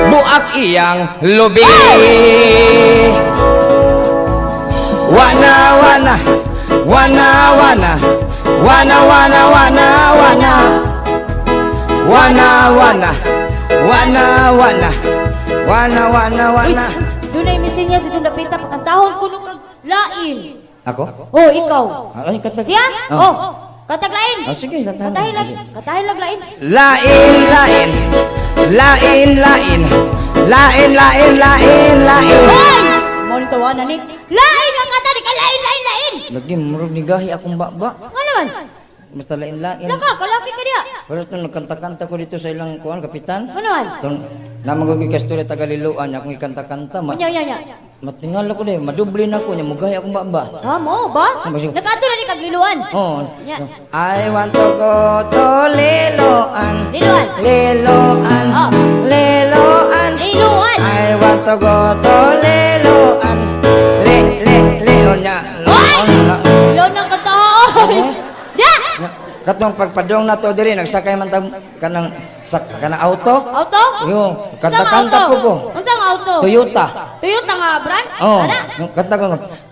buak iyang lubi. Wana wana, wana wana, wana wana wana wana, wana wana, wana wana, wana wana wana. Dunay misinya si itong dapita pakantahon kuno kag lain. Ako? Oh, ikaw. Ay, kantag. Siya? Oh. Oh. Katag lain. Oh, sige, kantahan. Katahin lang lain. Lain, lain, lain, lain, lain, lain, lain, lain. Hoy! Mo ni tawanan ni. Lain ang kanta ni ka lain lain lain. Lagi murag nigahi akong baba. Nga naman? Basta lain lain. Laka, kalaki ka diya. Pero ito nagkanta-kanta ko dito sa ilang kuan kapitan. Nga naman? Itong namang ko kasturya Tagaliloan akong ikanta-kanta. Unya, unya, unya. Matingal ako din, madubli na ako niya, mugahi akong baba. Ha, mo ba? Nakaadto na ni kag Liloan. Oo. Nya. I want to go to Liloan. Liloan. Liloan. Oh. Liloan. Liloan. I want to go to Liloan. Le le le nya. Hoy! Yun ang kanta oy. Diya! Katong pagpadong na to diri nagsakay man tag kanang sak kanang auto. Auto? Yo, kanta-kanta po ko. Unsa ang auto? Toyota. Toyota nga brand? Oh, Ana? kanta ko.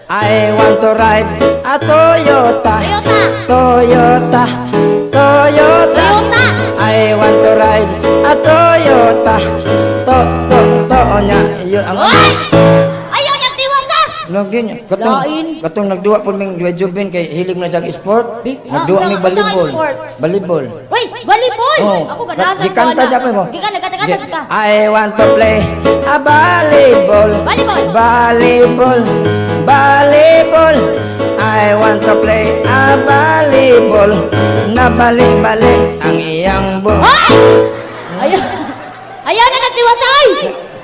I want to ride a Toyota. Toyota. Toyota. Toyota. Toyota. I want to ride a Toyota. To to to nya yun ang Hoy! Ayaw niya tiwas ah! Lagi niya. Katong, Lain. katong nagduwa po ming duwa Jubin kay hilig mo na siyang sport. Ah, Nagduwa mi unsa- volleyball. unsa nga sports? Volleyball. Uy, volleyball! Oh. Ako ganasan ko Gikanta ana. siya pa ko. Gikanta, kanta, kanta, kanta. I want to play a volleyball. Volleyball. Volleyball. Volleyball. I want to play a volleyball. Nabali-bali ang iyang buhok. Hoy! Ayaw. Ayaw na nagtiwasay!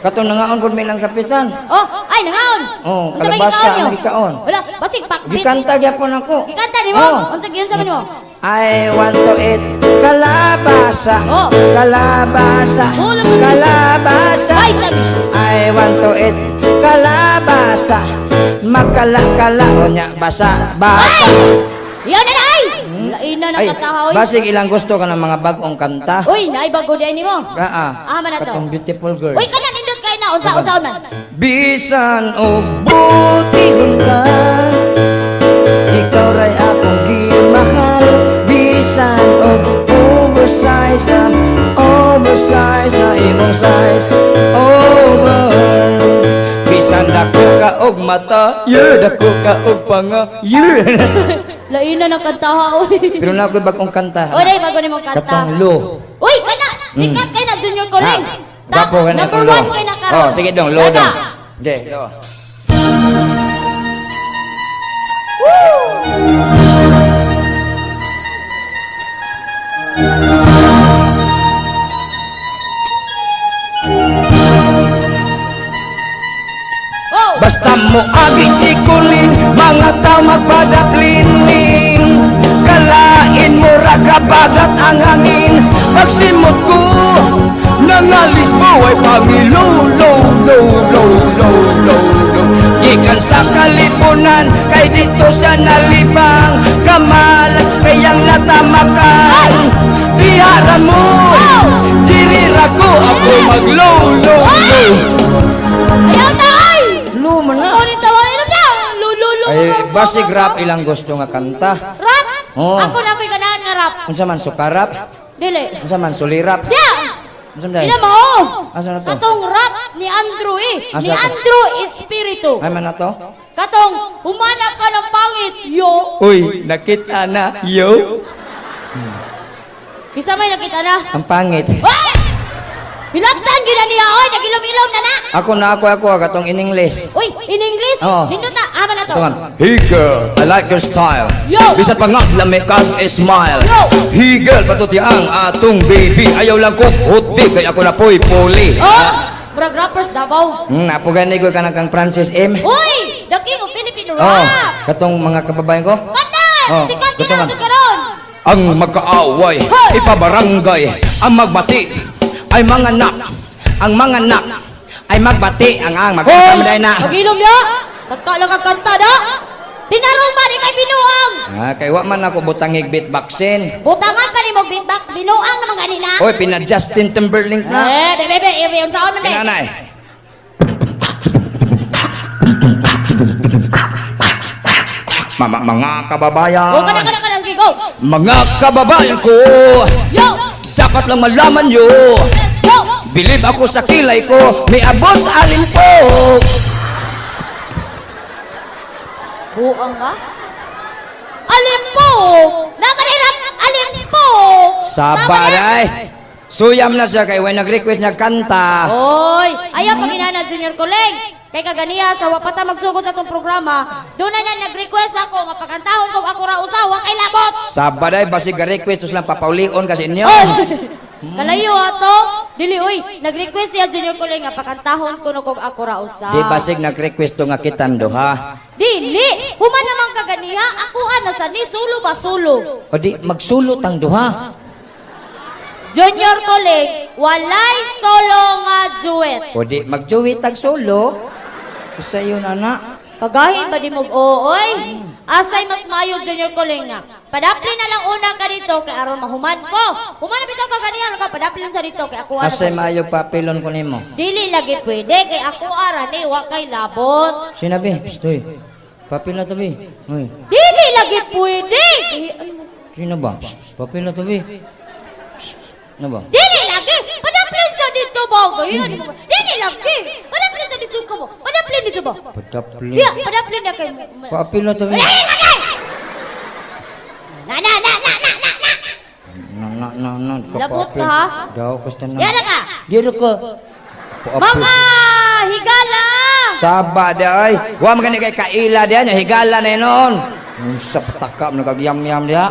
Katong nangaon po mi lang kapitan. Oh, ay, nangaon. Oh, Unsa may kalabasa gikaon niyo? ang gikaon. Wala, basig pakbit. Gikanta gyapon ako. Gikanta ni mo? Oh. Unsa giunsa man nimo? I want to eat kalabasa. Oh. Kalabasa. Kalabasa. Ay, lagi. I want to eat kalabasa. Makalakala o nya basa basa. Yaw na na ay! Lain na Ay, nakatahoy. basig ilang gusto ka ng mga bagong kanta. Uy, naay bago di ay nimo. Kaa. Ah, man na to. Katong beautiful girl. Uy, kana nindot kay na unsa unsa man. Bisan og butihon ka, ikaw ray akong gimahal. Bisan og oversize na, oversize na imong size, over. Bisan dako ka og mata, yeah, dako ka og panga, yeah. Lain na nakantaha oy. Pero na ako'y bagong kanta. Oy, day bago nimo kanta. Katong lo. Uy, kana sikat kay na Junior Coling. Gapo ka na Number itong lo. 1 kay na karon. Oh, sige dong, lo Daga. dong. Okay, lo. Basta mo agi si Kulin, mga tao magpadaplin-lin. Kalain mo ra kabagat ang hangin. Pagsimot ko, nangalis mo ay pangilo, lo, lo, lo, lo, lo, lo. Gikan sa kalipunan, kay dito siya nalibang. Kamalas kayang natamakan. Bihara mo, dirira ko, ako maglo, lo, lo. Ayaw na ay! Lo man na. Ako ni tawa inom na. Lo lo lo. Ay, basig rap ilang gusto nga kanta. Rap. Oh. Ako na ako'y ganahan nga rap. Unsa man sukarap? Dili. Unsa man sulirap? Diya. Unsa man dai? Ina mo. Asa na to? Katong rap ni Andrew eh. Asa Ni to? Andrew Espiritu. Ay man na to? Katong humanap ka ng pangit, yo. Uy, nakita na, yo. Bisa may nakita na. Ang pangit. Hoy! Bilagtan gyud na niya oy, nagilom-ilom na na. Ako na ako ako katong in English. Uy, in English. Oo. Nindot na, ama na to. Tungan. Hey girl, I like your style. Yo! Bisan pa nga lami kag smile. Yo! Hey girl, patuti ang atong baby. Ayaw lang ko hotdi kay ako na po'y puli. Oh, murag rappers Davao. Napo gani ko kanang kang Francis M. Uy, the king of Philippine Oh, rap. katong mga kababayan ko. Kana, Oh, sikat gyud katungan. na karon. Ang magkaaway, ipabarangay, ang magbati ay mga nak, ang mga nak ay magbati ang ang magkasama na. Pag-ilom ya. Tagka lang ang kanta da. Tinarong ba ni kay binuang? Ah, kay wa man ako butangig beatboxin. Butangan pa ni mo beatbox, binuang naman ganina. Oy, pina Justin Timberlake na. Eh, bebe, bebe, bebe, ang saon na be. Kinanay. Mama, mga kababayan. Oh, kana kana kana sige, go. Mga kababayan ko, Yo, dapat lang malaman nyo. go. Bilib ako sa kilay ko, may abot sa alimpok. Buang ka? Alimpo! Namanirap! Alimpo! Sabaray. Suyam na siya kay when nag-request niya kanta. Oy, ayaw pag inana Junior Koleng. Kay kaganiya sa wapata magsugod sa atong programa, doon na niya nag-request ako nga pagkantahon kog ako ra usa wa kay labot. Sabaday basig ga-request tus lang papaulion kasi inyo. Oy! Kalayo ato, dili oy, nag-request siya Junior Koleng nga pagkantahon kuno kog ako ra usa. Di basig nag-request to nga kitan duha. Dili, human naman kaganiha, ako ana sa ni sulo ba sulo. O di magsulot ang duha. Junior Koleng, walay solo nga duet. O di magjuwi tag solo. Sa iyo nana. Kagahin ba di mo ooy? Asay mas maayo Junior Koleng nga. Padapli na lang unang ka dito kay aron mahuman ko. Human na bitaw ka ganihan ka padapli sa dito kay ako ara. Asay maayo papilon ko nimo. Dili lagi pwede kay ako ara ni wa kay labot. Sinabi, pstoy. Papil na to bi. Uy, Dili lagi pwede. Eh, ay, sino ba? Psst, Papil na to bi. Psst, Ano ba? Dili lagi padapli sa dito ba? Gayon. Dili lagi. Padapli sa dito ko mo? Padaplin dito ba? Padaplin. Diya, padaplin na kay. Paapil na tabi. Ay, lagay! Na na na na na na na. Na na na na. Labot ka, ha? Daw kasta na. Diya na ka. Diya na ka. Paapil. Mga higala. Saba di ay. Wa man gani kay kaila diya nya higala na noon. Unsa pataka man kagyam-yam diha.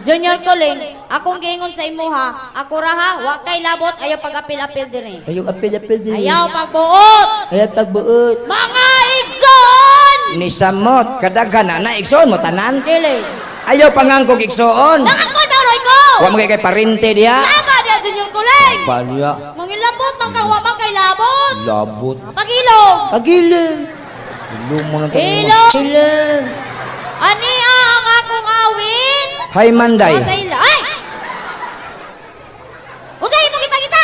Junior Kuling, akong giingon sa imo ha. Ako ra ha, wa kay labot ayaw pag-apil-apil diri. Ayaw apil-apil diri. Ayaw pagbuot. Ayaw pagbuot. Mga igsoon! Ni samot kadaghan na na igsoon mo tanan. Dili. Ayaw pangangkog igsoon. Nangangkon ba roy ko? Wa man kay parente diha. Tama diya Junior Kuling. Palya. Mangilabot man ka, wa man kay labot. Labot. Pagilom. Pagilom. Ilong mo lang tayo. Ilong. Ilong. Ani ang akong awit? Hay Manday. Sa ila. Ay! Unsay imong ipakita?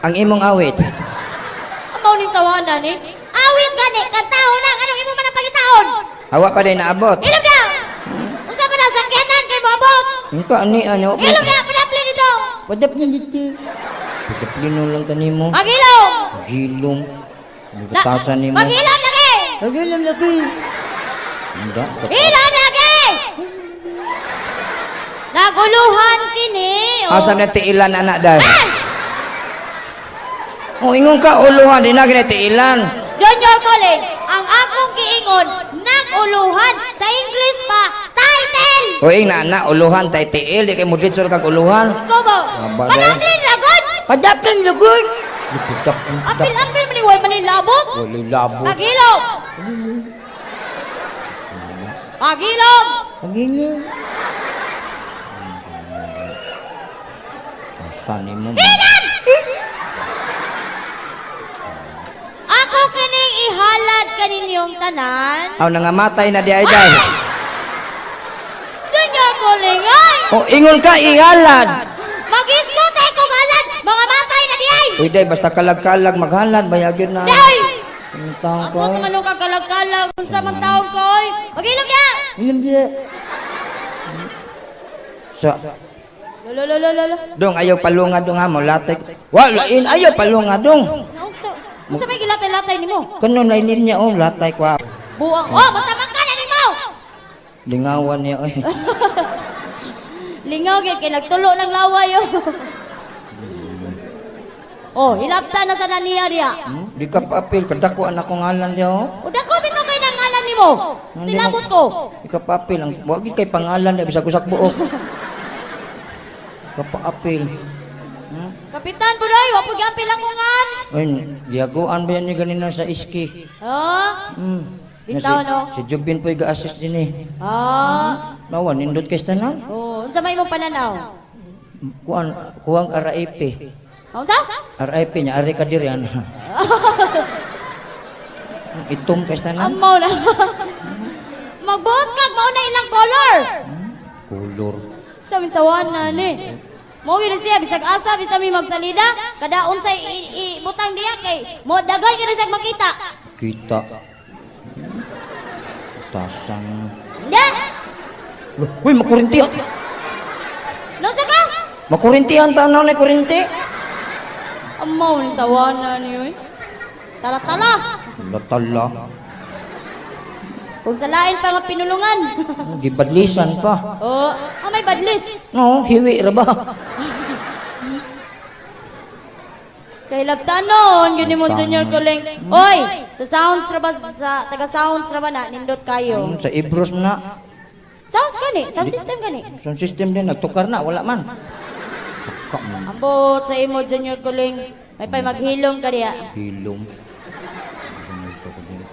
Ang imong awit. Amaw ning tawanan ni. Awit gani kantahon lang anong imo man ang pagitaon? Awa pa day naabot. Ilong na. Unsa man ang sakyanan kay moabot? Unta ani ano. Ilong na padaplin dito. Padaplin dito. Padaplin lang kanimo. Pagilom. Pagilom. Nagatasan nimo. Pagilom lagi. Pagilom lagi. Hindi. Ilong lagi. Naguluhan kini. oh. Asa na tiilan anak day? Oh, ingon ka uluhan di na gina tiilan. Junior Colin, ang akong giingon naguluhan sa English pa title. O ing na na uluhan tay tiil di kay mo ditsol kag uluhan. Kubo. Aba, day. Padaplin lagod. Padaplin lagod. Apil-apil man ni way man ni labot. Walay labot. Pagilom. Pagilom. Pagilom. Asa nimo? Hilan! Ako kining ihalad kaninyong tanan. Aw nangamatay na di ay day. Junior Colin, ay! O ingon ka ihalad. Mag-isgot ay kong halad! Mga matay na di ay! Uy day basta kalag-kalag maghalad bayagin na. Day! Ang taong ko. Ambot naman ka kalag-kalag unsa man taong ko oy. Mag-ilom niya! Ilom niya. Sa Lolo lolo lolo. dong ayaw palunga dong ha mo latay. Wala in ayaw palunga dong. Naunsa unsa may gilatay-latay nimo? Kuno na niya oh latay ko. Buang. Oh, matamang ka na nimo. Lingawan niya oy. Lingaw gyud kay nagtulo ng laway oh. Oh, hilabta na sa niya diya. Di ka paapil kadako anak ko ngalan diya oh. Uda ko bitaw kay nang ngalan nimo. Silabot ko. Di ka paapil ang wa gid kay pangalan diya bisag usak buok. Ka paapil. Kapitan Budoy, wa pud giapil akong ngan. Ay, giaguan ba yan ni ganina sa iski? Ha? Bitaw Si, no. si Jubin po'y ga-assist din eh. Ah. Nawa, nindot kay tanan. Oh, unsa may imong pananaw? Kuan, kuwang RIP. Unsa? RIP niya, ari ka diri ana. Itom kay tanan. Amaw na. Magbuot kag mao na ilang color. Kulor. Sa mintawanan ni. Mo gyud siya bisag asa bisa mi magsalida kada unsay ibutang diya kay mo daghan kay siya makita. Kita. Tasang. Ya. Loh, Uy, makurinti. Unsa ka? Makurinti ang tanaw ni kurinti. Amaw ni tawanan ni oy. Tala-tala. Tala. Kung sa lain pa nga pinulungan. Gibadlisan pa. Oh, ah, may badlis. No, hiwi ra ba? Kay labtanon, yun ni mo Junior Kuling. Oy, sa sounds ra ba sa taga sounds ra ba na nindot kayo. Sa Ibros na. Sounds kani, sound system kani. Sound system din nagtukar na wala man. Saka man. Ambot sa imo Junior Kuling. May pay maghilom ka diya. Hilom.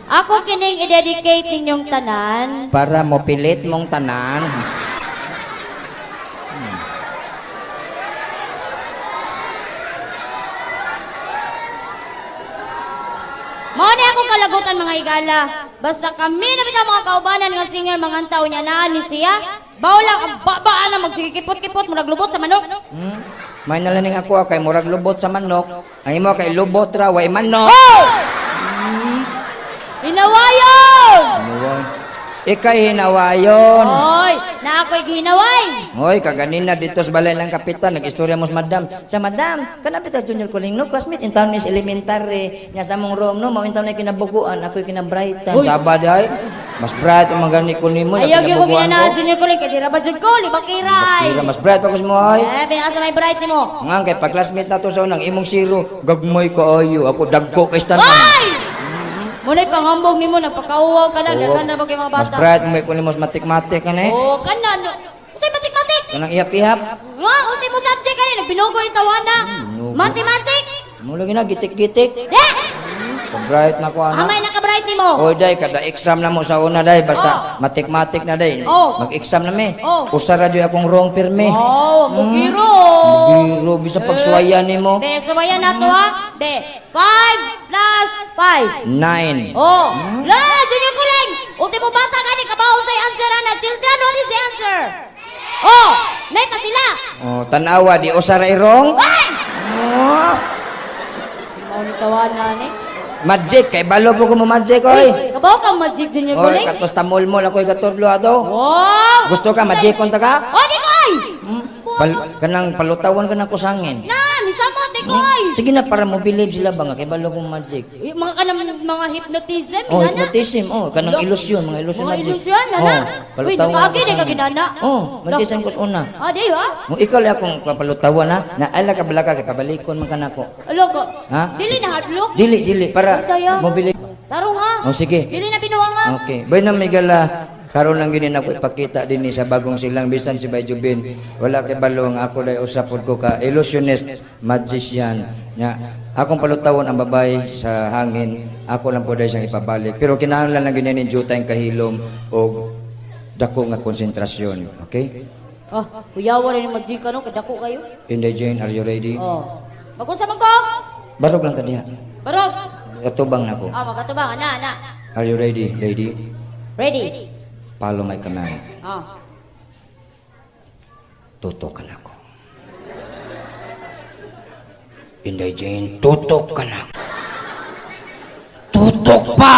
Ako kining i-dedicate ninyong tanan. Para mo pilit mong tanan. Mao ni ako kalagutan mga higala. Basta kami na bitaw mga kaubanan nga singer mga tawo niya naa ni siya. Baw lang ang babaan na magsigikipot-kipot murag lubot sa manok. May nalaning ako kay murag lubot sa manok. Ang imo kay lubot ra way manok. Oh! Hinawayon! Hinawayon. Ika'y hinawayon. Oy, na ako'y gihinaway. Hoy, kaganina dito sa balay ng kapitan, nag-istorya mo sa madam. Sa madam, kana bitaw Junior Kuling no, classmate in town is elementary. Nya sa among room no, mao in town na kinabuguan, ako'y kinabrightan. Uy. Saba day. Mas bright ang mga gani ko nimo, Ayaw gyud ko kinabuguan ginanaan ko. Junior Kuling kay di ra ba jud ko libakira ay. Kira mas bright pa ko sa mo ay. Eh, be asa may bright nimo. Nga kay pag classmate na to sa unang imong zero, gagmay kaayo, ako dagko kay tanan. Oy! Muna'y pangambog nimo nagpakauwaw ka lang, daghan na ba kay mga Mas bata. bright mo ko nimo mas matik-matik kan eh. Oh, kana no. Unsay matik-matik? Kanang ihap-ihap. Nga, ultimo subject kani nagbinugo ni tawana. Binugo. Mathematics. Mo lagi na gitik-gitik. Di! Pag-bright na ko ana. Amay naka-bright nimo. Oy day kada exam na mo sa una day basta matik-matik na day. Oh. Mag-exam na mi. Oh. Usa ra jud akong wrong pirmi. Oh, mugiro. Biro bisa pagsuwayan nimo. Be, suwayan na to ha. Be, 5 plus 5. 9. Oh, la, Junior Kuling! Ultimo bata kani kabaon sa answer ana. Children, what is the answer? Oh, may pa sila. Oh, tanawa di usa ra irong. Ay! Oh. Mao ni tawana ni. Magic kay balo po ko mo magic oy. Kabaw ka magic Junior Oy, Kuling. katos tamol-mol ako'y katudlo ato. Wow! Gusto ka magic ta ka? Oh, di ko ay! Kanang palutawan ka ng kusangin. Na, misamot di ko ay! Sige na para mo believe sila ba nga kay balo kong magic. Uy, mga kanang mga hypnotism, Oh, nana. hypnotism. Oh, kanang ilusyon, mga ilusyon Mga magic. ilusyon, nana. Oh, Uy, palutawan nakaagi ka di ka sa angin. ginana. Oh, magic ko una. Ah, di ba? Mo ikaw lang akong kapalutawan ha. Na ala ka balaka kay pabalikon man kanako. Alo ko. Ha? Dili na hadlok. Dili dili para Uy, tayo. mo believe. Tarong ha. Oh, sige. Dili na binuwang ha. Okay. Bueno, Miguel, karon lang gini nako ipakita dinhi sa bagong silang bisan si Bay Jubin. Wala kay balong ako dai usapod ko ka illusionist magician. Nya akong palutawon ang babay sa hangin, ako lang po dai siyang ipabalik. Pero kinahanglan lang gini ni jutay kahilom og dako nga konsentrasyon. Okay? Oh, kuyawa rin yung magic ano, kadako kayo. Inday Jane, are you ready? Oh. Magunsa man ko? Barog lang ka diha. Barog. Atubang nako. Ah, magatubang ana ana. Are you ready, lady? Ready. Follow my command. Ah. Tutok ka nako. Inday Jane, tutok ka nako. Tutok pa!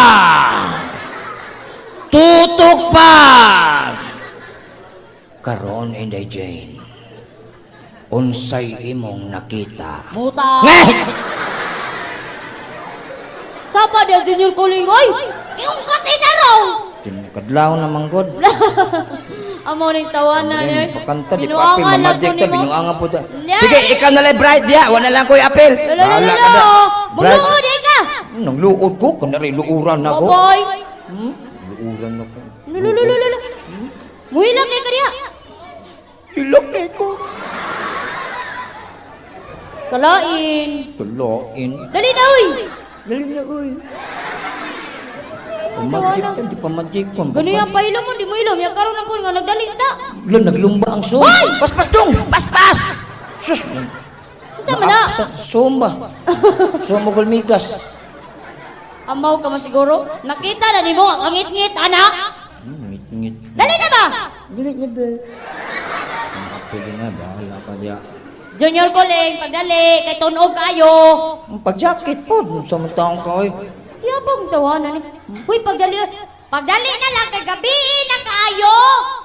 Tutok pa! Karon, Inday Jane, unsay imong nakita? Muta. Ngeh! Sapa dia Junior Kuling oy. Iyong kati na raw. Kadlaw naman god. Amo ning tawanan eh. Pakanta di papi Binuangan na mamagic ko ta nimo. binuangan po ta. Nya. Sige, ikaw na lang bright diya, wala lang ko'y apel. Lalo, lalo, Bahala ka na. lalo. Bright. Muluod eh ka. Nang luod ko, kanari luuran na ko. Boboy. Luuran na ko. Lalo, lalo, lalo. Muhilak ni ka diha. Hilak na ko. Kalain. Tulain. Dali na oy. Dali na oy. Magic ta, di pa magic ko. Gani ang pailom mo, di mo ilom. Yang karon lang po nga nagdali ta. Lo, naglumba ang sum. Hoy! Paspas dong! Paspas! Sus! Unsa man na? Sumba. Sumba gulmigas. Amaw ka man siguro. Nakita na nimo ang ngit-ngit anak. Ngit-ngit. Dali na ba? Dali na ba? Pwede na, bahala ka diya. Junior Kuling, pagdali, kay tunog kayo. Ang pag-jacket po, sa mga taong ka, oy. Yabang tawanan ni. Uy, pagdali. Pagdali na lang kay gabi na kaayo.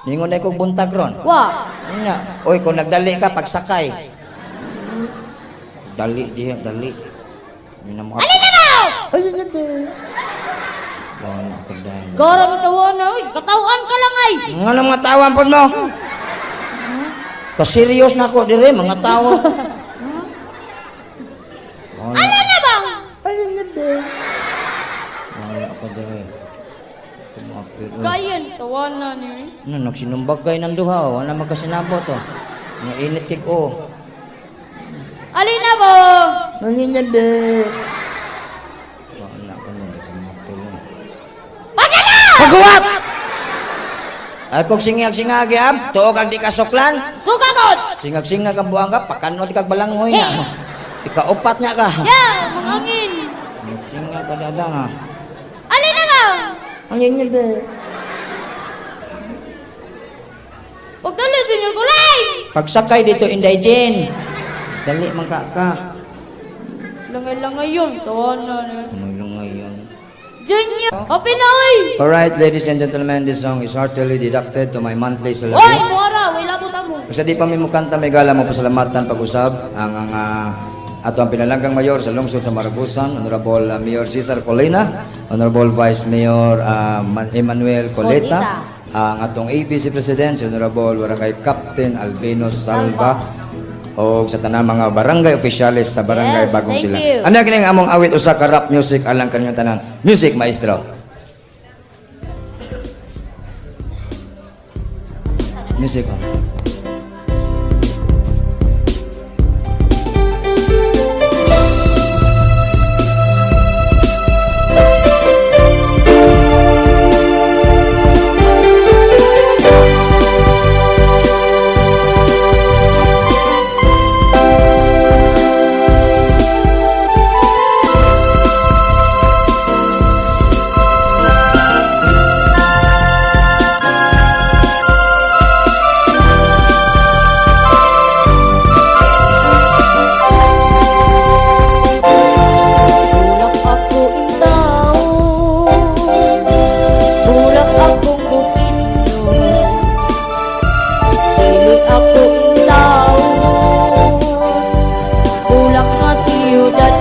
Ningon na kong buntag ron. Wa. Ano na? Oy, kung nagdali ka, pagsakay. Dali diha, dali. Hindi na maka... Alin na ba? Alin na ba? Wala ka dahil. Garang tawanan, uy, katawan ka lang ay. Nga na mga tawan po mo? Kaserious na ako dire, mga tao. Wala, Alin na ba? Alin na ba? Wala ka dahil. Kumapit. Kayan, tawanan ni. Ano, nagsinumbagay ng duha, oh. Wala magkasinabot, oh. Nga init kik, oh. Alin na ba? Alin na ba? Wala ka na, kumapit. Pagdala! Paghuwat! Ay, kung singag-singag, yam, tuog ang di kasuklan. Sugagod! Singag-singag ang buang ka, pakanot kag balanghoy na. Ikaupat niya ka. Ya, mangangin. Singag ka dada nga. Alin na ba? Alin na ba? Pagdali, Junior Kulay! Pagsakay dito, Inday Jane. Dali man ka ka. Langay-langay yun, tawanan eh. Ano lang ngayon? Junior! Open na, oy! Alright, ladies and gentlemen, this song is heartily deducted to my monthly Oy, salary. Mora, way labot mo. Sa di pa mi mukanta, may gala mo pasalamatan pag-usab ang ato ang pinalanggang mayor sa lungsod sa Maragusan, Honorable Mayor Cesar Colina, Honorable Vice Mayor Emmanuel Coleta, Coleta. Ang atong ABC President si Honorable Barangay Captain Albino Salva, o sa tanang mga barangay opisyales sa barangay Yes, Bagong thank Silang. you. Ano kining among awit, usa ka rap music alang kaninyong tanan. Music, maestro. Music. Oh. Bulak ako intaon, bulak akong bukidnon. Dili ako intaon, bulak nga siyudad.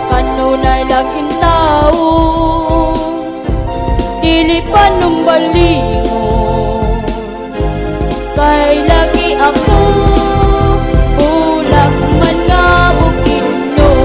Kanunay lang intaon, dili pa numbalingon. Kay lagi ako bulak man nga bukidnon.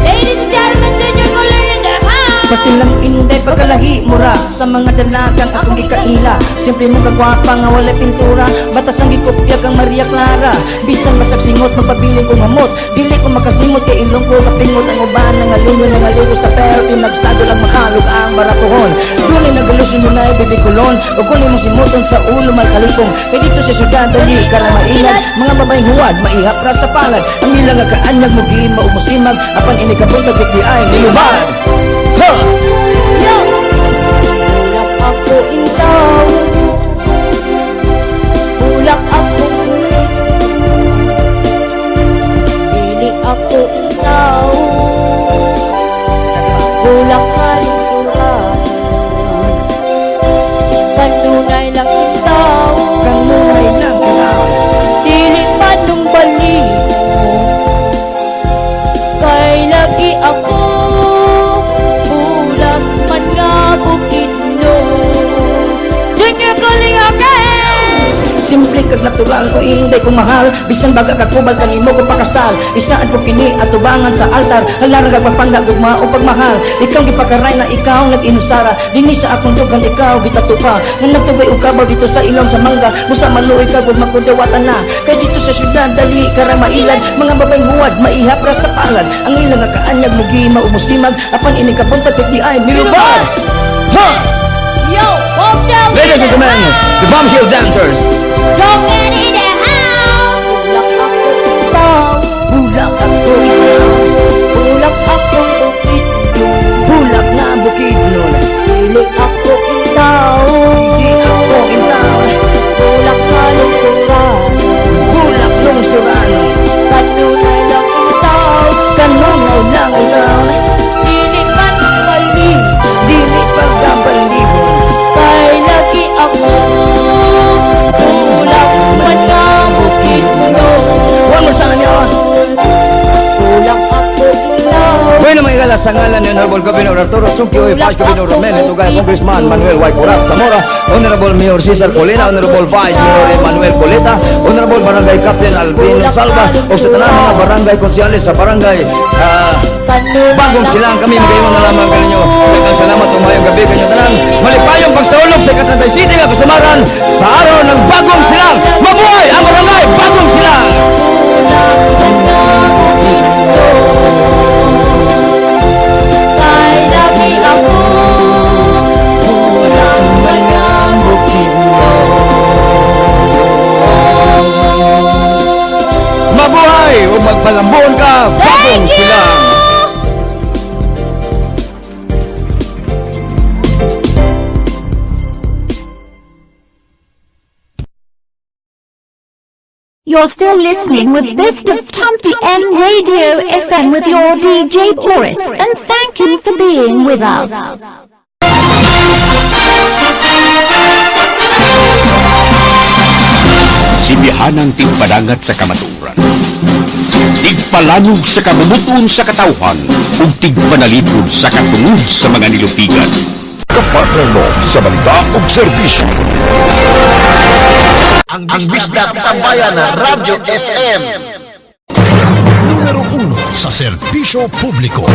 Ladies and gentlemen, Junior Guloy in the house! Basta lang inday pagkalahi mura sa mga dalagang akong gikaila. Simple mo kagwapa nga walay pintura, batas ang gikopya kang Maria Clara. Bisan masagsingot magpabilin kong hamot, dili ko makasimot kay ilong ko kapingot. Ang uban nangaliw nangaliw sa pero tinagsago lang makalog ang baratuhon. Dunay nagalusyon yun ay bibikulon o kunin mong simuton sa ulo malkalipong. Kay dito sa syudad dali ka na mailad, mga babaeng huwad maihap ra sa palad. Ang ilang nga kaanyag mo giin maumusimag, apan ini kabuntag di ay nilubad. Ha! Yo! Bulak ako intaw, bulak ako bukid. Dili ako intaw, bulak ka lungsuran. Kanunay lang intaw, Kanunay lang intaw. Dili pa nung balik kay lagi ako bulak man nga bukidnon. Junior calling again! Simple kag natural o inday kong mahal, bisan baga kag kubal kanimo ko pakasal. Isaan ko kini atubangan sa altar, halarang kag pagpangga gugma o pagmahal. Ikaw gipakaray na ikaw nag-inusara, dinhi sa akong dugan ikaw gitatupa. Nga nagtubay og kabaw dito sa ilong sa mangga, busa maluoy ka gud makudawatan na. Kay dito sa syudad dali ka ra mailad, mga babaeng huwad maihap ra sa palad. Ang ilang nga kaanyag mugi maumusimag, apan ini kabuntag kay di ay milubad. Ha! Yo! Bombshell Ladies and gentlemen, the Bombshell Dancers. Joker in the house! Bulak ako intaw, Bulak ako ikaw, bulak ako bukid. Bulak nga bukidnon. Dili ako intaw, Di ako intaw, bulak nga lungsuran. Bulak lungsuran. Kanunay lang intaw, Kanunay lang ikaw, dili man balik. Dili pagkabalibon. Kay lagi ako bulak man nga bukidnon. One more time, y'all. Bulak ako intaw, Bueno, mga higala, sa ngalan ni Honorable Governor Arturo Sungkio, Vice Governor Romel Tugay, Congressman Manuel Y. Curat Zamora, Honorable Mayor Cesar Colina, Honorable Vice Mayor Emmanuel Coleta, Honorable Barangay Captain Albino Salva, o sa tanang mga barangay konsyales sa barangay Bagong Silang, kami magayon na lamang kaninyo. Daghang salamat ug maayong gabi kanyo tanan. Malipayong pagsaulog sa Katantay City nga kasumaran sa araw ng Bagong Silang. Mabuhay ang barangay Bagong Silang! Kay lagi ako bulak man nga Mabuhay o magpalambon ka, Bagong Silang! You're still listening with Best of Tamtian Radio FM with your DJ Boris, and thank you for being with us. Simihanang tigpadangat sa kamatuoran, tigpalanog sa kabubut-on sa katawhan, ug tigpanalipod sa katungod sa mga nilupigan. Kapartner mo sa balita ug serbisyo. Ang Bisdak Tambayan Radyo FM. Numero 1 sa serbisyo publiko.